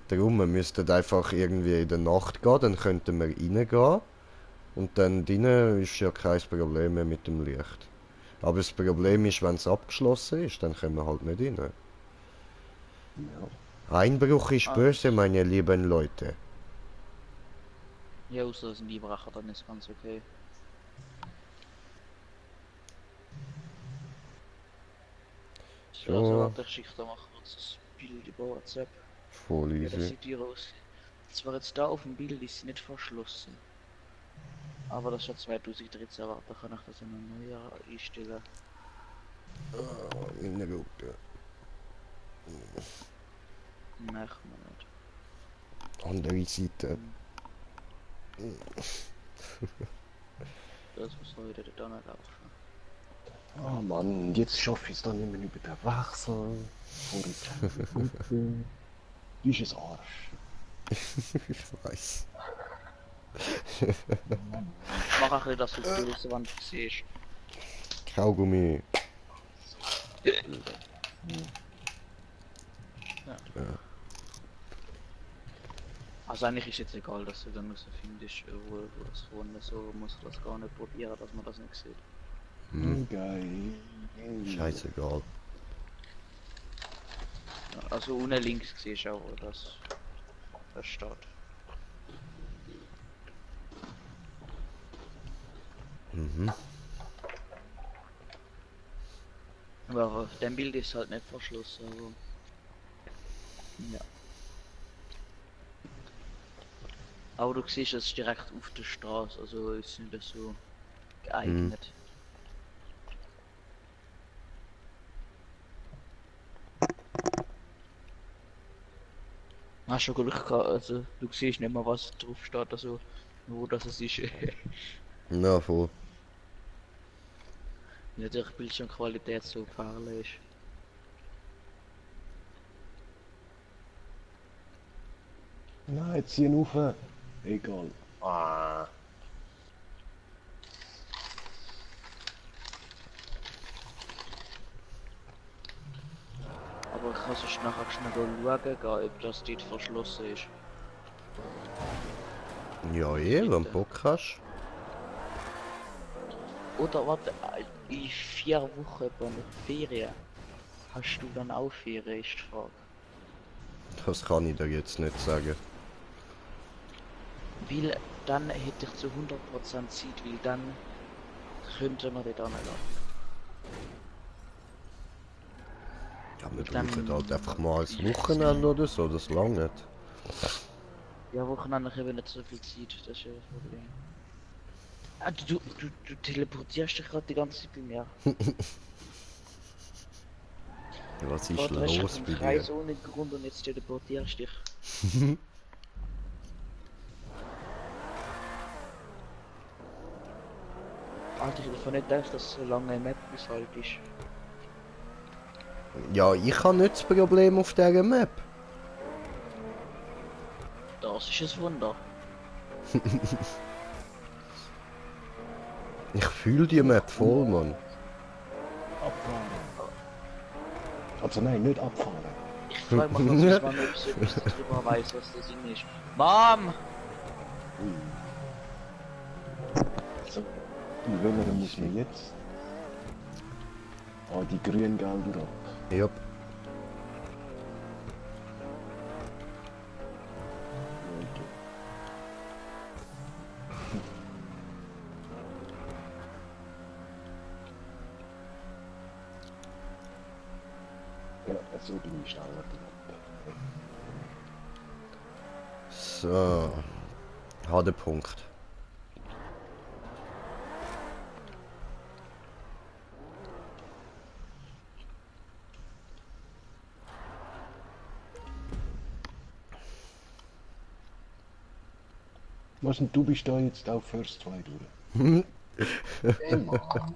darum, wir müssten einfach irgendwie in der Nacht gehen, dann könnten wir reingehen. Und dann drinnen ist ja kein Problem mehr mit dem Licht. Aber das Problem ist, wenn es abgeschlossen ist, dann können wir halt nicht rein. Ja. Einbruch ist böse, meine lieben Leute. Ja, außer das Einbrecher, dann ist ganz okay. So, also warte, ich schicke da mal kurz das Bild über WhatsApp. Voll Wie das easy. sieht hier aus. Zwar jetzt da auf dem Bild ist sie nicht verschlossen. Aber das ist schon 2013, aber da kann ich das in einem Neujahr einstellen. In der Gruppe. Machen wir nicht. Andere Seite. Das muss heute da nicht laufen. Oh Mann, jetzt schaffe ich es dann nicht mehr über den Wechsel. Vorhin du bist ein Arsch. Ich weiß. Mach ein bisschen, dass du die böse Wand siehst. Kaugummi. Also eigentlich ist jetzt egal, dass du dann so findest, wo das vorne so muss das gar nicht probieren, dass man das nicht sieht. Geil. Scheißegal. Ja, also unten links siehst du auch, wo das steht. Aber auf dem Bild ist halt nicht verschlossen, aber ja. Aber du siehst, es ist direkt auf der Straße, also ist nicht so geeignet. Hast schon Glück gehabt, also du siehst nicht mal, was drauf steht, also wo das es ist. Na, voll. Natürlich Bildschirmqualität so gefährlich ist. Nein, jetzt ziehen rauf. Egal. Ah. Aber ich kann sonst nachher schnell schauen, ob das dort verschlossen ist. Ja, wenn du Bock hast. Oder warte, in 4 Wochen bei einer Ferien. Hast du dann auch Ferien, ist die Frage. Das kann ich dir jetzt nicht sagen. Weil dann hätte ich zu 100% Zeit, weil dann könnte man dort angehen. Ja, wir Dann- brauchen halt einfach mal ein Wochenende oder so, das lange nicht. Ja, Wochenende haben wir nicht so viel Zeit, das ist ja das Problem. Ah, du teleportierst dich gerade die ganze Zeit bei mir. Was ist Warte, weißt du, los im bei Kreis dir? ohne Grund und jetzt teleportierst dich. Alter, ich hätte nicht gedacht, dass so lange eine Map bis halt ist. Ja, ich habe nicht das Problem auf dieser Map. Das ist ein Wunder. Ich fühle die Map voll, Mann. Abfahren. Also nein, nicht abfahren. Ich frage mich noch, ob ich so etwas drüber weiß, was das Ding ist. Mom! So. Und welcher muss man jetzt? Ah, die grünen Gelder ab. Ja. Ja, so bin ich schneller. So. Hadepunkt. Was denn, du bist da jetzt auf First 2 durch? Ey, Mann.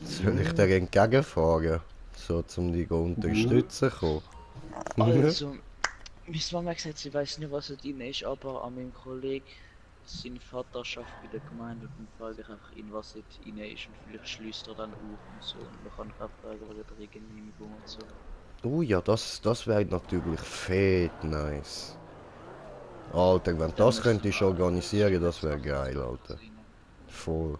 Soll ich dir entgegenfahren? So, um dich unterstützen kommen? Also, meine Mama hat gesagt, sie weiß nicht, was da drin ist, aber an meinem Kollegen, sein Vater schafft bei der Gemeinde und dann frage ich einfach ihn, was dort drin ist und vielleicht schließt er dann auf und so. Und dann kann ich auch fragen, wegen der Regenehmigung und so. Oh ja, das wäre natürlich fett nice. Alter, wenn Dann das müssen könntest wir- organisieren, das wäre geil, Alter. Voll.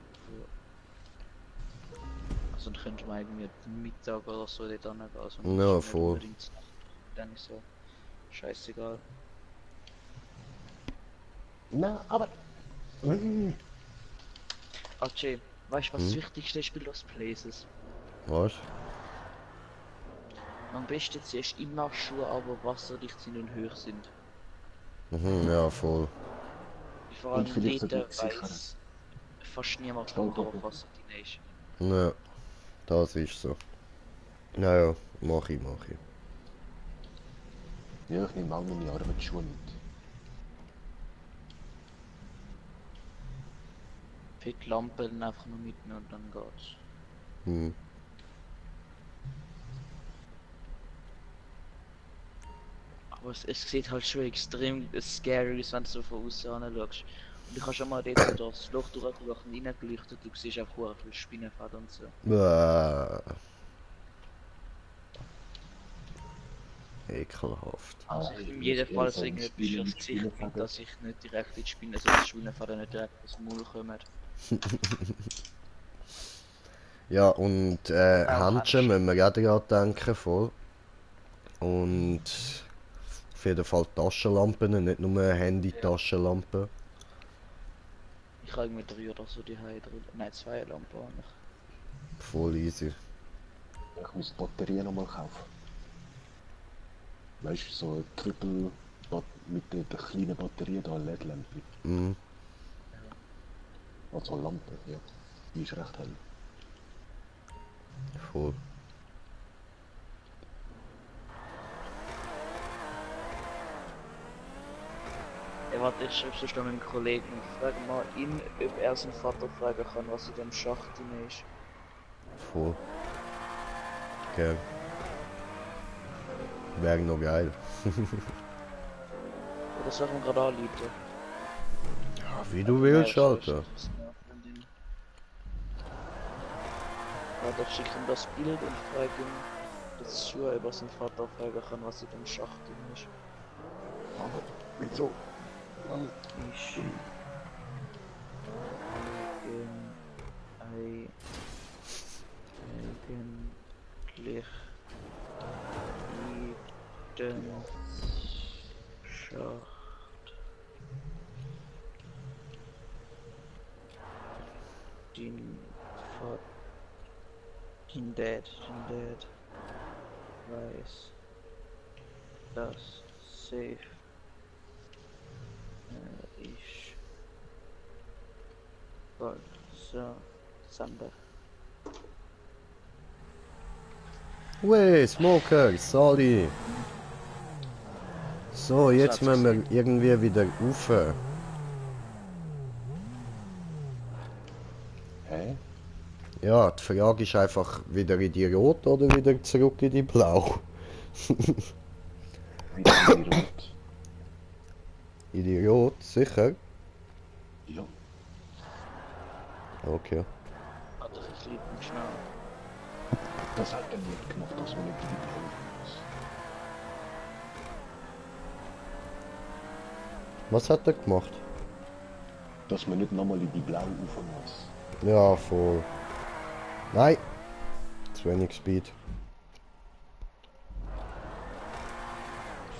Also dann könnte man irgendwie Mittag oder so dort angehen. Also Ja, nicht voll. unbedingt Nacht. Dann ist so scheißegal. Na, aber... Ah, Jay, Weißt du, was das Wichtigste ist bei Lost Places? Was? Am besten ziehst du immer Schuhe an, die wasserdicht sind und hoch sind. Mhm, ja, voll. Vor Und allem vielleicht dort sogar gesichert. weiss fast niemand, wo Stahlkappe. Dorfwasser drin ist. Ja, das ist so. Naja, mach ich. Ja, ich nehme auch meine Arbeitsschuhe mit. Für die Lampe dann einfach nur mitnehmen und dann geht's. Hm. Aber es sieht halt schon extrem scary aus, wenn du so von außen anschaust. Und ich habe schon mal dort so das Loch durchgeschaut und reingeleuchtet, du siehst einfach sehr viele Spinnenfäden und so. Ekelhaft. Also ich in jedem Fall so irgendetwas fürs Gesicht nimmt, dass ich nicht direkt in die Spinne, also die Spinnenfäden nicht direkt ins Maul kommen. Ja, und Auch Handschuhe Handschuhe. müssen wir auch daran denken, voll. Und auf jeden Fall Taschenlampen, nicht nur Handy-Taschenlampen. Ich habe irgendwie 3 oder so die drin. Nein, 2 Lampen habe ich. Voll easy. Ich muss die Batterien nochmal kaufen. Weißt du, so ein Triple mit der kleinen Batterie da, LED-Lampe. Mhm, Also Lampe, ja. Die ist recht hell. voll. Ja, warte, ich schreibe sonst noch meinem Kollegen und frage mal ihn, ob er seinen Vater fragen kann, was in dem Schacht drin ist. Voll. Okay. Wäre noch geil. Oder soll ich ihn gerade anrufen? Ja, wie du willst, Alter. Warte, ich schicke ihm das Bild und frage ihn dazu, ob er seinen Vater fragen kann, was in dem Schacht drin ist. Aber wieso? Ich eigentlich jeden Schacht den Dad weiß, dass safe ich bald so Sander. Wey, Smoker, Sali. So, jetzt müssen wir irgendwie wieder rauf. Hä? Ja, die Frage ist einfach, wieder in die Rot oder wieder zurück in die Blau? Wieder in die Rot. In die Rot, sicher? Ja. Okay. Warte, ich liebe mich schnell. Das hat er nicht gemacht, dass man nicht in die Blau muss. Was hat er gemacht? Dass man nicht nochmal in die Blau rauf muss. Ja, voll. Nein! Zu wenig Speed.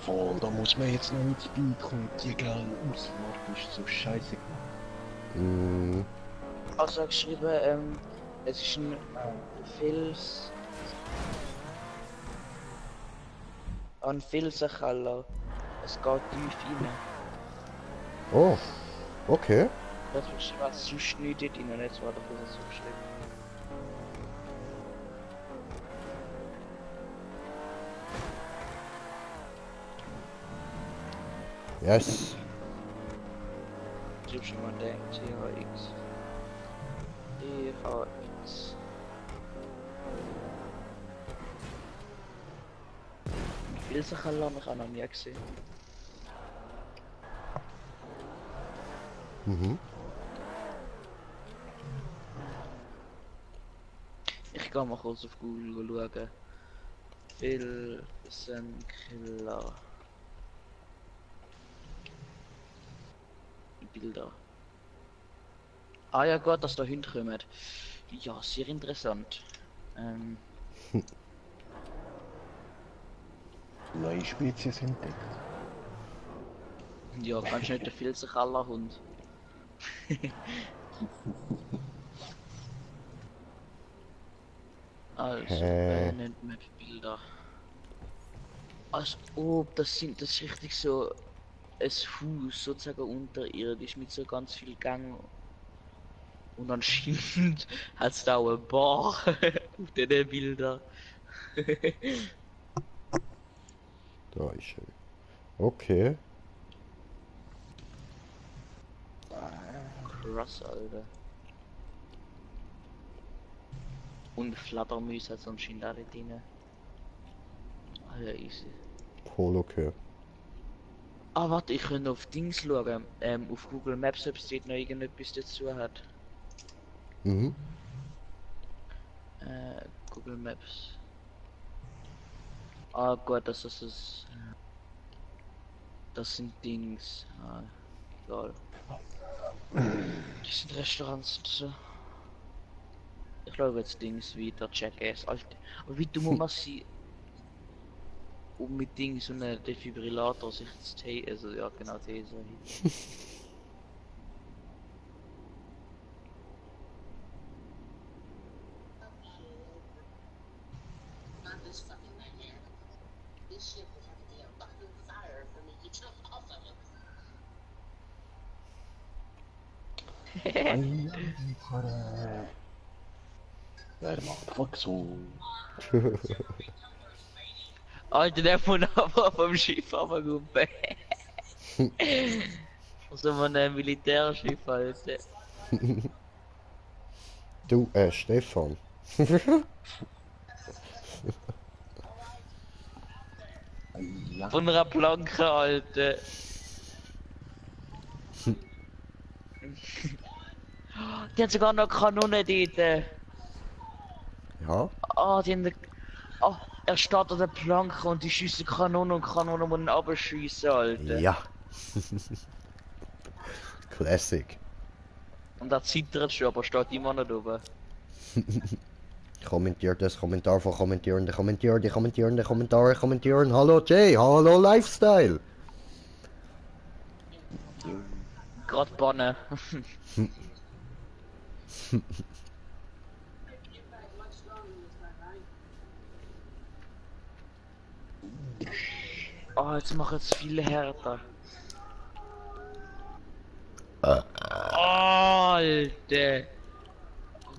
Voll, da muss man jetzt noch mit Speed kommen. Die geile Ausfahrt ist so scheiße gemacht. Mm, Also geschrieben, es ist ein Fels. Ein Felsenkeller. Es geht tief rein. oh, okay. Das ist was sonst nicht dort rein, jetzt war doch das so geschrieben. Yes. Ich hab schon mal gedacht, THX. THX. Felsenkeller habe ich auch noch nie gesehen. Mhm. Ich kann mal kurz auf Google schauen. Felsenkiller. Bilder. Ah ja gut, dass da hinkommen. Ja, sehr interessant. Neue Spezies entdeckt. Ja, kannst du nicht den Felsenkeller Hund. Also, nennt man Bilder. Als ob das ist richtig so ein Haus sozusagen unterirdisch mit so ganz viel Gang. Und anscheinend hat es da auch eine Bar auf den Bildern. Da ist er. Okay. Krass, Alter. Und Flattermäuse hat es anscheinend auch nicht drin. Alter, easy. Voll okay. Ah, warte, ich könnte auf Dings schauen. Auf Google Maps, ob es dort noch irgendetwas dazu hat. Mhm. Google Maps. Ah, gut, das ist es. Das sind Dings. Ah, egal. Die sind Restaurants und so. Ich glaube jetzt Dings wieder Jackass. Alter, aber wie dumm muss man sie um mit Dings so einen Defibrillator sich zu tasen, also ja genau tasen. Wer macht fuck so? Alter, der von aber vom Schiff runtergekommen. So ein Militärschiff, Alter. Du, Stefan. Ja, Von einer Planke, Alter. Die hat sogar noch Kanone dort. Ja? Ah, die haben... Ah, er steht an der Planke und die schiessen Kanonen und Kanonen muss ihn abschiessen, Alter. Ja. Classic. Und er zittert schon, aber steht immer noch oben. Kommentiert das Kommentar von Kommentierende, Kommentierende, Kommentierende, Kommentare, Kommentieren. Hallo Jay, hallo Lifestyle. Gerade bannen. Oh, jetzt macht es viel härter. Alter!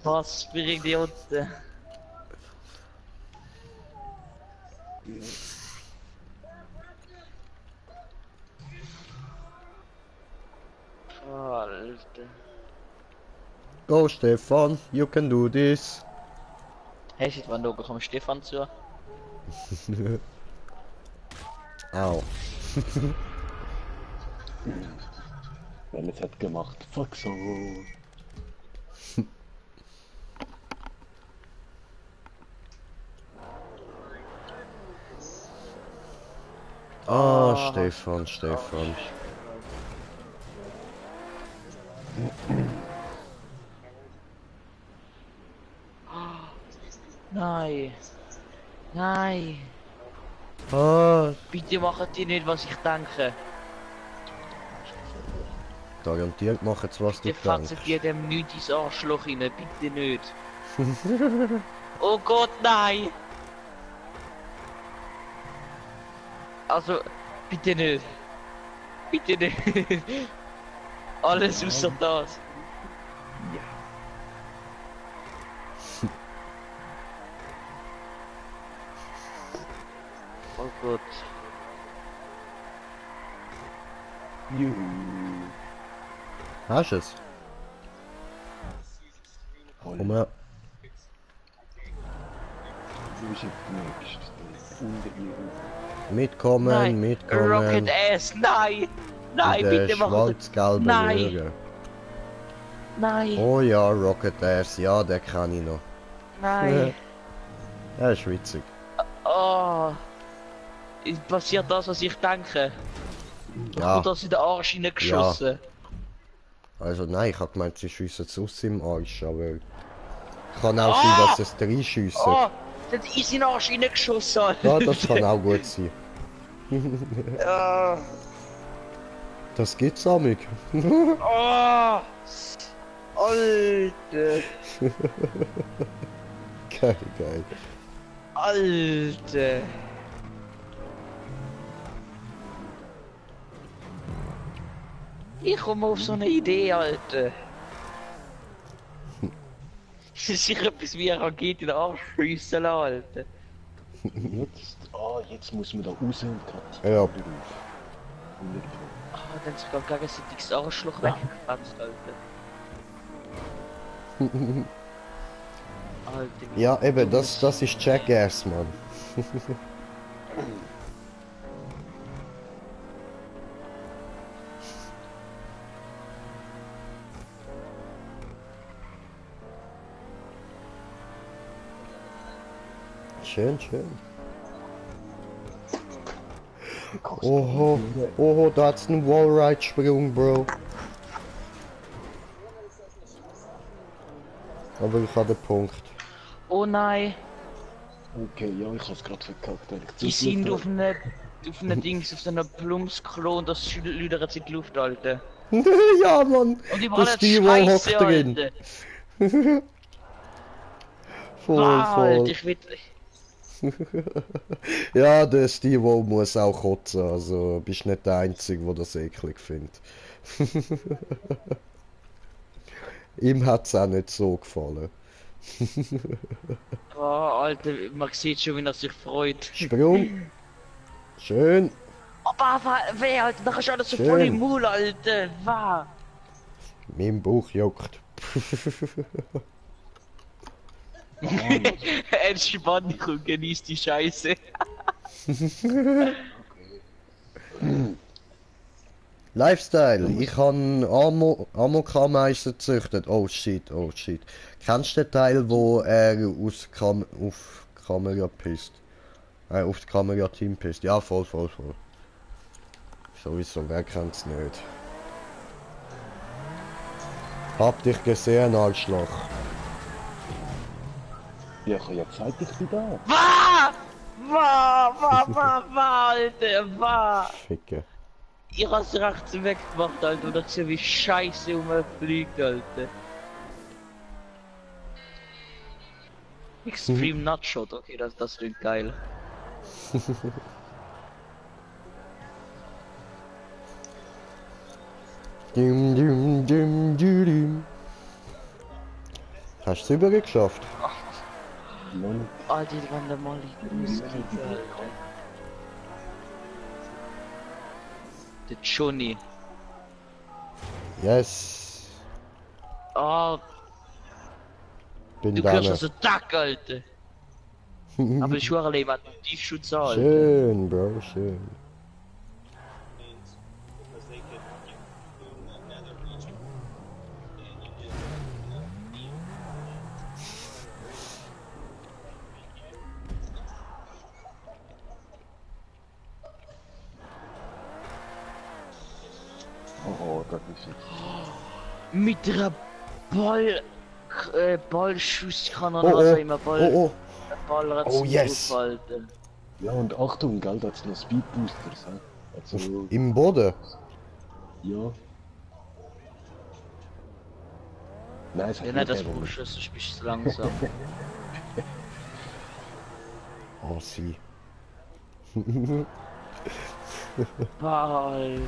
Was für Idioten! Alter! Go Stefan, you can do this. Hey, shit, wann du kommst Stefan zu? Au. wenn es hat gemacht, fuck so. Ah, Stefan, Stefan. Nein! Nein! Ah, Bitte machen die nicht, was ich denke. garantiert machen sie, was du Die fatzen denkst. dir dem nicht ins Arschloch rein, bitte nicht. Oh Gott, nein! Also, bitte nicht. Bitte nicht. Alles außer das. Oh Gott. Juhu. Hast du es? Komm her. Du bist jetzt nächst. Unter ihr. Mitkommen, Nein, mitkommen. Rocket Ass, nein! Nein, In der bitte mach das. schwarz-gelben Nein. Röhre. Nein, Oh ja, Rocket Ass, ja, den kann ich noch. nein. Der ist witzig. Oh. Passiert das, was ich denke? Ja. Und das in den Arsch hineingeschossen. Also nein, ich hab gemeint, sie schiessen es aus im Arsch, aber... Kann auch sein, dass es reinschiessen. Oh, das ist in den Arsch hineingeschossen, Alter. Ja, das kann auch gut sein. Ah. Das gibt's amig. Oh. Alter. Geil, geil. Alter. Ich komme auf so eine Idee, Alter. Das ist sicher etwas wie eine Rakete in den Arsch schiessen, Alter. Jetzt muss man da raus und gerade. Ja. Ah, dann sich gerade gegenseitig das Arschloch weggekratzt, Alter. Alter. Ja, eben, das ist Jackass, Mann. Schön, schön. Oho, oho, da hat's einen Wallride-Sprung, Bro. Aber ich habe den Punkt. Oh nein, Okay, ja, ich hab's gerade verkackt. die sind auf einem Dings, auf so einem Plumpsklo und das schleudert in die Luft, Alter. Ja, Mann! Und überall Das hat Steve hockt Scheiße, drin. Alter. Voll, Wow, Alter, voll. ich will... Ja, der Steve muss auch kotzen, also bist nicht der Einzige, der das eklig findet. Ihm hat's auch nicht so gefallen. Oh, Alter, man sieht schon, wie er sich freut. Sprung! Schön! Aber weh, Alter, da ist alles so voll im Maul, Alter. Wow. Mein Bauch juckt. Entspann dich und genieß die Scheiße. Lifestyle, ich habe Amok-Ameisen gezüchtet. Oh shit, oh shit. Kennst du den Teil, wo er auf die Kamera pisst? Auf die Kamera-Team pisst? Ja, voll, voll, voll. Sowieso, wer kennt's nicht? Hab dich gesehen, Arschloch. Ja, ich hab ja gesagt, ich bin da. Alter, wow. Ficke. Ich hab's rechts weggemacht, Alter, und ich sehe, wie scheiße fliegt, Alter. Extreme Nutshot, okay, das klingt geil. Dum, dum, dum, dum, dum. Hast du es übergeschafft? Mann, Alter, die waren da mal in Musik, Alter. Der Johnny. Yes. Ah, Bin du da. gehörst also Duck, Alter. Aber ich schwöre, Leben hat die Schutz, Alter. Schön, Bro, schön. oh, das ist jetzt. Mit einer Ballschusskanone, Oh, also oh, immer Ball. oh, Ball Oh, yes. Ja, und Achtung, gell, da hat's noch Speedboosters, hä? Also, Im Boden? ja. Nein, es hat Ja, nicht nein, das gegeben. brauchst du, sonst bist du zu langsam. Oh, sie. Alter.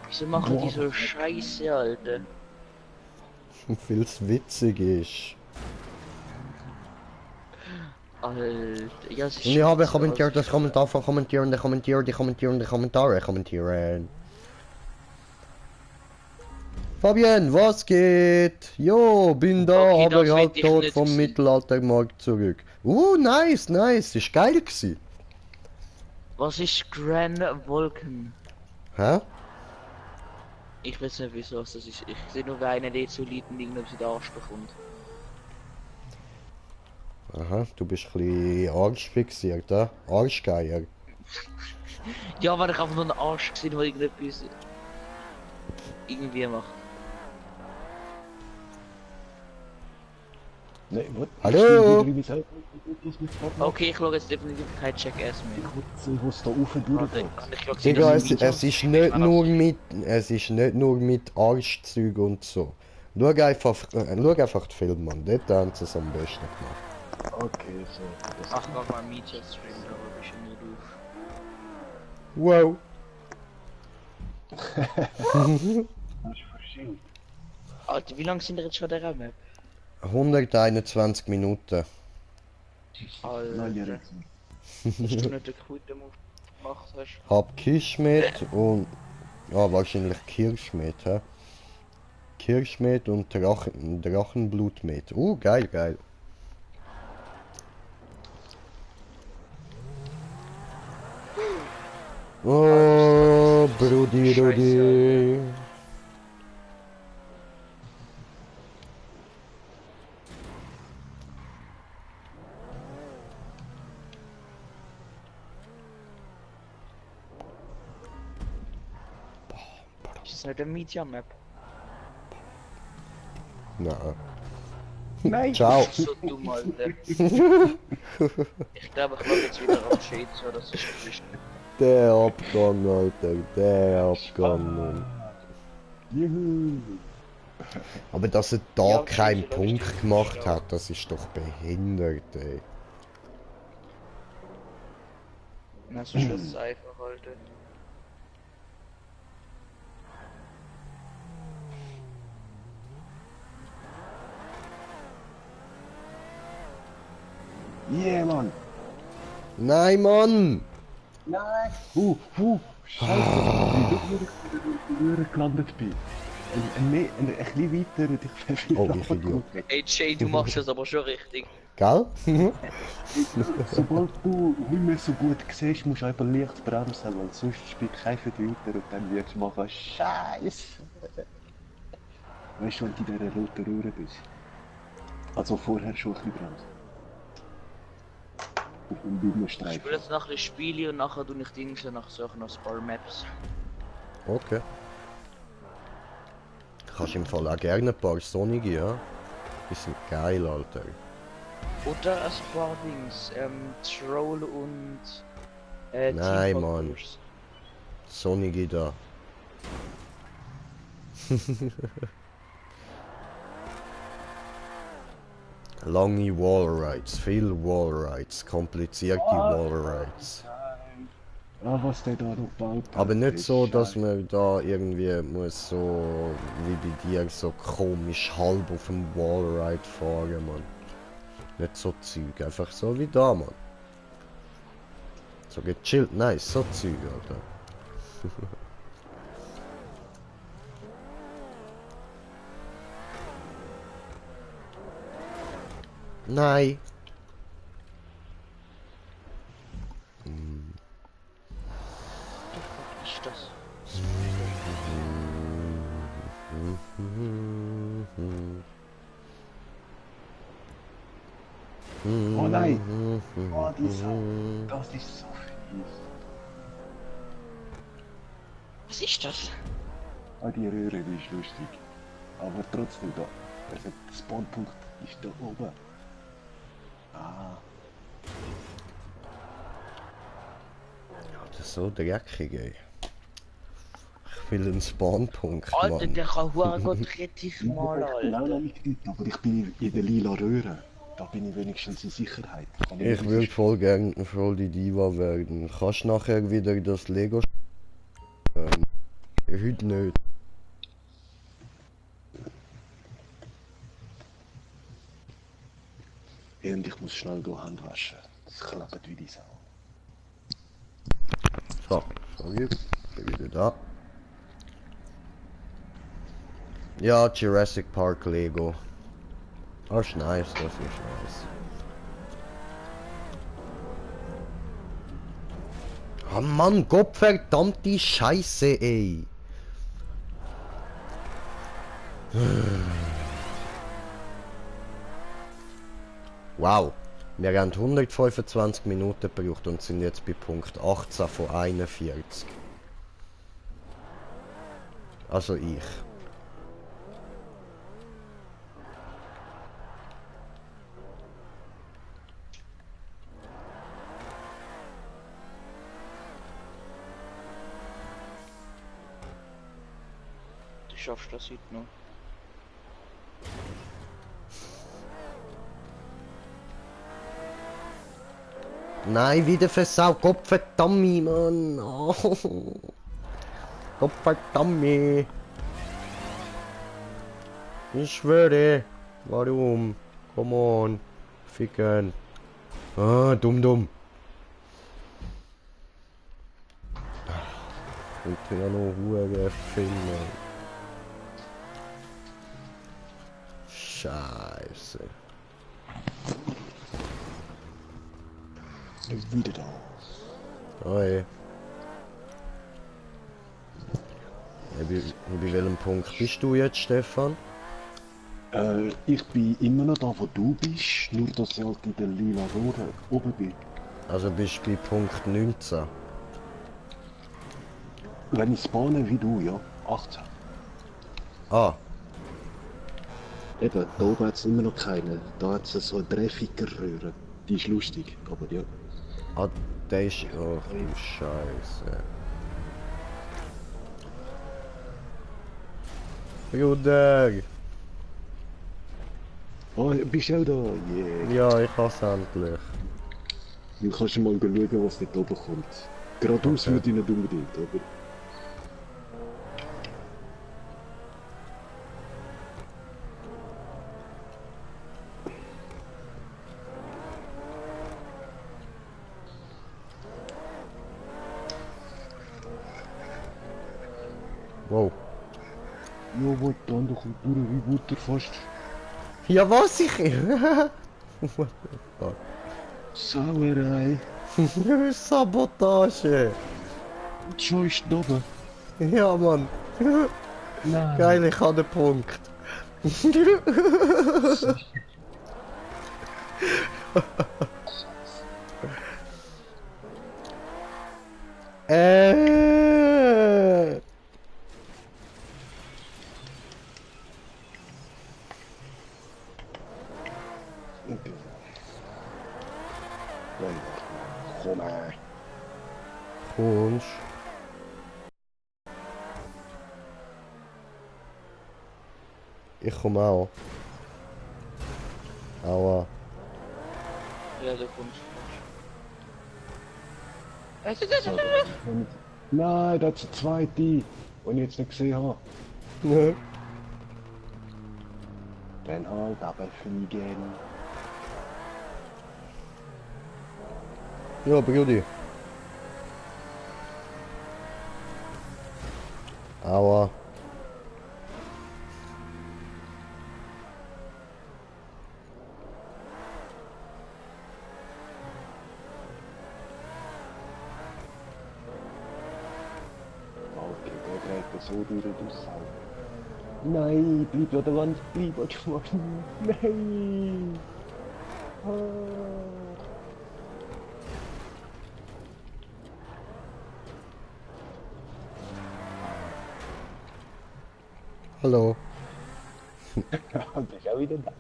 Wieso machen die so Scheiße, Alter? Weil's witzig ist. Alter, ja, es ist Und ich habe scheiße, kommentiert, das also- Kommentar von kommentieren, die Kommentare kommentieren. Fabian, was geht? Jo, bin da, Okay, aber das halt will ich tot nicht vom sehen. Mittelaltermarkt zurück. Nice, nice, ist geil gewesen. Was ist Grand Vulcan? Hä? Ich weiß nicht wieso was das ist. Ich sehe nur, wie einer der so Leuten irgendwie den Arsch bekommt. Aha, du bist ein bisschen arschfixiert, hä? Arschgeier. Ja, weil ich einfach nur einen Arsch gesehen, der irgendetwas irgendwie macht. Nein, was? Hallo? Okay, ich schaue jetzt definitiv kein Jackass mehr. Ich will sehen, was da rauf Warte, durchgeht. ich schaue Digga, das es ist nicht nur mit Arschzeug und so. Schau einfach den Film, Mann. Dort haben sie es am besten gemacht. Okay, so. Das Ach, war mal Media Stream, da war ich nicht auf. Wow. ist verschieden. Alter, wie lange sind wir jetzt schon der Map? 121 Minuten. Alter. Alter. Dass du nicht den guten Move gemacht hast. Hab Kirschmet und... Ja, wahrscheinlich Kirschmet, hä? Kirschmet und Drachenblutmet. Geil, geil. Oh, Brudi, Brudi. Ist das nicht eine Media Map? Nein. Nein! Ciao. So dumm, Alter. Ich glaube, ich mache jetzt wieder am Shade, so das ist richtig. Der Abgang, Alter. Der Abgang, Mann. Juhu! Aber dass er da Ja, keinen sicher, Punkt richtig. gemacht hat, das ist doch behindert, ey. Das ist schon einfach, Alter. Yeah, Mann! Nein, Mann! Nein! Scheiße! Wie du mir in der Röhre gelandet bin. Ein bisschen weiter und ich bin wieder Oh, ich Idiot. Ey, Jay, du machst das aber schon richtig. Gell? Sobald du nicht mehr so gut siehst, musst du einfach leicht bremsen, weil sonst spielt kein weiter und dann wirst du machen Scheiße. Weißt du, wenn du in dieser roten Röhre bist? Also vorher schon ein bisschen bremsen. Auf dem Ich Binnenstreifen. spiele jetzt nachher Spiele und nachher tue ich Dings und nachher suche noch ein paar Maps. Okay. Kannst im Fall auch gerne ein paar sonnige, ja? Die sind geil, Alter. Oder ein paar Dings, Troll und Nein, Team Mann. Followers. Sonnige da. Lange Wallrides, viel Wallrides, komplizierte Wallrides. Ah, was der da noch gebaut hat. Aber nicht ist so, dass scheiße. man da irgendwie muss so wie bei dir so komisch halb auf dem Wallride fahren, Mann. Nicht so Zeug, einfach so wie da, Mann. So gechillt, nice, so Zeug, Alter. Nein. Was ist das? Oh nein! Oh, das ist so fies. Was ist das? Ah, die Röhre, die ist lustig. Aber trotzdem da. Also der Spawnpunkt ist da oben. Ah. Das ist so dreckig, ey. Ich will einen Spawnpunkt, Alter, Mann. der kann hure gut richtig mal, Ich bin auch Alter. noch nicht dort, aber ich bin in der lila Röhre. Da bin ich wenigstens in Sicherheit. Kann Ich nicht will voll gern voll die Diva werden. Kannst nachher wieder das Lego heute nicht. Und ich muss schnell gehen Hand waschen. Das klappt wie die Sau. So, sorry. Bin wieder da. Ja, Jurassic Park Lego. Das ist nice, das ist nice. Oh Mann, Gottverdammte Scheiße, ey. Wow. Wir haben 125 Minuten gebraucht und sind jetzt bei Punkt 18 von 41. Also ich. Du schaffst das heute noch. Nein, wieder versaut. Gottverdammt, Mann. Oh. Gottverdammt. Ich schwöre. Warum? Come on. Ficken. Ah, dumm. Ich ja noch Hure finden. Scheiße. Wieder da. Oi. Bei welchem Punkt bist du jetzt, Stefan? Ich bin immer noch da, wo du bist, nur dass ich halt in der lila Rohre oben bin. Also bist du bei Punkt 19. Wenn ich spawne wie du, ja, 18. Ah, Eben, da oben hat es immer noch keine. Da hat es so eine Dreifickerröhre. Die ist lustig, aber ja. ah, der ist... Ach du Scheiße. Bruder! Oh, bist du auch da? Yeah. Ja, ich hasse endlich. Du kannst mal schauen, was dort oben kommt. Geradeaus Okay. würde ich nicht unbedingt, aber... Wow. Ja, wo dann kommt durch wie Butter fast. Ja, was ich... What the fuck? Sauerei. Sabotage! Schon ist da oben. Ja, Mann. Nein. Geil, ich habe den Punkt. äh. Komm her. Kommst. Ich komme auch. Aua. Ja, da kommst Nein, das ist der zweite, den ich jetzt nicht gesehen habe. Dann halt aber fliegen. Ja, Brudi. Aua. Okay, der dreht das so durch den Sau. Nein, bleib ja dran, bleib ja dran. Nein! Hallo. Ah. Bist auch wieder da.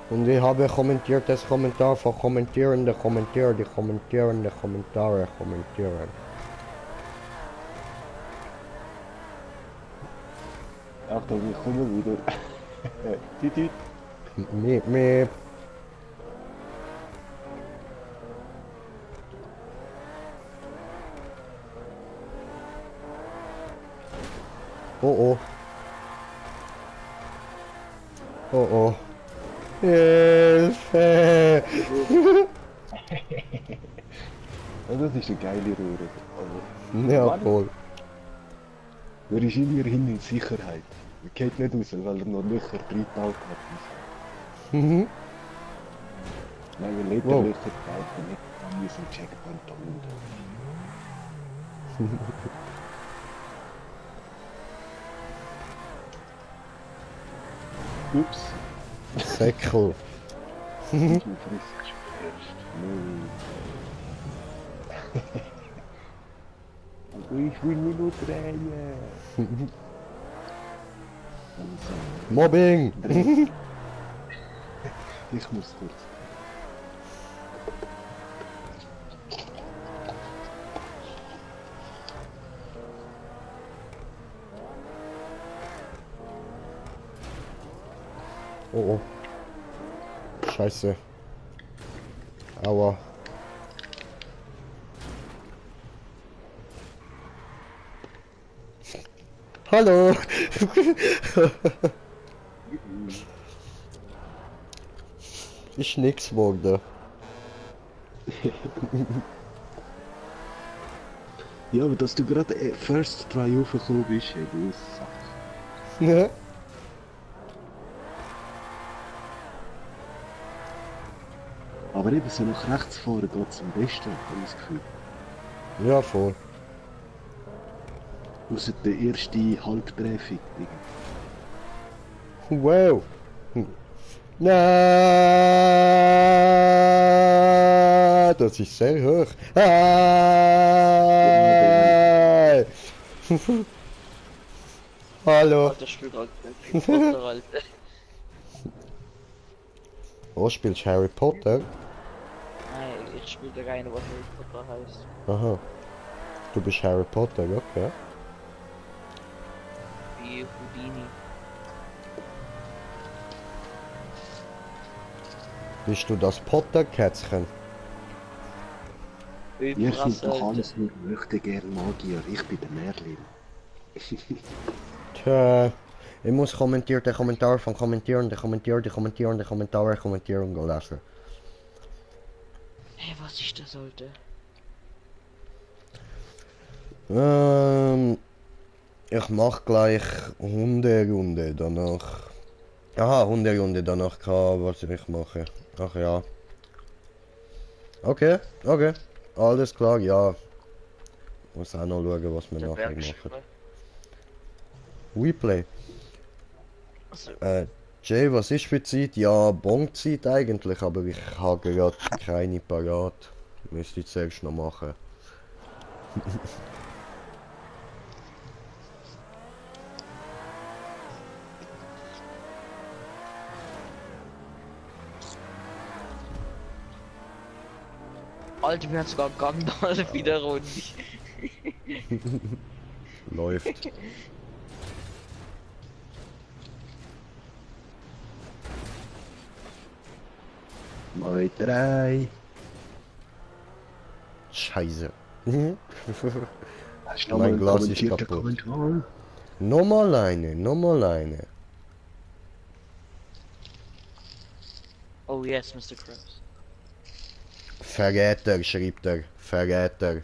Und ich habe kommentiert das Kommentar von kommentierende Kommentare, die kommentierende Kommentare kommentieren. Achtung, ich komme wieder. Tütüt. Miep, miep. Oh oh. Oh oh. Hilfe! Ja, das ist eine geile Röhre. Also, Ja, Mann, voll. er ist immerhin in Sicherheit. Er geht nicht raus, weil er noch Löcher drin gebaut hat. Mhm. Nein, er lädt Wow. Löcher gebaut und nicht an diesem Checkpoint da unten. Ups. Säckel. Du frisst erst. Nein. Aber ich will mich nur drehen. Also, Mobbing! ich muss kurz. Oh oh. Scheiße. Aua. Hallo. Ist nix geworden. Ja, aber dass du gerade First Try raufgekommen bist, hey, du Sack. Ja. Aber eben so nach rechts fahren geht es am besten, habe ich das Gefühl. Ja, voll. Ausser der erste Halbtreffung. Wow. Na, das ist sehr hoch. Ah. Hallo. Alter, spielt halt Harry Potter, Alter. Oh, spielst du Harry Potter? Nein, ich spiele da rein, was Harry Potter heißt. Aha. Du bist Harry Potter, okay. Wie Houdini. Bist du das Potter-Kätzchen? Ihr sind Überraschend. doch alles nur möchte gern Magier, ich bin der Merlin. Tja, ich muss kommentierte Kommentare von kommentierende Kommentare kommentieren lassen. Hey, was ist das, Alter? Ich mach gleich Hunderunde danach. Aha, Hunderunde danach was ich mache. Ach ja. Okay, okay. Alles klar, ja. Muss auch noch schauen, was wir Der nachher Berg machen. schreiben. Replay. Also, Jay, was ist für Zeit? Ja, Bonzeit eigentlich, aber ich habe gerade keine parat. Müsste ich zuerst noch machen. Alter, wir haben sogar Gandalf wieder rund. Läuft. Mal 3. Scheiße. Hast du noch Mein mal einen Glas ist kommentierten kaputt. Kommentar? Nochmal eine, nochmal eine. Oh yes, Mr. Krabs. Verräter, schreibt er. Verräter.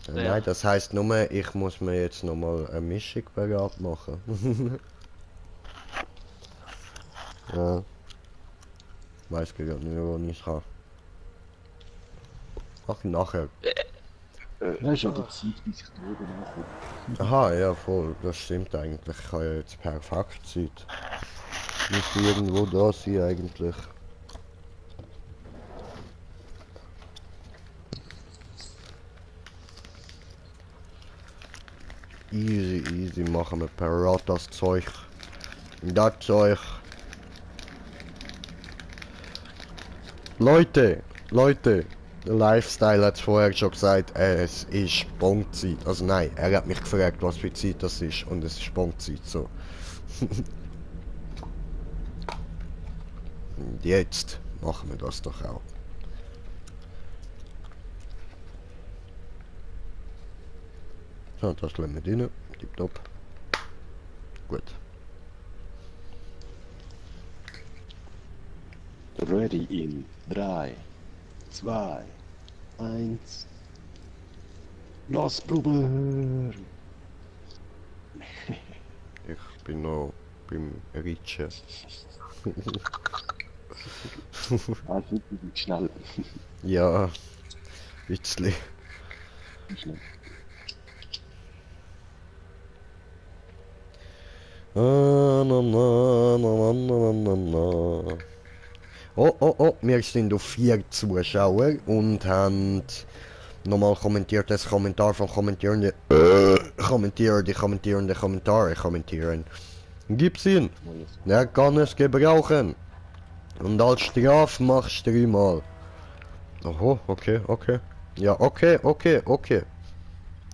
Ja. Nein, das heißt nur, ich muss mir jetzt nochmal eine Mischung bereit machen. Ja. Weiß gerade nicht, wo ich kann. Ach, nachher. Ja, ist ja die Zeit, bis ich da oben ankomme. Aha, ja, voll. Das stimmt eigentlich. Ich habe ja jetzt perfekt Zeit. Müsste irgendwo da sein eigentlich. Easy, easy machen wir parat das Zeug. Das Zeug. Leute, Leute. Der Lifestyle hat vorher schon gesagt, es ist Bonzeit. Also nein, er hat mich gefragt, was für Zeit das ist. Und es ist Bonzeit, so. Und jetzt machen wir das doch auch. So, das lassen wir rein. Tipptopp. Gut. Ready in 3, 2, 1. Los, Bruder! Ich bin noch beim Ritschen. Ah, du bist schnell. Ja, bisschen. Schnell. Ah, na, na, na, na, na, na. Oh, oh, oh, wir sind auf 4 Zuschauer und haben nochmal kommentiertes Kommentar von kommentierende Kommentare kommentieren. Gib's ihn, er kann es gebrauchen. Und als Strafe machst du 3 Mal. Oho, okay, okay. Ja, okay, okay, okay.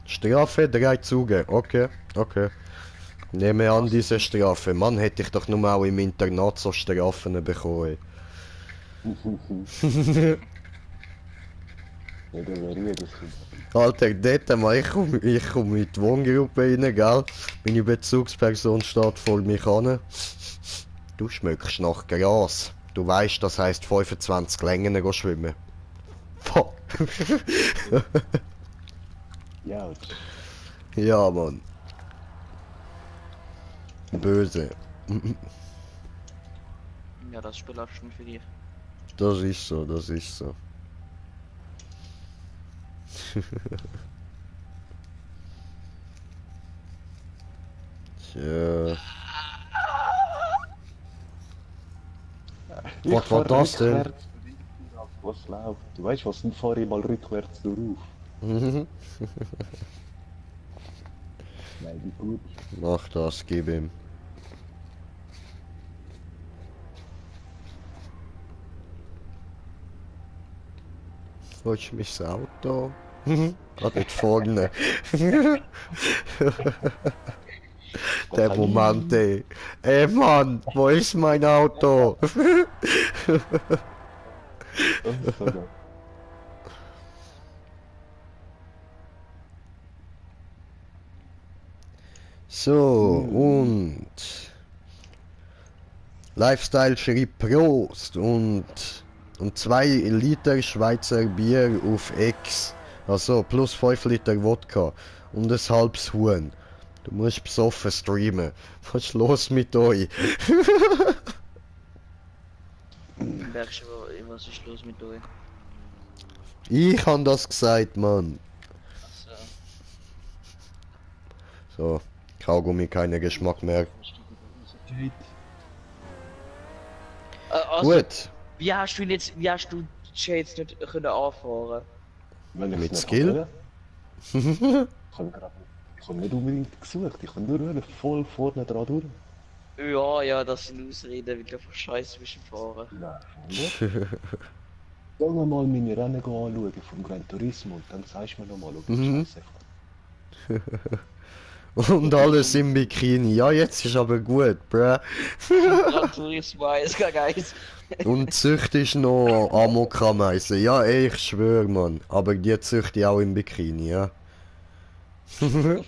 Strafe 3 Züge, okay, okay. Nehme an diese Strafe. Mann, hätte ich doch nur auch im Internat so Strafen bekommen. Ja, da wäre ich das Kind. Alter, dort mal, ich komm in die Wohngruppe rein, gell? Meine Bezugsperson steht vor mich an. Du schmeckst nach Gras. Du weißt, das heisst 25 Längen gehen schwimmen. Fuck. Ja, Ja, Mann. Böse. Ja, das Spiel läuft schon für dich. Das ist so, das ist so. Tja. Was war das denn? rückwärts, was läuft. Du weißt was, dann fahre ich mal rückwärts drauf. Nein, wie gut. Mach das, gib ihm. Wo ist mein Auto? Gerade nicht vorne. Der Moment, ey. Ey Mann, wo ist mein Auto? So, und Lifestyle schrieb Prost und 2 Liter Schweizer Bier auf Ex. Also plus 5 Liter Wodka und ein halbes Huhn. Du musst besoffen streamen. Was ist los mit euch? Merkst du, was ist los mit euch? Ich han das gesagt, Mann. Also, So, Kaugummi, keinen Geschmack mehr. also, Gut, wie hast du die Shades nicht können anfahren? Wenn ich mit nicht Skill. will, ich habe nicht unbedingt gesucht, ich habe nur voll vorne dran durch. Ja, das sind Ausreden, weil du einfach scheiße bist im Fahren. Nein, voll nicht. Sollen wir mal meine Rennen anschauen vom Gran Turismo und dann sagst du mir nochmal, ob ich scheiße fahre. Und alles im Bikini. Ja, jetzt ist aber gut, bruh. Gran Turismo 1, Guys. Und züchtest noch Amok-Ameisen. Ja, ey, ich schwör, Mann. Aber die züchte ich auch im Bikini, ja. Ich habe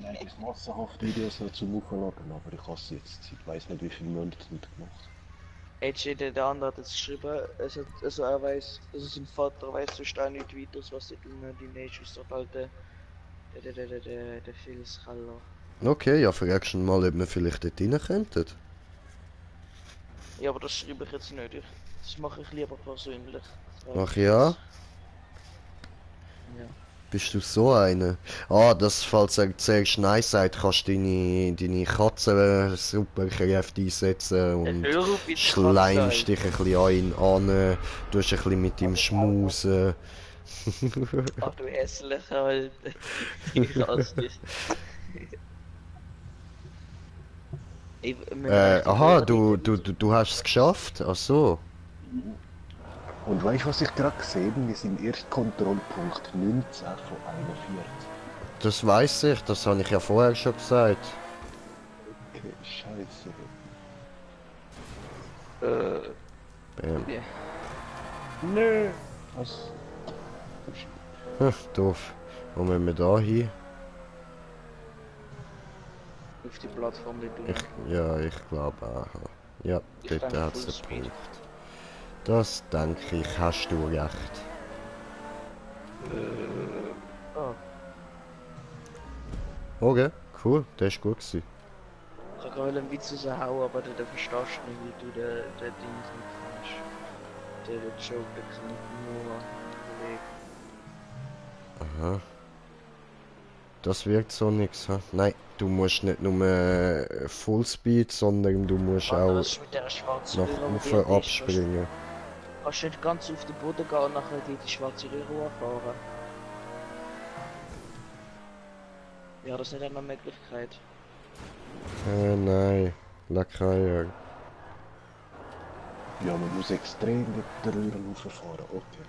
eigentlich massenhaft Videos noch zum Hochladen, aber ich hasse jetzt. Ich weiß nicht, wie viele Monate damit gemacht. Der andere hat jetzt geschrieben, also er weiß, also sein Vater weiß sonst auch nicht weiter, was sie tun, die nächste ist dort halt der Filzkeller. Okay, ja, fragst du ihn mal, ob wir vielleicht dort rein könnten. Ja, aber das schreibe ich jetzt nicht. Das mache ich lieber persönlich. Ach ja? Ja. Bist du so eine? Ah, das, falls er zuerst Nein sagt, kannst du deine Katzen Superkräfte einsetzen und Hör auf mit schleimst dich ein bisschen an ihn an, tust ein bisschen mit ihm schmusen. Ach du hässlicher Alter. Ich hasse dich. Aha, du hast es geschafft? Ach so. Und weißt du, was ich gerade gesehen habe? Wir sind erst Kontrollpunkt 19 von 41. Das weiß ich, das habe ich ja vorher schon gesagt. Okay, scheiße. Bam. Ja. Nö. Was? Doof. Wo müssen wir da hin? Auf die Plattform nicht tun. Ja, ich glaube auch. Ja, Ich dort denke, hat es Full einen Speed. Punkt. Das denke ich, hast du recht. Oh, Okay, cool, das war gut gewesen. ich kann gerade einen Witz raushauen, aber den verstehst du nicht, weil du den Dings nicht kannst. Der Joke, der kann nur Kollege. Aha. Das wirkt so nix, ha? Nein, du musst nicht nur Fullspeed, sondern du musst Warte, auch was ist mit der schwarzen nach Röhre, die oben dort ist? abspringen. Kannst du nicht ganz auf den Boden gehen und nachher die schwarze Röhre fahren? Ja, das ist nicht eine Möglichkeit. Nein, Lackreier. Ja, man muss extrem mit der Röhre rauffahren. Okay.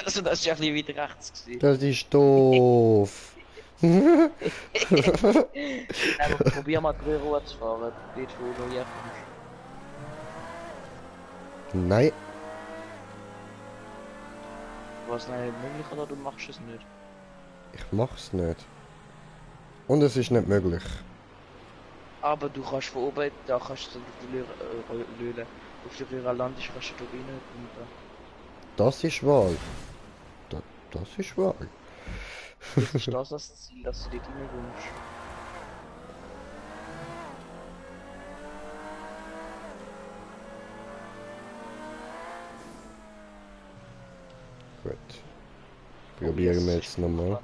Also das ist ja ein bisschen weit rechts gewesen. Das ist doof. Aber probier mal die Röhre zu fahren, dort wo du herkommst. Nein, Was nein nicht möglich oder du machst es nicht? ich mach's nicht. Und es ist nicht möglich. Aber du kannst von oben, da kannst du auf die Löhle, auf die Röhre landest, kannst du da rein runter. Das ist wahr. Das ist wahr. Das ist das Ziel, dass du dort reinkommst. Gut. Probieren wir jetzt nochmal.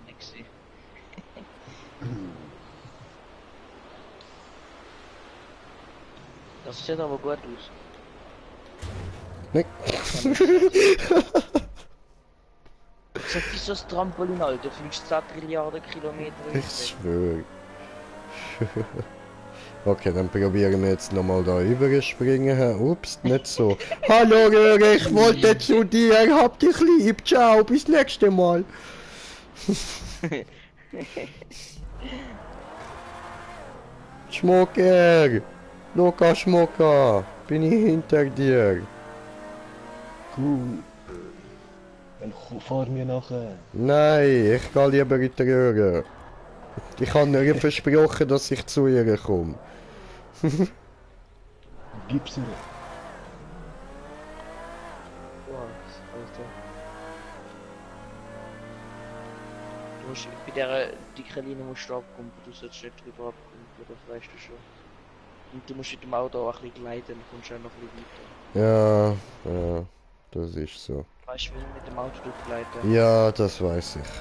Das sieht aber gut aus. Nein. Das ist wie so ein Trampolin, Alter. Du fliegst 10 Trilliarden Kilometer Ich schwöre. Okay, dann probieren wir jetzt nochmal da überspringen. Ups, nicht so. Hallo Röhre, ich wollte zu dir. Hab dich lieb. Ciao, bis nächste Mal. Schmucker! Luca Schmucker! Bin ich hinter dir? Cool. Dann fahr mir nachher. Nein, ich gehe lieber in die Röhre. Ich habe ihr versprochen, dass ich zu ihr komme. Gib's ihr. Alter. Du musst bei der dicken Linie musst du abkumpen, du sollst nicht drüber abkumpen, das weißt du schon. Und du musst mit dem Auto auch ein bisschen gleiten, dann kommst du auch noch ein bisschen weiter. Ja, das ist so. Weißt du, wie mit dem Auto durchgleiten? Ja, das weiß ich.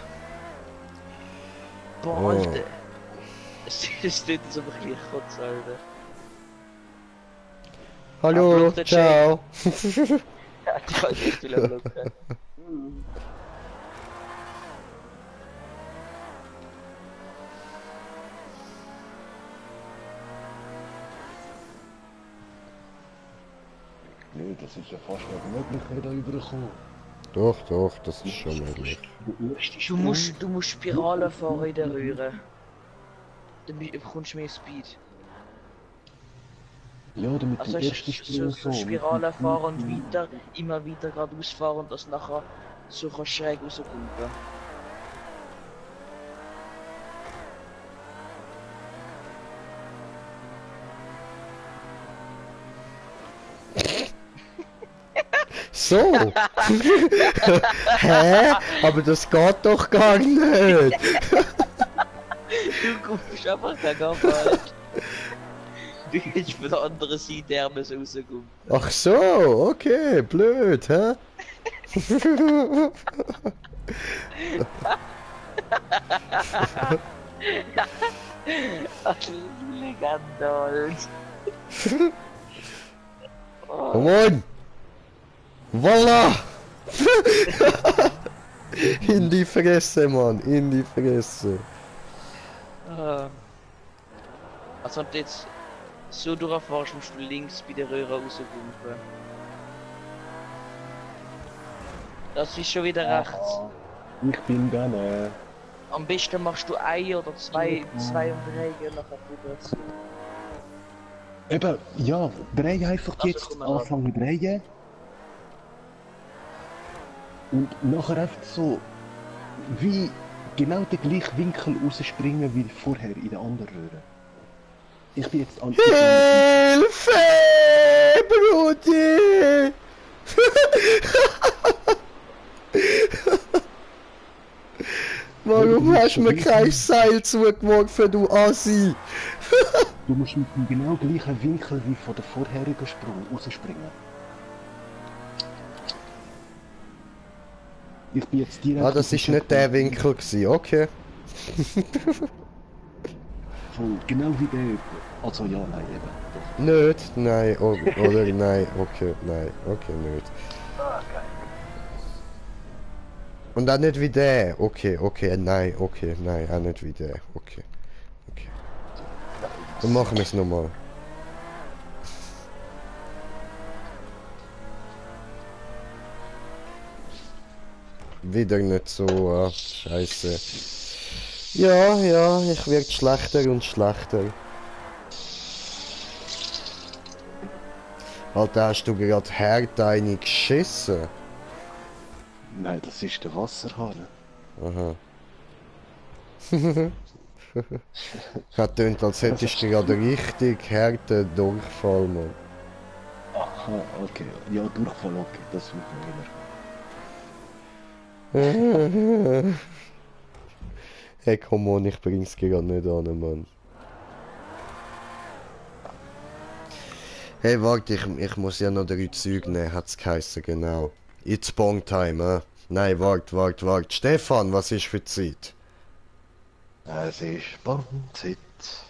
Boah, Oh. Alter! Es tut so ein bisschen Kotz, Alter. Hallo, Upload the ciao. Ja, ich kann nicht viel blocken. Nee, das ist ja fast nicht möglich, hier da rüberzukommen. Doch, das ist schon möglich. Du musst Spiralen fahren in der Röhre. Dann bekommst du mehr Speed. Ja, damit Also der erste so Spiralen fahren und weiter, immer weiter geradeaus fahren und das nachher so kannst schräg rauspumpen. So! Hä? Aber das geht doch gar nicht! Du kommst einfach da gar nicht. Du gehst von der anderen Seite her müssen rauskommen. Ach so, okay, blöd, hä? Legende, Alter. Come on! Voila! In die Fresse, Mann, in die Fresse. Also wenn du jetzt so durchfährst, musst du links bei der Röhre rauspumpen. Das ist schon wieder rechts. Ich bin gerne. Am besten machst du ein oder zwei Umdrehungen nachher rüberziehen. Eben, ja, dreh einfach Also, jetzt, komm mal ran. anfangen drehen. Und nachher einfach so, wie genau den gleichen Winkel rausspringen wie vorher in der anderen Röhre. Ich bin jetzt an... Hilfe, Brudi! Warum hast du mir kein Seil zugeworfen, du Assi? Du musst mit dem genau gleichen Winkel wie von der vorherigen Sprung rausspringen. Ich bin jetzt direkt... Ah, das ist nicht der Winkel gewesen, okay. Voll, genau wie der... Also ja, nein, eben. Doch. Nicht, nein, oder nein, okay, nicht. Und auch nicht wie der, okay, nein, auch nicht wie der, okay. Dann machen wir es nochmal. wieder nicht so. Scheiße. Ja, ja, ich werde schlechter und schlechter. Alter, hast du gerade hart eine geschissen? Nein, das ist der Wasserhahn. Aha. Hat tönt, als hättest du gerade richtig harten Durchfall, Mann. Aha, okay. Ja, Durchfall, okay, das wird mir immer. Hey, komm on, ich bring's gerade nicht an, Mann. Hey, warte, ich muss ja noch 3 Züge nehmen, hat's geheißen, genau. It's Bong Time, Nein, warte. Stefan, was ist für Zeit? Es ist Bandzeit.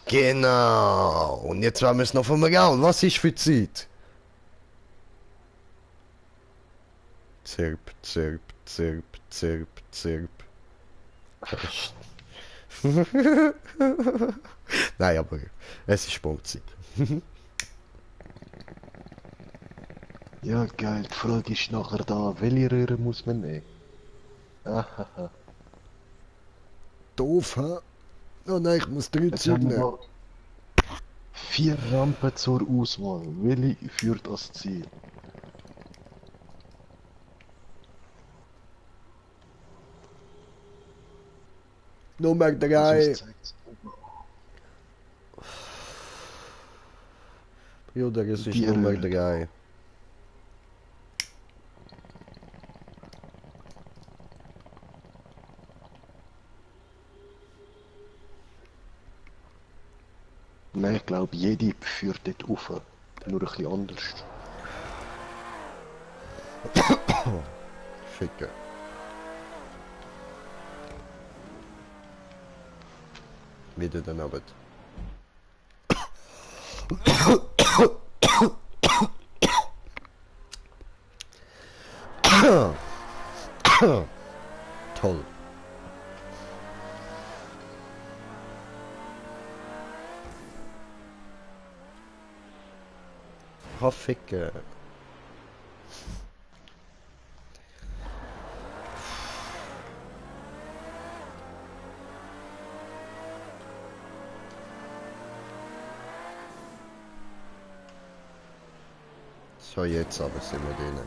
Genau. Und jetzt wollen wir es noch vom Real. Was ist für Zeit? Zirp. Nein, aber es ist Punktzeit. Ja, geil. Die Frage ist nachher da, welche Röhre muss man nehmen? Ahaha. Doof, hä? Oh nein, ich muss 3 Jetzt Züge haben wir nehmen. noch 4 Rampen zur Auswahl. Welche führt ans Ziel? Nummer 3. Sonst zeigt's oben an. Bruder, es ist Die Nummer Röhre. 3. Nein, ich glaube, jede führt dort rauf. Nur ein bisschen anders. Ficken. Wieder dann Abend. Toll. Ficke. So, jetzt aber sind wir drin.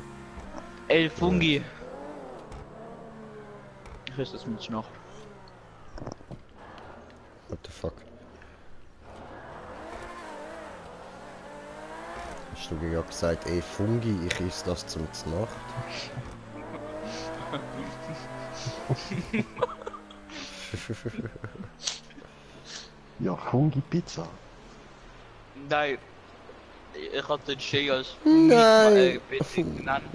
El Fungi. Ich weiß das mit noch. What the fuck? Hast du gerade gesagt, ey Fungi, ich esse das zum Znacht? Ja, Fungi-Pizza. Nein. Ich hatte den Shay als Nein. Pizza genannt.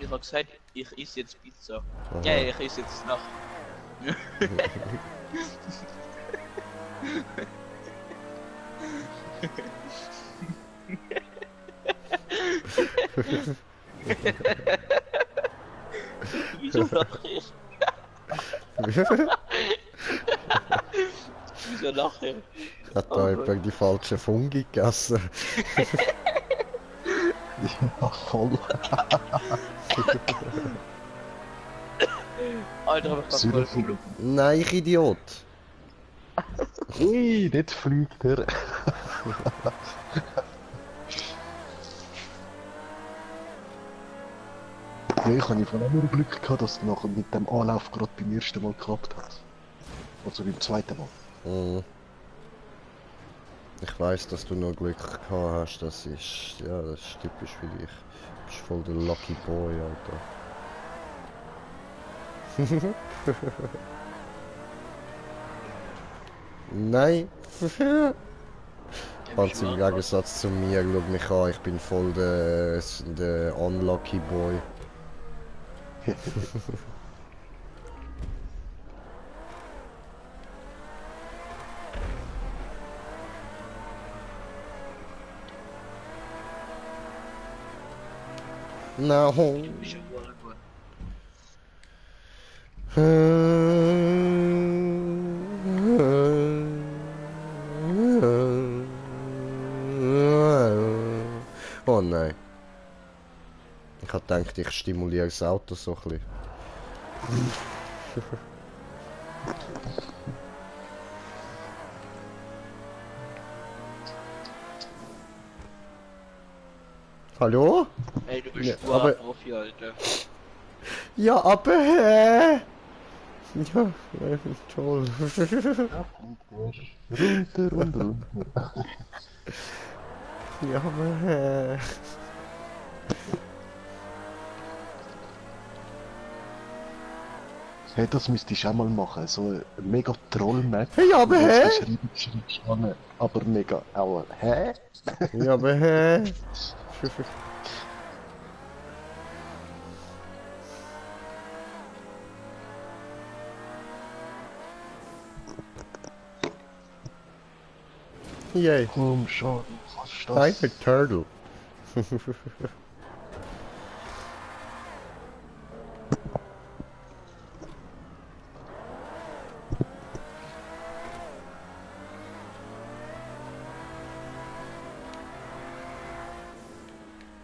Ich habe gesagt, ich esse jetzt Pizza. Aha. Ja, ich esse jetzt nach. Wieso lache ich? Wieso lache ich? Hat da jemand die falschen Fungi gegessen? Ja, voll. Alter, aber ich voll Syrup. Nein, ich Idiot. Hey, dort fliegt er. Ja, ich habe vor allem nur Glück gehabt, dass es nachher mit dem Anlauf gerade beim ersten Mal geklappt hat. Also beim zweiten Mal. Mhm. Ich weiß, dass du noch Glück gehabt hast, das ist, ja, das ist typisch für dich. Du bist voll der Lucky Boy, Alter. Nein. Ganz im Gegensatz zu mir, schau mich an, ich bin voll der Unlucky Boy. No. Ich hab wohl gut. Oh nein. Ich hab gedacht, ich stimuliere das Auto so ein bisschen. Hallo? Ey, du bist Ja, pur aber- Profi, Alter. Ja, aber hä? Ja, toll. Runter und runter. Ja, aber hä? Hey, das müsste ich auch mal machen. So eine mega Troll-Map. Ja, aber wo es hä? schreibst an, aber mega. Aber, hä? Ja, aber hä? Yay, Komm schon, du kannst das. I'm a turtle.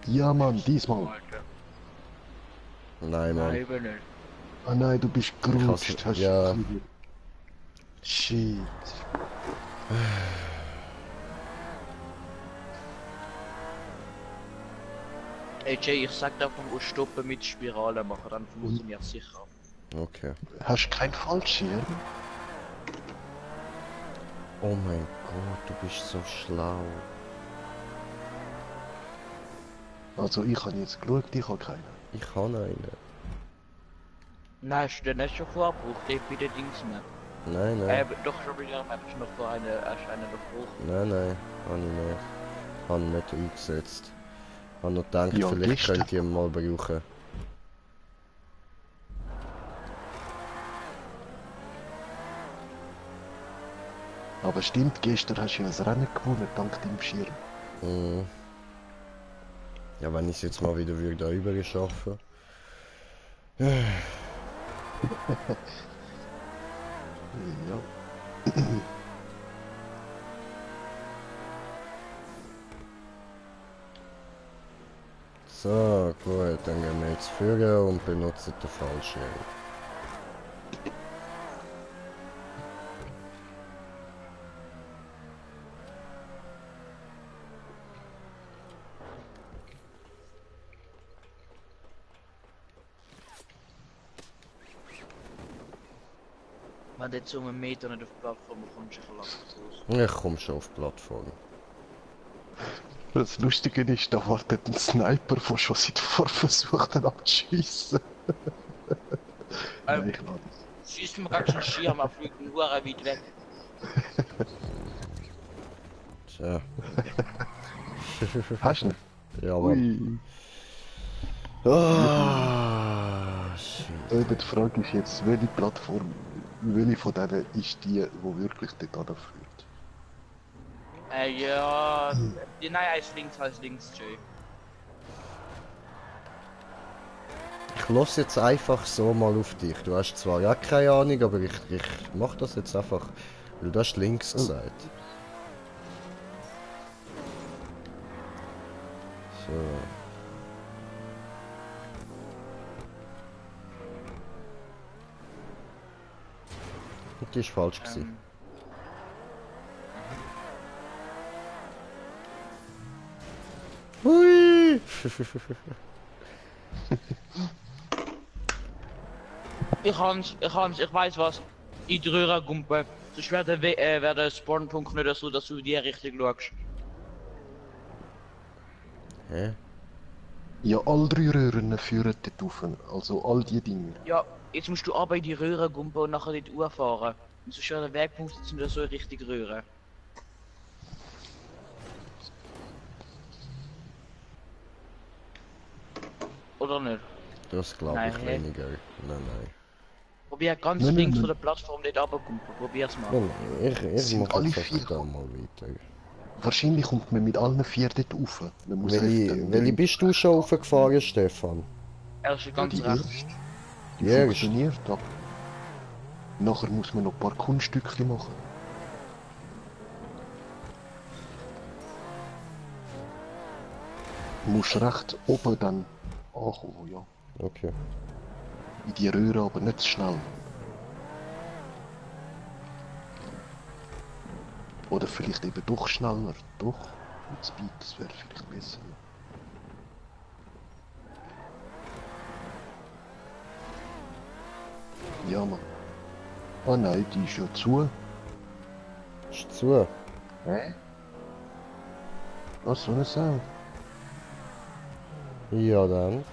Ja, Mann, diesmal. Alter. Nein, Nein, Mann. eben nicht. Ah nein, du bist gerutscht. Hast ja. Shit. Ey Jay, ich sag davon, wo stoppen mit Spirale machen, dann funktioniert sicher. Okay. Hast du keinen Fallschirm? Oh mein Gott, du bist so schlau. Also ich habe jetzt geschaut, ich habe keinen. Ich habe einen. Nein, hast du den nicht schon vorgebraucht, bei den Dings mehr? Nein, nein. Doch schon wieder, hast du noch vor eine gebraucht. Nein, nein, habe ich nicht. Habe nicht eingesetzt. Habe noch gedacht, Ja, vielleicht gestern. könnt ihr ihn mal brauchen. Aber stimmt, gestern hast du ja das Rennen gewonnen, dank deinem Schirm. Mhm. Ja, wenn ich es jetzt mal wieder da rüber schaffen. Ja. So, gut, dann gehen wir jetzt führen und benutzen den Fallschirm. Wenn du jetzt um einen Meter nicht auf die Plattform kommst, ich lasse es aus. Ich komme schon auf die Plattform. Das Lustige ist, da wartet ein Sniper, der schon seit vor versucht hat abzuschiessen. Nein, ich lade es. Schießt mir ganz einen Schirm, er fliegt nur weit weg. Tja. Hast du ihn? Ja, aber. Ui. Ah, shit. Eben, die Frage ist jetzt, welche Plattform, welche von denen ist die wirklich dort anführt? Ja, nein, als links, Jay. Ich lass jetzt einfach so mal auf dich. Du hast zwar ja keine Ahnung, aber ich mach das jetzt einfach. Weil du hast links gesagt. So. Und die ist falsch gewesen. Hui! Ich weiß was. In die Röhrenkumpe. Sonst wäre der Spawnpunkt nicht so, dass du in die Richtung schaust. Hä? Ja, alle 3 Röhren führen dort rauf, also all die Dinge. Ja, jetzt musst du aber in die Röhrenkumpe und nachher dort hochfahren. Und sonst wäre der Wegpunkt jetzt nicht so richtig Röhre. Oder nicht? Das glaube Nein, ich hä? weniger. Nein, nein. Probier ganz Nein, links nein. von der Plattform nicht runterkumpen. Probier's mal. Nein, nein. Ich Sind mach alle jetzt einfach 4 dann mal weiter. Wahrscheinlich kommt man mit allen 4 dort rauf. Man muss einfach dann Welche bist du schon aufgefahren, Stefan? Er ist Ja, ganz die rechts. erste. Die Die erste? funktioniert, aber nachher muss man noch ein paar Kunststückchen machen. Du musst recht oben dann ankommen, ja. Okay. in die Röhre, aber nicht zu schnell. Oder vielleicht eben doch schneller. Doch, mit Speed, das wäre vielleicht besser. Ja, Mann. Oh nein, die ist ja zu. Ist zu. Hä? Was, so eine Sau? Ja dann.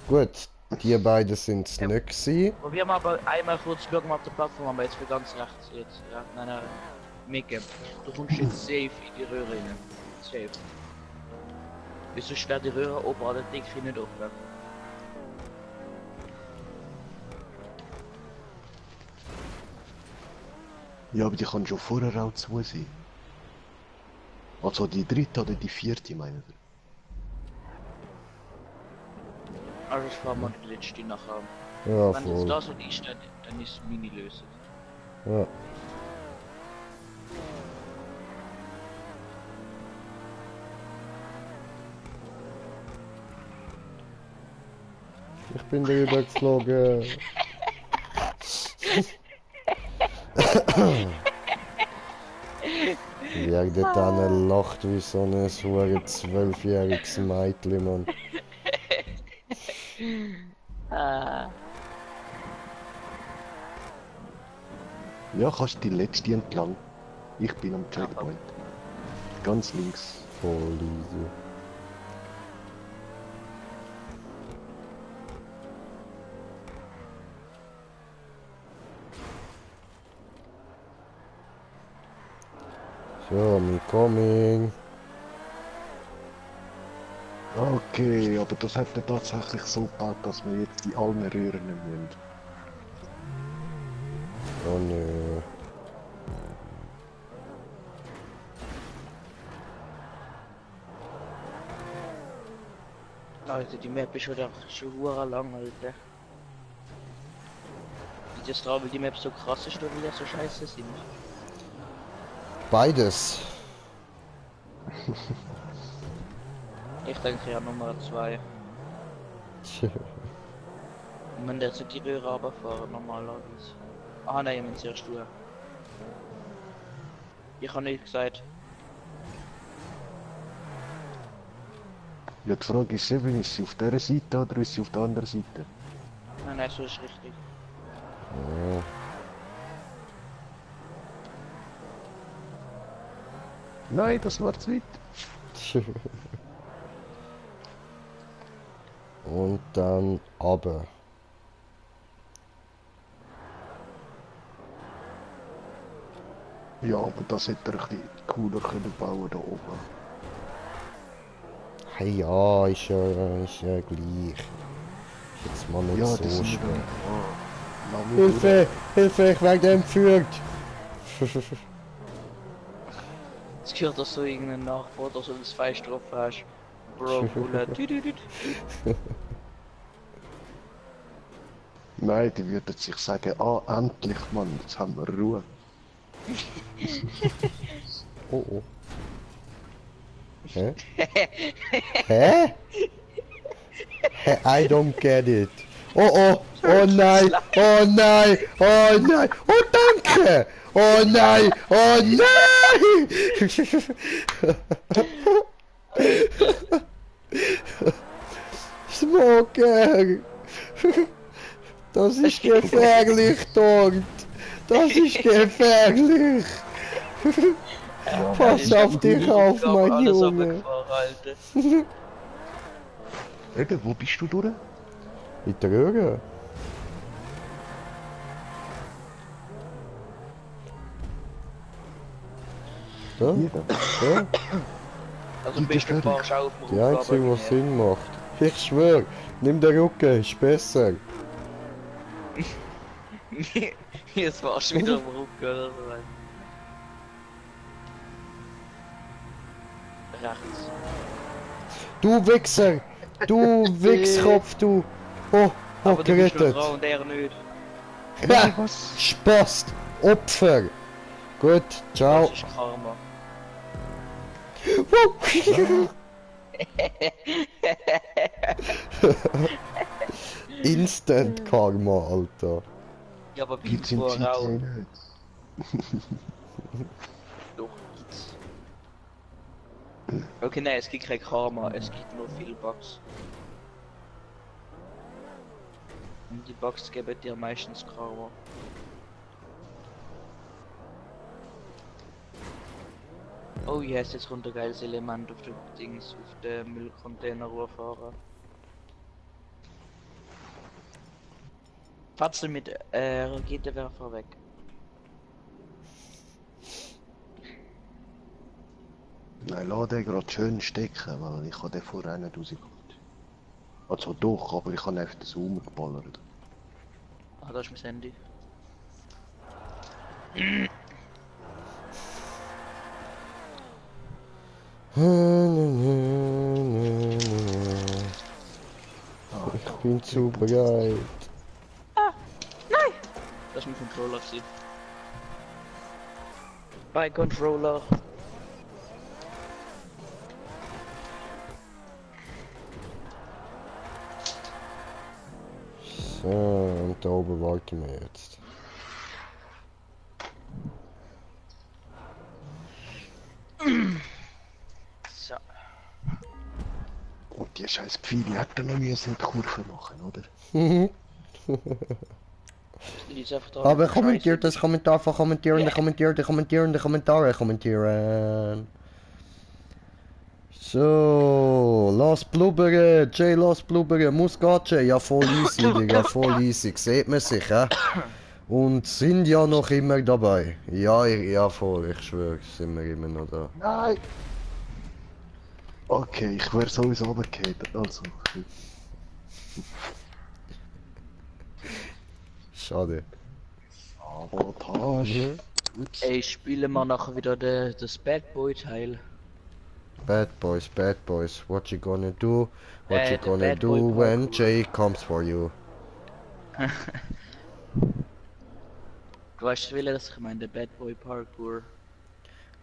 Gut, die beiden sind es nicht gewesen. Probier mal aber einmal kurz schauen auf der Plattform, aber jetzt für ganz rechts jetzt. Ja, nein. Micke, du kommst jetzt safe in die Röhre rein. Safe. Wieso schwer die Röhre oben an der Decke nicht offen? Ja, aber die kann schon vorher auch zu sein. Also die dritte oder die vierte, meinen ihr? Also ich fahr mal die letzte nachher. Ja, Wenn jetzt voll. da so ist, dann ist Mini-Lösung. Ja. Ich bin drüber geflogen. Wie der dann lacht wie so ein hure 12-jähriges Mädchen, Mann. Ah. Ja, kannst die letzte entlang. Ich bin am Checkpoint. Ganz links. Voll easy. So, me coming. Okay, aber das hat er tatsächlich so gebaut, dass wir jetzt in allen Röhren müssen. Oh nö. Alter, die Map ist schon hure lang, Alter. Liegt das drauf, weil die Map so krass ist oder weil die so scheiße sind? Beides. Ich denke ja Nummer 2. Man der zu die Röhre runterfahren normalerweise. Ah nein, ich bin sehr stur. Ich habe nicht gesagt. Ja, die Frage ist eben, ist sie auf dieser Seite oder ist sie auf der anderen Seite? Nein, so ist richtig. Ja. Nein, das war zu weit. Und dann aber. Ja, aber das hätte er ein bisschen cooler können bauen da oben. Hey ja, ist ja gleich. Ist jetzt mal nicht Ja, so das sind schwer. wir. Hilfe! Hilfe, ich werde entführt! Es gehört, dass du irgendeinen Nachbar oder so das Fleisch drauf hast. Bro, Bruder. Nein, die würden sich sagen, ah, endlich, Mann, jetzt haben wir Ruhe. Oh oh. Hä? Hä? Hä? I don't get it. Oh oh! Oh nein! Oh nein! Oh nein! Oh danke! Oh nein! Oh nein! Smoker! Das ist gefährlich dort! Das ist gefährlich! Pass auf dich auf, mein Junge! Eben, wo bist du durch? In der Röhre? Da? Hier. Da? Also am besten fahrst du auch auf dem Die einzige, was Sinn macht. Ich schwör, nimm den Rücken, ist besser. Jetzt warst du wieder am Rücken oder so. Rechts. Du Wichser! Du Wichskopf, du! Oh, oh, Aber du bist gerettet! noch dran und er nicht. Ha! Spast! Opfer! Gut, ciao! Das ist Karma. Instant Karma, Alter. Ja, aber wie Gibt's im vorher auch. GTA nicht? Doch, gibt's. Okay, nein, es gibt kein Karma, es gibt nur viele Bugs. Und die Bugs geben dir meistens Karma. Oh yes, jetzt kommt ein geiles Element auf den Dings, auf den Müllcontainer fahren. Fatzel mit Raketenwerfer weg. Nein, lass den gerade schön stecken, weil ich kann den vorher nicht rausgeholt. Also doch, aber ich habe einfach das rumgeballert. Ah, da ist mein Handy. Ich bin zu bereit. Das ist mein Controller gewesen. Bei Controller. So, und da oben warten wir jetzt. So. Und die scheiß Pfeile hätten noch müssen die Kurve machen, oder? Die ist einfach da. Aber kommentiert das Kommentar von kommentieren. So, lass blubbern, Jay, lass blubbern, muss gehen, Jay, ja voll easy, Digga, voll easy, sieht man sich, hä? Und sind ja noch immer dabei. Ja, ja voll, ich schwöre, sind wir immer noch da. Nein! Okay, ich wäre sowieso runtergefallen, also. Schade. Sabotage. Ups. Ey, spielen wir nachher wieder das Bad Boy Teil. Bad boys, what you gonna do? What you The gonna Bad do Boy when Parkour. Jay comes for you? Du weißt schon, dass ich meine, der Bad Boy Parkour.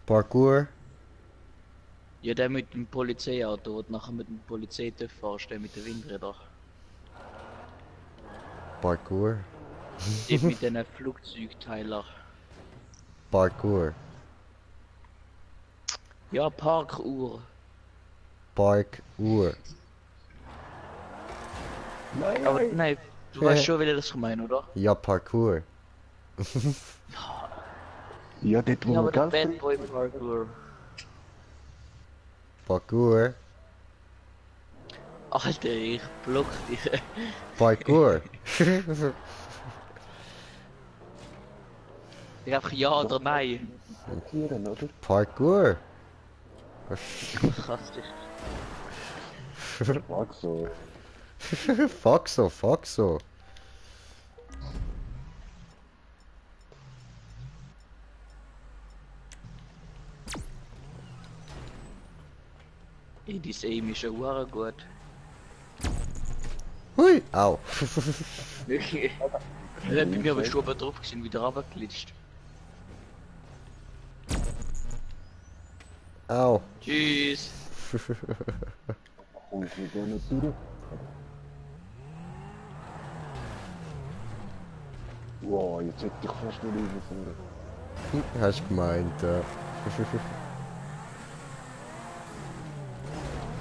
Parkour? Ja, der mit dem Polizeiauto, und nachher mit dem Polizeitüff fahrst, der mit den Windrädern. Parkour? Die mit den Flugzeugteilen. Parkour. Ja, Parkuhr. Parkour. Nein, Aber nein! nein, du weißt schon, wie das ich meine, oder? Ja, Parkour. Ja, dort wo Ja, aber man der Geld Bad Boy Parkour. Parkour. Alter, ich block dich. Parkour. Ich einfach ja oder nein. verlieren, oder? Parkour. Krass dich. Fuck so. Fuck so. Ey, die Aim ist schon hure gut. Hui, au. Wirklich. Bei mir aber schon drauf gesehen, wieder runterglitscht. Au. Tschüss. Und wir gehen nicht durch. Wow, jetzt hätte ich fast nicht überfahren. Hast du gemeint, ja.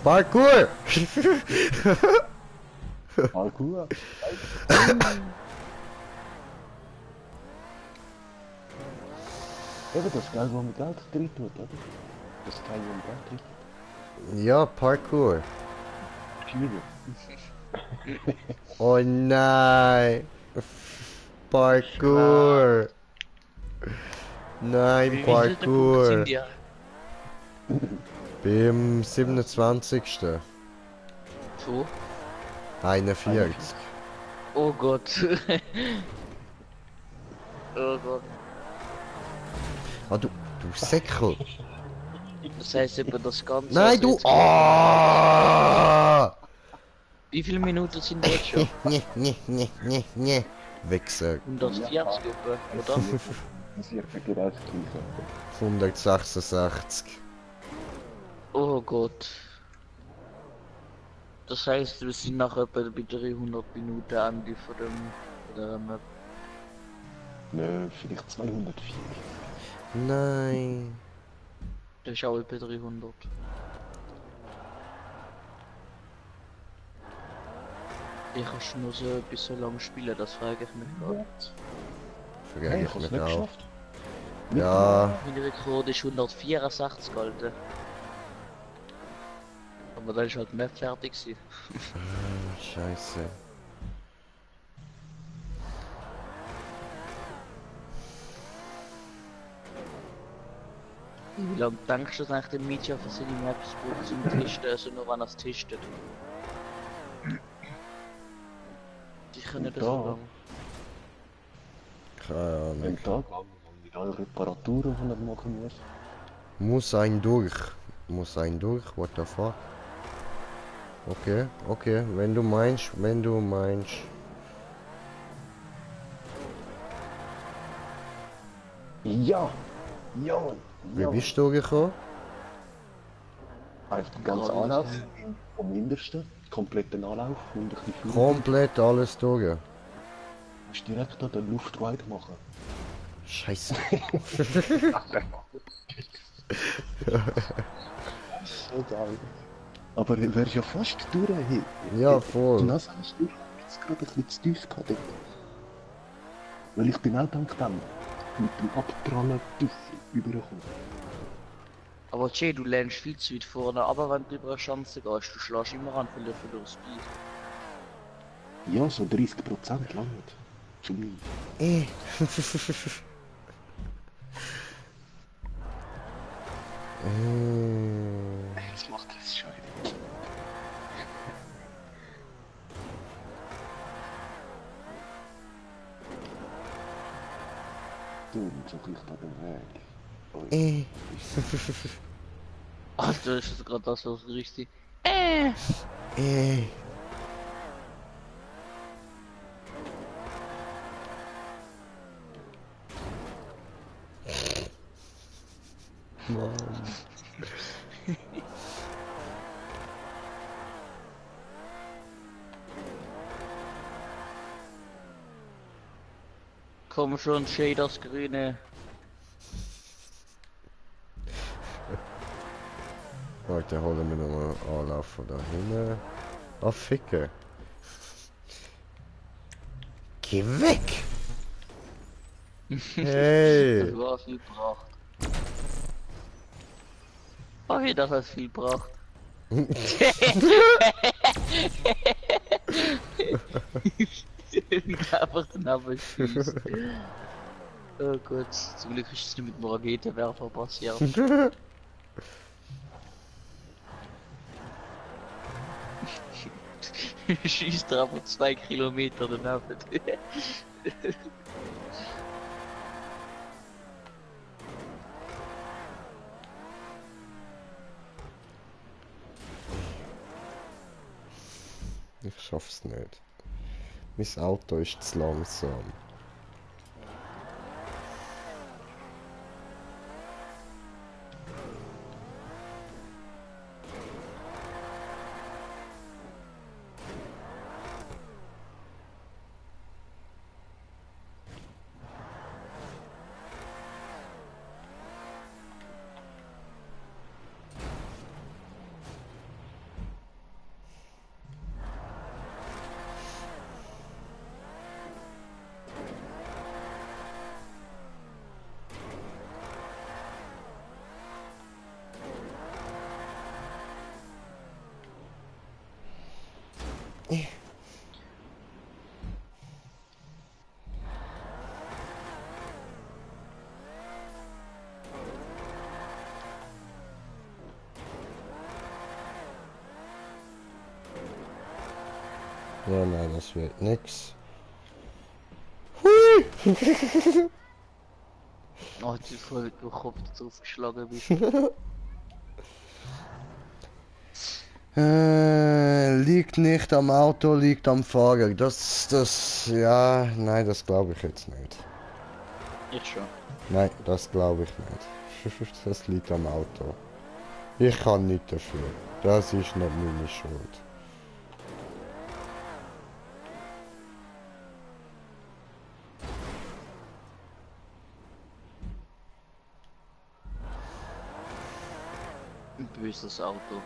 Parkour! Parkour. Eben das Geld, wo man Geld drin tut, oder? Das Geld, wo man Geld drin tut. Ja, Parkour. Schwierig. Oh nein. Parkour. Nein, Parkour. Beim 27. So. 41. Oh Gott. Oh Gott. Ah, du Säckel. Das heißt über das Ganze. Nein, also du. jetzt- Ah! Wie viele Minuten sind das schon? Ne. Wichser. 140 etwa, oder? Das ist genau das Gleiche. 166. Oh Gott. Das heißt, wir sind nach etwa bei 300 Minuten Ende von der Map. Nö, vielleicht 204. Nein. Das ist auch etwa 300. Ich kann nur so etwas so lange spielen, das frage ich mich gerade. Frage Hey, ich ich hab's mich nicht auch. geschafft. Ja, Mein Rekord ist 164 gehalten. Aber dann ist halt die Map fertig gewesen. scheiße. Wie lange denkst du, dass eigentlich der Media für seine Maps braucht zum Testen, also nur wenn er es testet? Sicher nicht Und so da? lange. Keine Ahnung. Ein Tag lang mit allen Reparaturen, die er machen muss. Muss ein durch. Muss ein durch, what the fuck? Okay, okay, wenn du meinst, wenn du meinst. Ja! Ja! Wie Ja! bist du gekommen? Einfach den ganzen Gerade Anlauf vom Mindersten, kompletten Anlauf und ein bisschen Komplett alles durch. musst direkt an den Luftride machen. Scheiße. So geil. Aber er wäre ja fast durch. Hey. Ja, Die voll. Nase ist durch. Jetzt gerade ein bisschen zu tief gehabt. Weil ich bin auch dank dem mit dem Abprallen tief übergekommen. Aber Jay, du lernst viel zu weit vorne, aber wenn du über eine Chance gehst, du schlägst immer an für Speed. Ja, so 30% langt. Zu mir. Jetzt macht das schon wieder. Du, so gleich bei dem Weg. Ui. Ach, das ist gerade das, was richtig. Mann. Komm schon, Jay, das Grüne. Warte, holen wir nochmal Anlauf von da hinten. Ah, Ficke. Geh weg! Hey! Das war viel gebracht. Okay, das hat viel gebracht. Wie der einfach daneben schießt. Oh Gott, zum Glück ist es nicht mit dem Raketenwerfer passiert. Schießt er aber 2 Kilometer daneben. Ich schaff's nicht. Mein Auto ist zu langsam. Ja, nein, das wird nix. Hui! Oh, jetzt ist voll mit dem Kopf drauf geschlagen bist. Liegt nicht am Auto, liegt am Fahrer. Ja, nein, das glaube ich jetzt nicht. Ich schon. Nein, das glaube ich nicht. Das liegt am Auto. Ich kann nicht dafür. Das ist nicht meine Schuld. Ein böses Auto.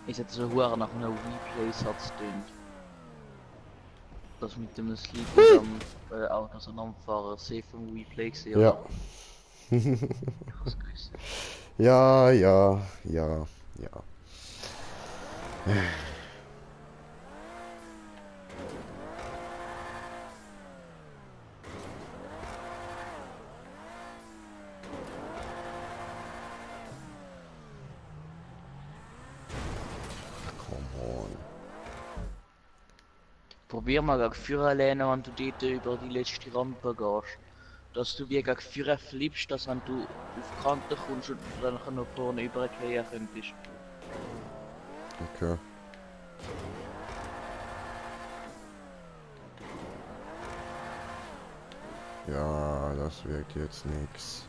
Ich hätte so Huren nach einer Replay-Satz tönt. Das mit dem Sleep am Auto auseinanderfahren, safe vom Replay gesehen. Ja. Ja, ja, ja, ja. Probier mal gegen Führer lehnen, wenn du dort über die letzte Rampe gehst. Dass du wie gegen Führer flippst, dass wenn du auf die Kante kommst und dann noch vorne überqueren könntest. Okay. Ja, das wirkt jetzt nix.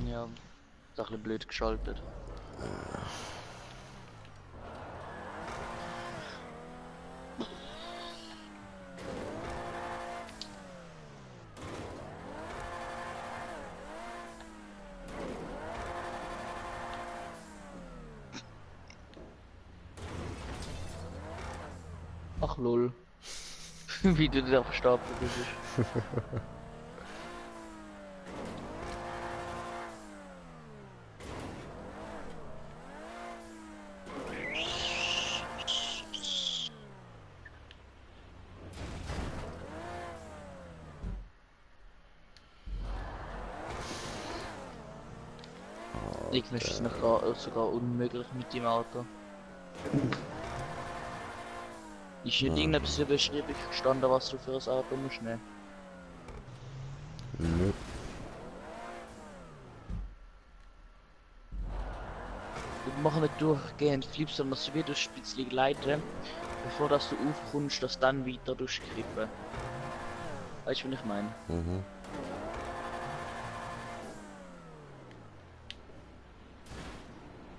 Ja, ist ein bisschen blöd geschaltet. Ach lol. Wie du da verstapelt bist. Ich möchte es noch sogar unmöglich mit dem Auto. Ist nicht irgendetwas in der Beschreibung gestanden, was du für ein Auto musst nehmen? Nö. Wir machen nicht durchgehend Flips, sondern so wie du spitzlig leiten, bevor dass du aufkommst, dass dann weiter durchgriffen. Weißt du, was ich meine? Mhm.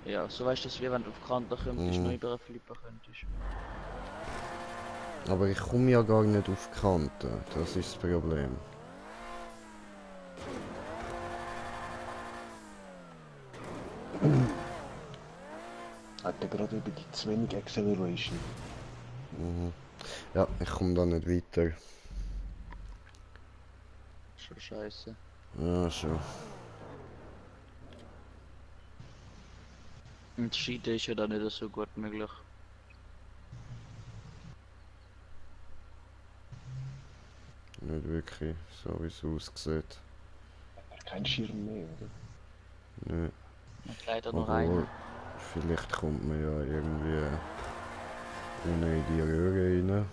Ja, so weißt du, dass wir, wenn du auf Kante könntest, noch über einen Flipper könntest. Aber ich komme ja gar nicht auf die Kante, das ist das Problem. Hat er gerade über die zu wenig Acceleration. Mhm. Ja, ich komme da nicht weiter. Schon scheiße. Ja, schon. Und Schiede ist ja dann nicht so gut möglich. Nicht wirklich, so wie es aussieht. Kein Schirm mehr, oder? Nö. Und leider nur Obwohl, einer. vielleicht kommt man ja irgendwie unten in die Röhre rein.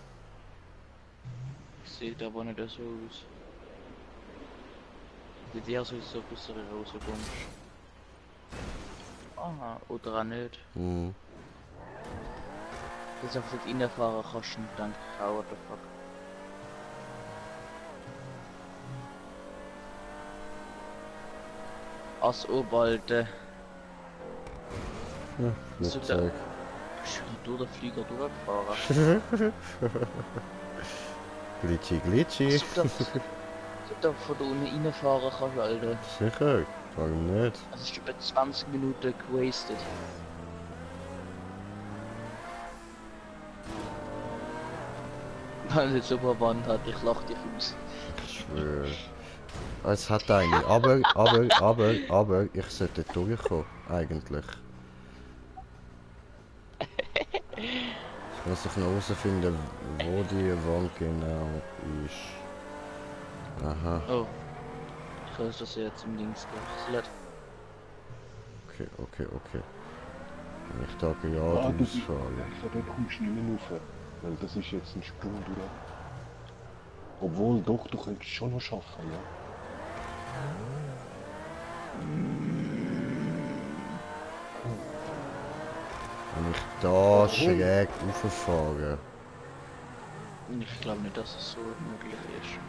Sieht aber nicht so aus. Bei dir soll es so aus der rauskommst. Aha, oder auch nicht. Mhm. Dass du einfach nicht reinfahren kannst und dann auch, what the fuck. Als Oberlte. Ja, So, Flugzeug. Bist du durch den Flieger durchgefahren? Glitschi, glitschi. Als ob du von da unten reinfahren kannst, Alter. Sicher, warum nicht? Also ist etwa 20 Minuten gewastet. Wenn es jetzt so eine Wand hat, ich lach dich aus. Ich schwöre. Es hat eine, aber ich sollte durchkommen, eigentlich. Jetzt muss ich noch herausfinden, wo die Wand genau ist. Aha, Oh. Ich weiß, dass er jetzt im Dings gewechselt. okay. Wenn ich da Ah, geradeaus ich fahre. glaube, da kommst du nicht mehr rauf. Weil das ist jetzt ein Sprung durch. Obwohl, doch, du könntest schon noch schaffen, ja. Wenn ich da schräg rauffahre. Ich glaube nicht, dass es so möglich ist.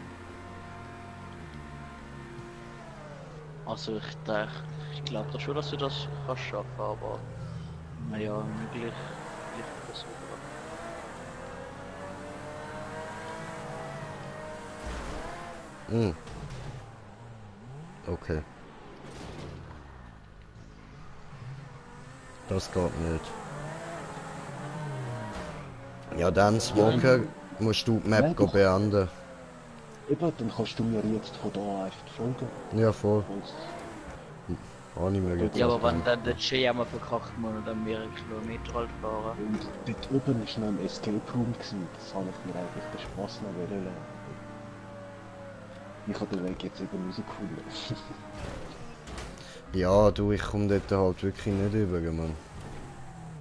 Also ich glaube doch schon, dass du das kannst schaffen, aber naja, möglich ist das sogar. Hm. Okay. Das geht nicht. Ja, dann, Walker, musst du die Map Nein, doch. beenden. Eben, dann kannst du mir jetzt von da einfach folgen. Ja, voll. Und Habe ich mir jetzt Ja, aber auch wenn gedacht. dann der Jay einmal verkackt, muss er dann mehrere Kilometer halt fahren. dort oben war noch ein Escape Room gewesen. Das habe ich mir eigentlich den Spaß noch wollen lernen. Ich habe den Weg jetzt eben rausgefunden. Ja, du, ich komme dort halt wirklich nicht über, Mann.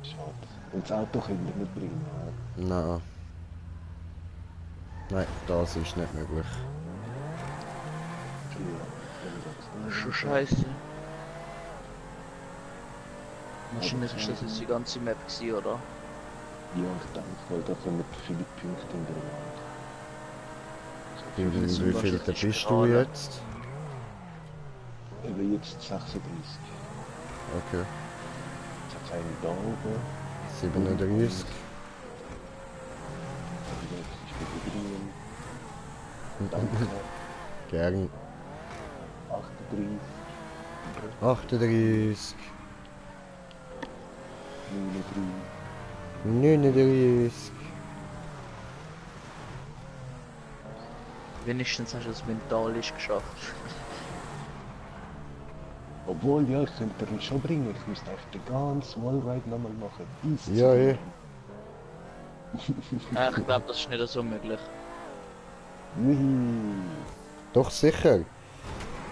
Schade. Und das Auto können wir nicht bringen. Ja. Nein. Nein, das ist nicht möglich. Schon scheiße. Wahrscheinlich ist das jetzt die ganze Map gewesen, oder? Ja, ich denke, weil da kommen viele Punkte in der Wand. Wie viel bist du gerade. jetzt? Eben jetzt 36. Okay. Jetzt hat es einen da oben. 37. Jetzt ist wieder grün. Danke. Gern. 38. 38. 39. 39. Wenigstens hast du es mentalisch geschafft. Obwohl, ja, ich könnte ihn schon bringen. Ich müsste einfach den ganzen Wallride nochmal machen. Bis Ja, zum eh. Ende. Ich glaube, das ist nicht so möglich. Juhi. Doch sicher.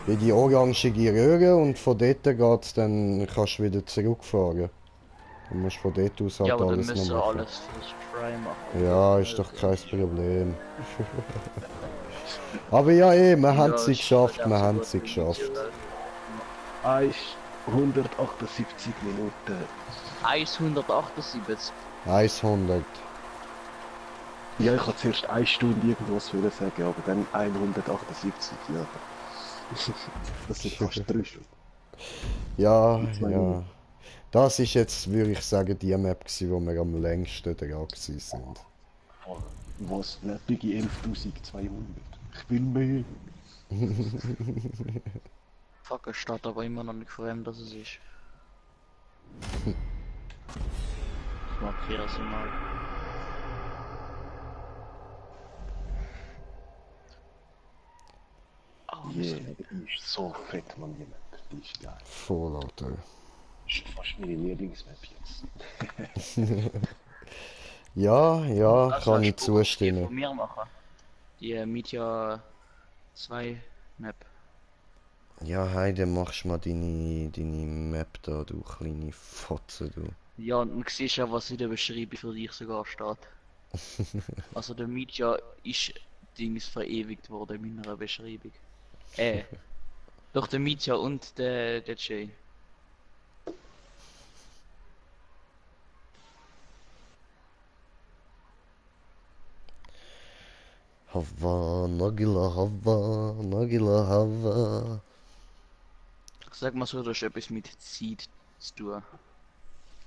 In die orangige Röhre und von dort geht's dann, kannst du wieder zurückfahren. Du musst von dort aus halt Ja, aber dann alles müssen noch wir machen. alles fürs Try machen. Ja, ist doch kein Problem. Aber ja, wir haben sie geschafft, wir haben sie geschafft. 178 Minuten. 178. 100. Ja, ich wollte zuerst 1 Stunde irgendwas wollen sagen, aber dann 178, ja. Das sind fast 3 Stunden. Ja, Zwei ja. Minuten. Das ist jetzt, würde ich sagen, die Map gewesen, wo wir am längsten dran gewesen sind. Was? Lepige 11.200. Ich will mehr. Fuck, es steht aber immer noch nicht vor allem, dass es ist. Ich markiere es mal. Oh, Yeah, die ist so fett, man, die Map. Die ist geil. Voll, Alter. Ist fast meine Lieblingsmap jetzt. Ja, ja, Also, kann ich hast du Bock, die zustimmen. von mir machen. Die Meteor 2 Map. Ja, Heide, machst mal deine Map da, du kleine Fotze, du. Ja, und man sieht ja, was in der Beschreibung für dich sogar steht. Also der Meteor ist Dings verewigt worden in meiner Beschreibung. Doch der Meteor und der Jay. Hava, Nagila Hava. Ich sag mal so, du hast etwas mit Seed zu tun.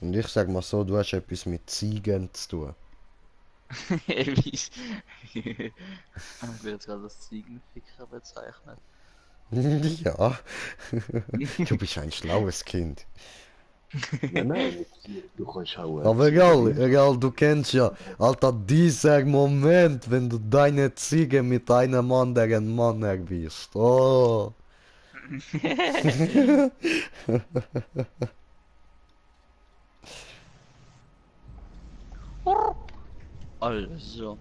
Und ich sag mal so, du hast etwas mit Ziegen zu tun. Ich will jetzt gerade das Ziegenficker bezeichnen. Ja, du bist ein schlaues Kind. Ja, nein, du kannst auch. Aber egal, du kennst ja, Alter, dieser Moment, wenn du deine Ziege mit einem anderen Mann erwischst. Oh. Also.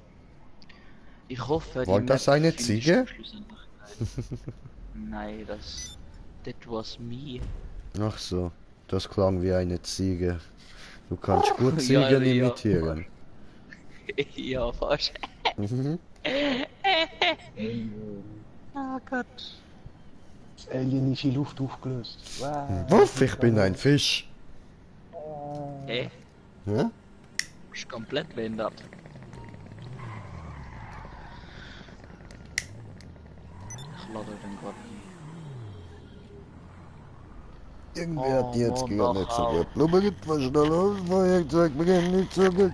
Ich hoffe, War das Map eine findest Ziege? du schlussendlich geil. Nein, that was me. Ach so, das klang wie eine Ziege. Du kannst gut Ja, Ziegen ja, imitieren. Ja, fast. Mhm. Oh Gott. Das Alien ist in Luft aufgelöst. Wow. Wuff, ich bin ein Fisch. Hä? Ja? Ist komplett behindert. Ich lade den gerade ein. Irgendwie hat die jetzt Mann, gar nicht so doch gut. Blubbert, was ist da los? Feuerzeug beginnt nicht so gut.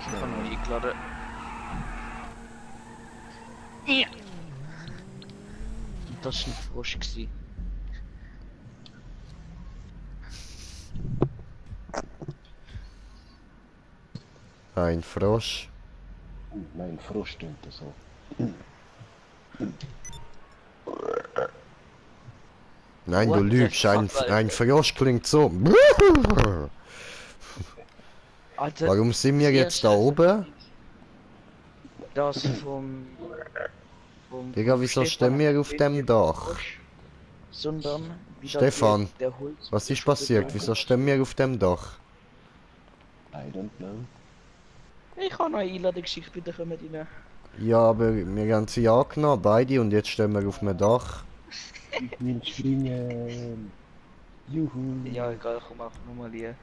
Ich habe noch eingeladen. Ja. Das war ein Frosch gewesen. Ein Frosch. Nein, Frosch tönt so. Nein, What du the lügst. Ein fuck, Alter? Frosch klingt so. Alter, Warum sind wir das jetzt da Erste, oben? das vom Digga, wieso stehen wir auf dem Dach? Sondern wieder Stefan, der Holz. was ist passiert? Wieso stehen wir auf dem Dach? I don't know. Ich habe noch eine Einladung geschickt, bitte kommt rein. Ja, aber wir haben sie angenommen, beide, und jetzt stehen wir auf dem Dach. Ich will springen. Juhu. Ja, egal, komm auch nochmal hier.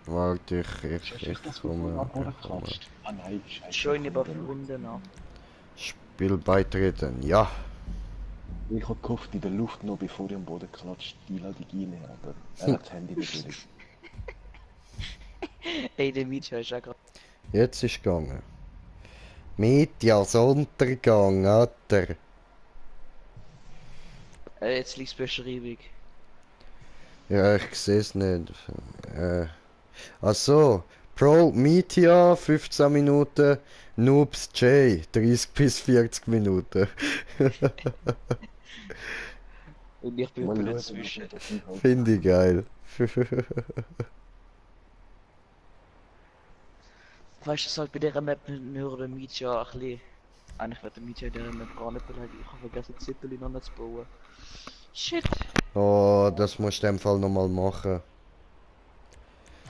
Warte, Hast du das von komme. abgeklatscht? Ah nein, scheiße. Schön überwunden noch. Spiel beitreten, ja. Ich hab gehofft, in der Luft noch bevor ich am Boden klatscht, die Einladung rein, aber er hat das Handy natürlich. Ey, der Mietja ist auch gerade. Jetzt ist gegangen. Untergang, Alter. Jetzt liegt Beschreibung. Ja, ich sehe es nicht. Ach so. Pro Meteor 15 Minuten, Noobs J 30 bis 40 Minuten. Und ich bin Mal bei schauen, dazwischen. ob das hinhaut. Finde ich geil. Weißt du, es halt bei dieser Map nur der Mietja ein bisschen. Eigentlich wird der Mietja in dieser Map gar nicht beleidigt. Ich habe vergessen, die Zippel noch nicht zu bauen. Shit! Oh, das musst du in dem Fall nochmal machen.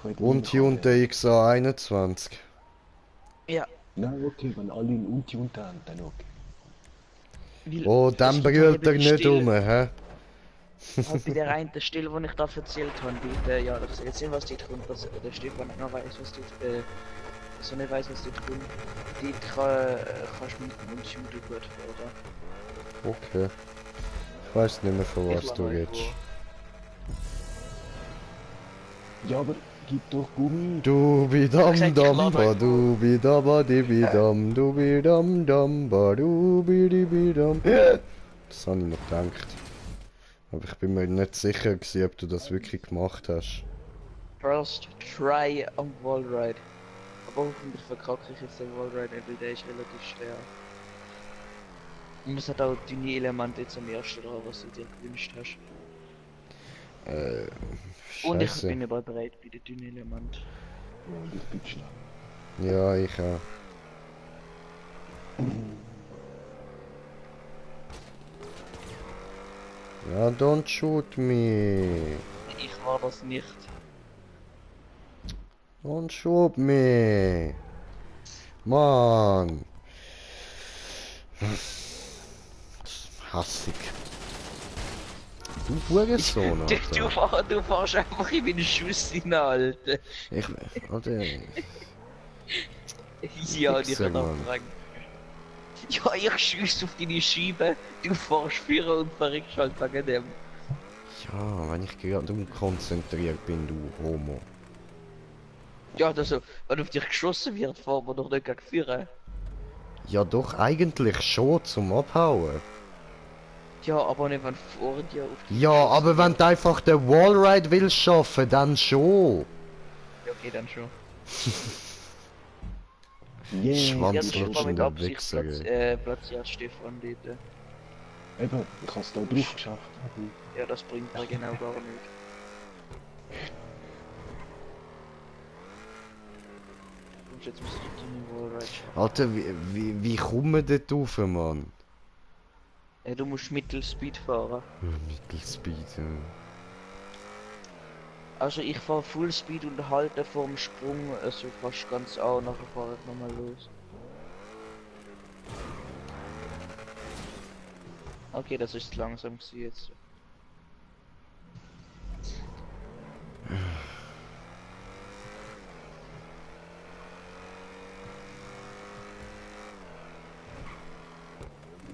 Könnt ihr Untunte reinkommen? XA21. Ja, Nein, okay, wenn alle in Untunte haben, dann okay. weil Oh, es dann ist total brüllt er eben nicht still. um, hä? Halt bei der einen Stelle, wo ich da erzählt habe, die, ja, ich soll jetzt sehen, was dort kommt, dass der Stefan nicht noch weiß, was dort, so nicht weiß, was dort kommt. Dort kannst du mit dem Unshooter gut fahren. Okay. Ich weiß nicht mehr, von Ich was lass du mal redest. vor. Ja, aber gib doch Gummi. Du bi Ich dam sag, ich dam lade ba euch du bi da ba di bi dam du bi dam dam ba du bi di bi dam. Das habe ich noch gedacht. Aber ich bin mir nicht sicher gewesen, ob du das wirklich gemacht hast. First try am Wallride. Aber hoffentlich verkacke ich jetzt den Wallride nicht, weil der ist relativ schwer. Und es hat auch dünne Elemente jetzt am ersten dran, was du dir gewünscht hast. Und ich Scheiße. bin aber bereit bei den dünnen Elementen. Ja, ich bin schnell. Ja, ich auch. Ja, don't shoot me. Ich war das nicht. Don't shoot me. Mann. Hassig. Du Hurensohn, Alter. Du fährst einfach in meinen Schuss hinein, Alter. Ich, Alter, Ja, die Wichser, kann auch Mann. fragen. Ja, ich schieß auf deine Scheibe, du fährst führen und verreckst halt wegen dem. ja, wenn ich gerade unkonzentriert bin, du Homo. Ja, also, wenn auf dich geschossen wird, fahren wir doch nicht gegen führen. Ja, doch, eigentlich schon zum Abhauen. Ja, aber nicht, wenn vor dir auf dich Ja, geschossen aber wenn wird. du einfach den Wallride willst schaffen, dann schon. Ja, okay, dann schon. Yeah, Schwanz. Ja, das ist mal mit lutschender Absicht Wichser, platziert Stefan dort. Eben, ich hab's da drauf geschafft. Ja, das bringt mir genau gar nicht. Und jetzt musst du den Wallride schaffen. Alter, wie kommen wir dort rauf, Mann? Du musst Mittelspeed fahren. Mittelspeed, ja. Also ich fahre Fullspeed und halte vorm Sprung, also fast ganz an, nachher fahre ich nochmal los. Okay, das ist langsam gewesen jetzt.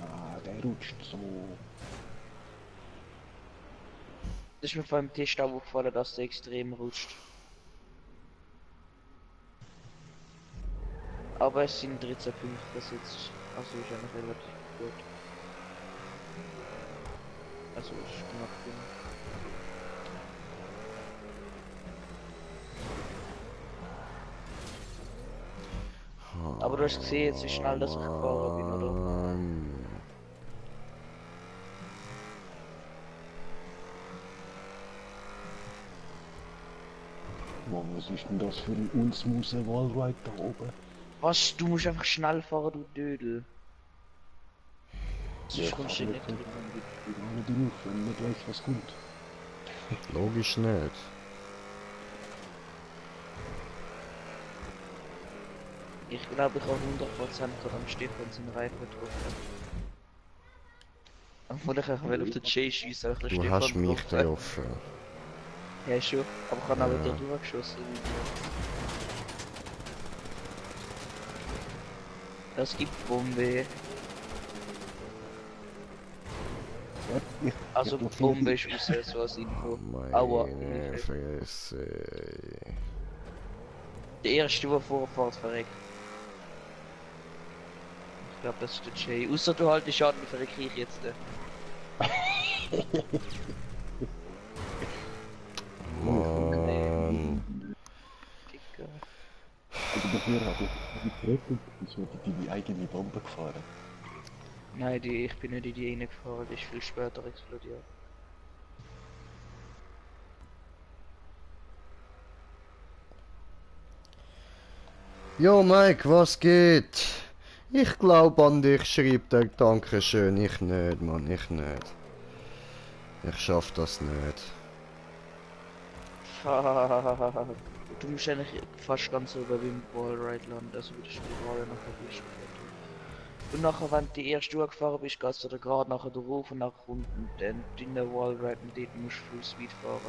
Ah, der rutscht so. Das ist mir vor allem Test aufgefallen, dass der extrem rutscht. Aber es sind 13 Punkte bis jetzt. Also ist eigentlich relativ gut. Also ist knapp genug. Aber du hast gesehen, jetzt wie schnell dass ich gefahren bin, oder? Mann, was ist denn das für ein unsmoother Wallride da oben? Was? Du musst einfach schnell fahren, du Dödel. Ja, Sonst kommst du kann nicht nicht drüber. Ich gehe nicht drauf, wenn ich nicht weiss, was kommt. Logisch nicht. Ich glaube, ich habe 100% am Stich, wenn sie einen Reifen getroffen hat. Obwohl ich auch auf den Jay schiessen, aber ich den Du Stefan hast mich getroffen. getroffen. Ja, schon. Aber ich habe auch Ja. wieder durchgeschossen. Das gibt Bombe. Ja, Also ich Bombe ist raus, so als Info. Aua. Meine Fresse. Der erste, der vorfährt, verreckt. Ich glaube, das ist der Jay. Außer du halt die Schaden, verrecke ich jetzt. Mann. Dicker. Also dafür habe ich gerettet, ich wurde in die eigene Bombe gefahren. Nein, ich bin nicht in die reingefahren, die ist viel später explodiert. Jo Mike, was geht? Ich glaube an dich, schreibt er. Dankeschön. Ich nicht, Mann, ich nicht. Ich schaff das nicht. Fuck. Du musst eigentlich fast ganz oben beim Wallride landen, also wie der Spirale nachher bist. Und nachher, wenn du die erste durchgefahren bist, gehst du da gerade nachher drauf und nachher kommt dann deine Wallride und dort musst du Full Speed fahren.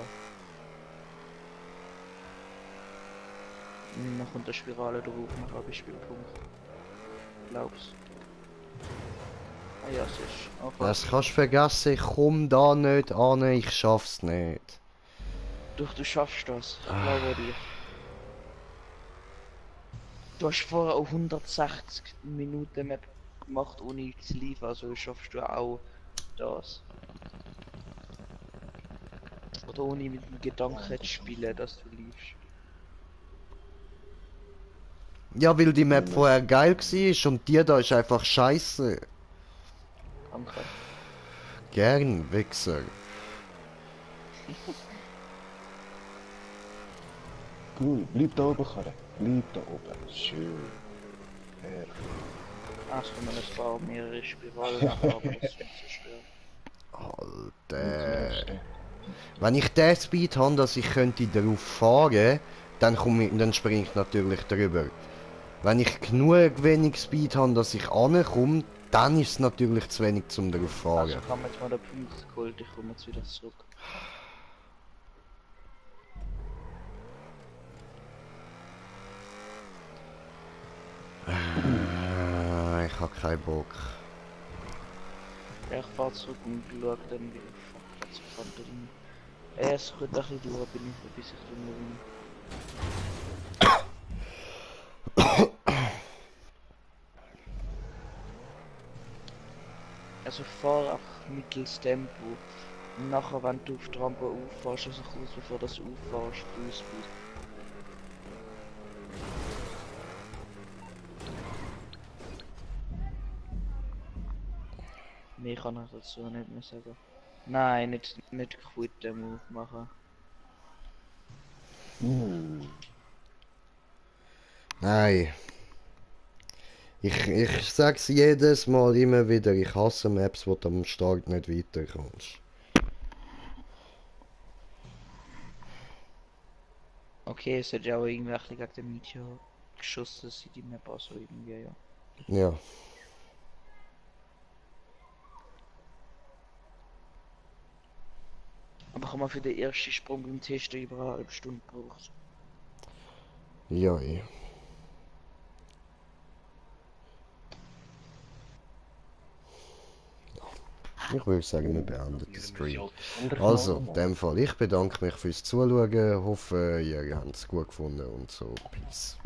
Und dann kommt der Spirale drauf, nachher bist du beim Punkt. Glaubst. Ah ja, es ist. Oh, Das kannst du vergessen, ich komm da nicht an, ich schaff's nicht. du schaffst das, ich glaube dir. Du hast vorher auch 160 Minuten Map gemacht ohne zu liefern, also schaffst du auch das. Oder ohne mit dem Gedanken zu spielen, dass du liefst. Ja, weil die Map vorher geil war und die da ist einfach scheiße. Danke. Gern, Wichser. Cool, bleib da oben, Karre. Bleib da oben. Schön. Herrlich. Erst wenn man es war mehrere Spiralen nachher, aber das ist nicht so schwer. Alter. Wenn ich den Speed habe, dass ich könnte darauf fahren, dann springe ich natürlich drüber. Wenn ich genug wenig Speed habe, dass ich ankomme, dann ist es natürlich zu wenig zum drauf fahren. Also kann man jetzt mal den Punkt geholt, ich komme jetzt wieder zurück. Ich hab keinen Bock. Ja, ich fahr zurück und schau dann wieder. Fuck, jetzt kommt er rein. Es könnte ein bisschen dauern, bin ich, bis ich drin bin. Also fahr einfach mittels Tempo. Und nachher, wenn du auf die Rampe auffährst, also kurz bevor du auffährst, du Speed. Mehr kann ich dazu nicht mehr sagen. Nein, nicht quit den Move machen. Nein. Ich sag's jedes Mal immer wieder, ich hasse Maps, wo du am Start nicht weiterkommst. Okay, es hat ja auch irgendwie gegen den Meteor geschossen, das sieht die Map auch so irgendwie, ja. Ja. Aber ich habe mal für den ersten Sprung beim Testen über eine halbe Stunde gebraucht. Ja. Ich würde sagen, wir beenden den Stream. Also, in dem Fall, ich bedanke mich fürs Zuschauen, hoffe, ihr habt es gut gefunden und so. Peace.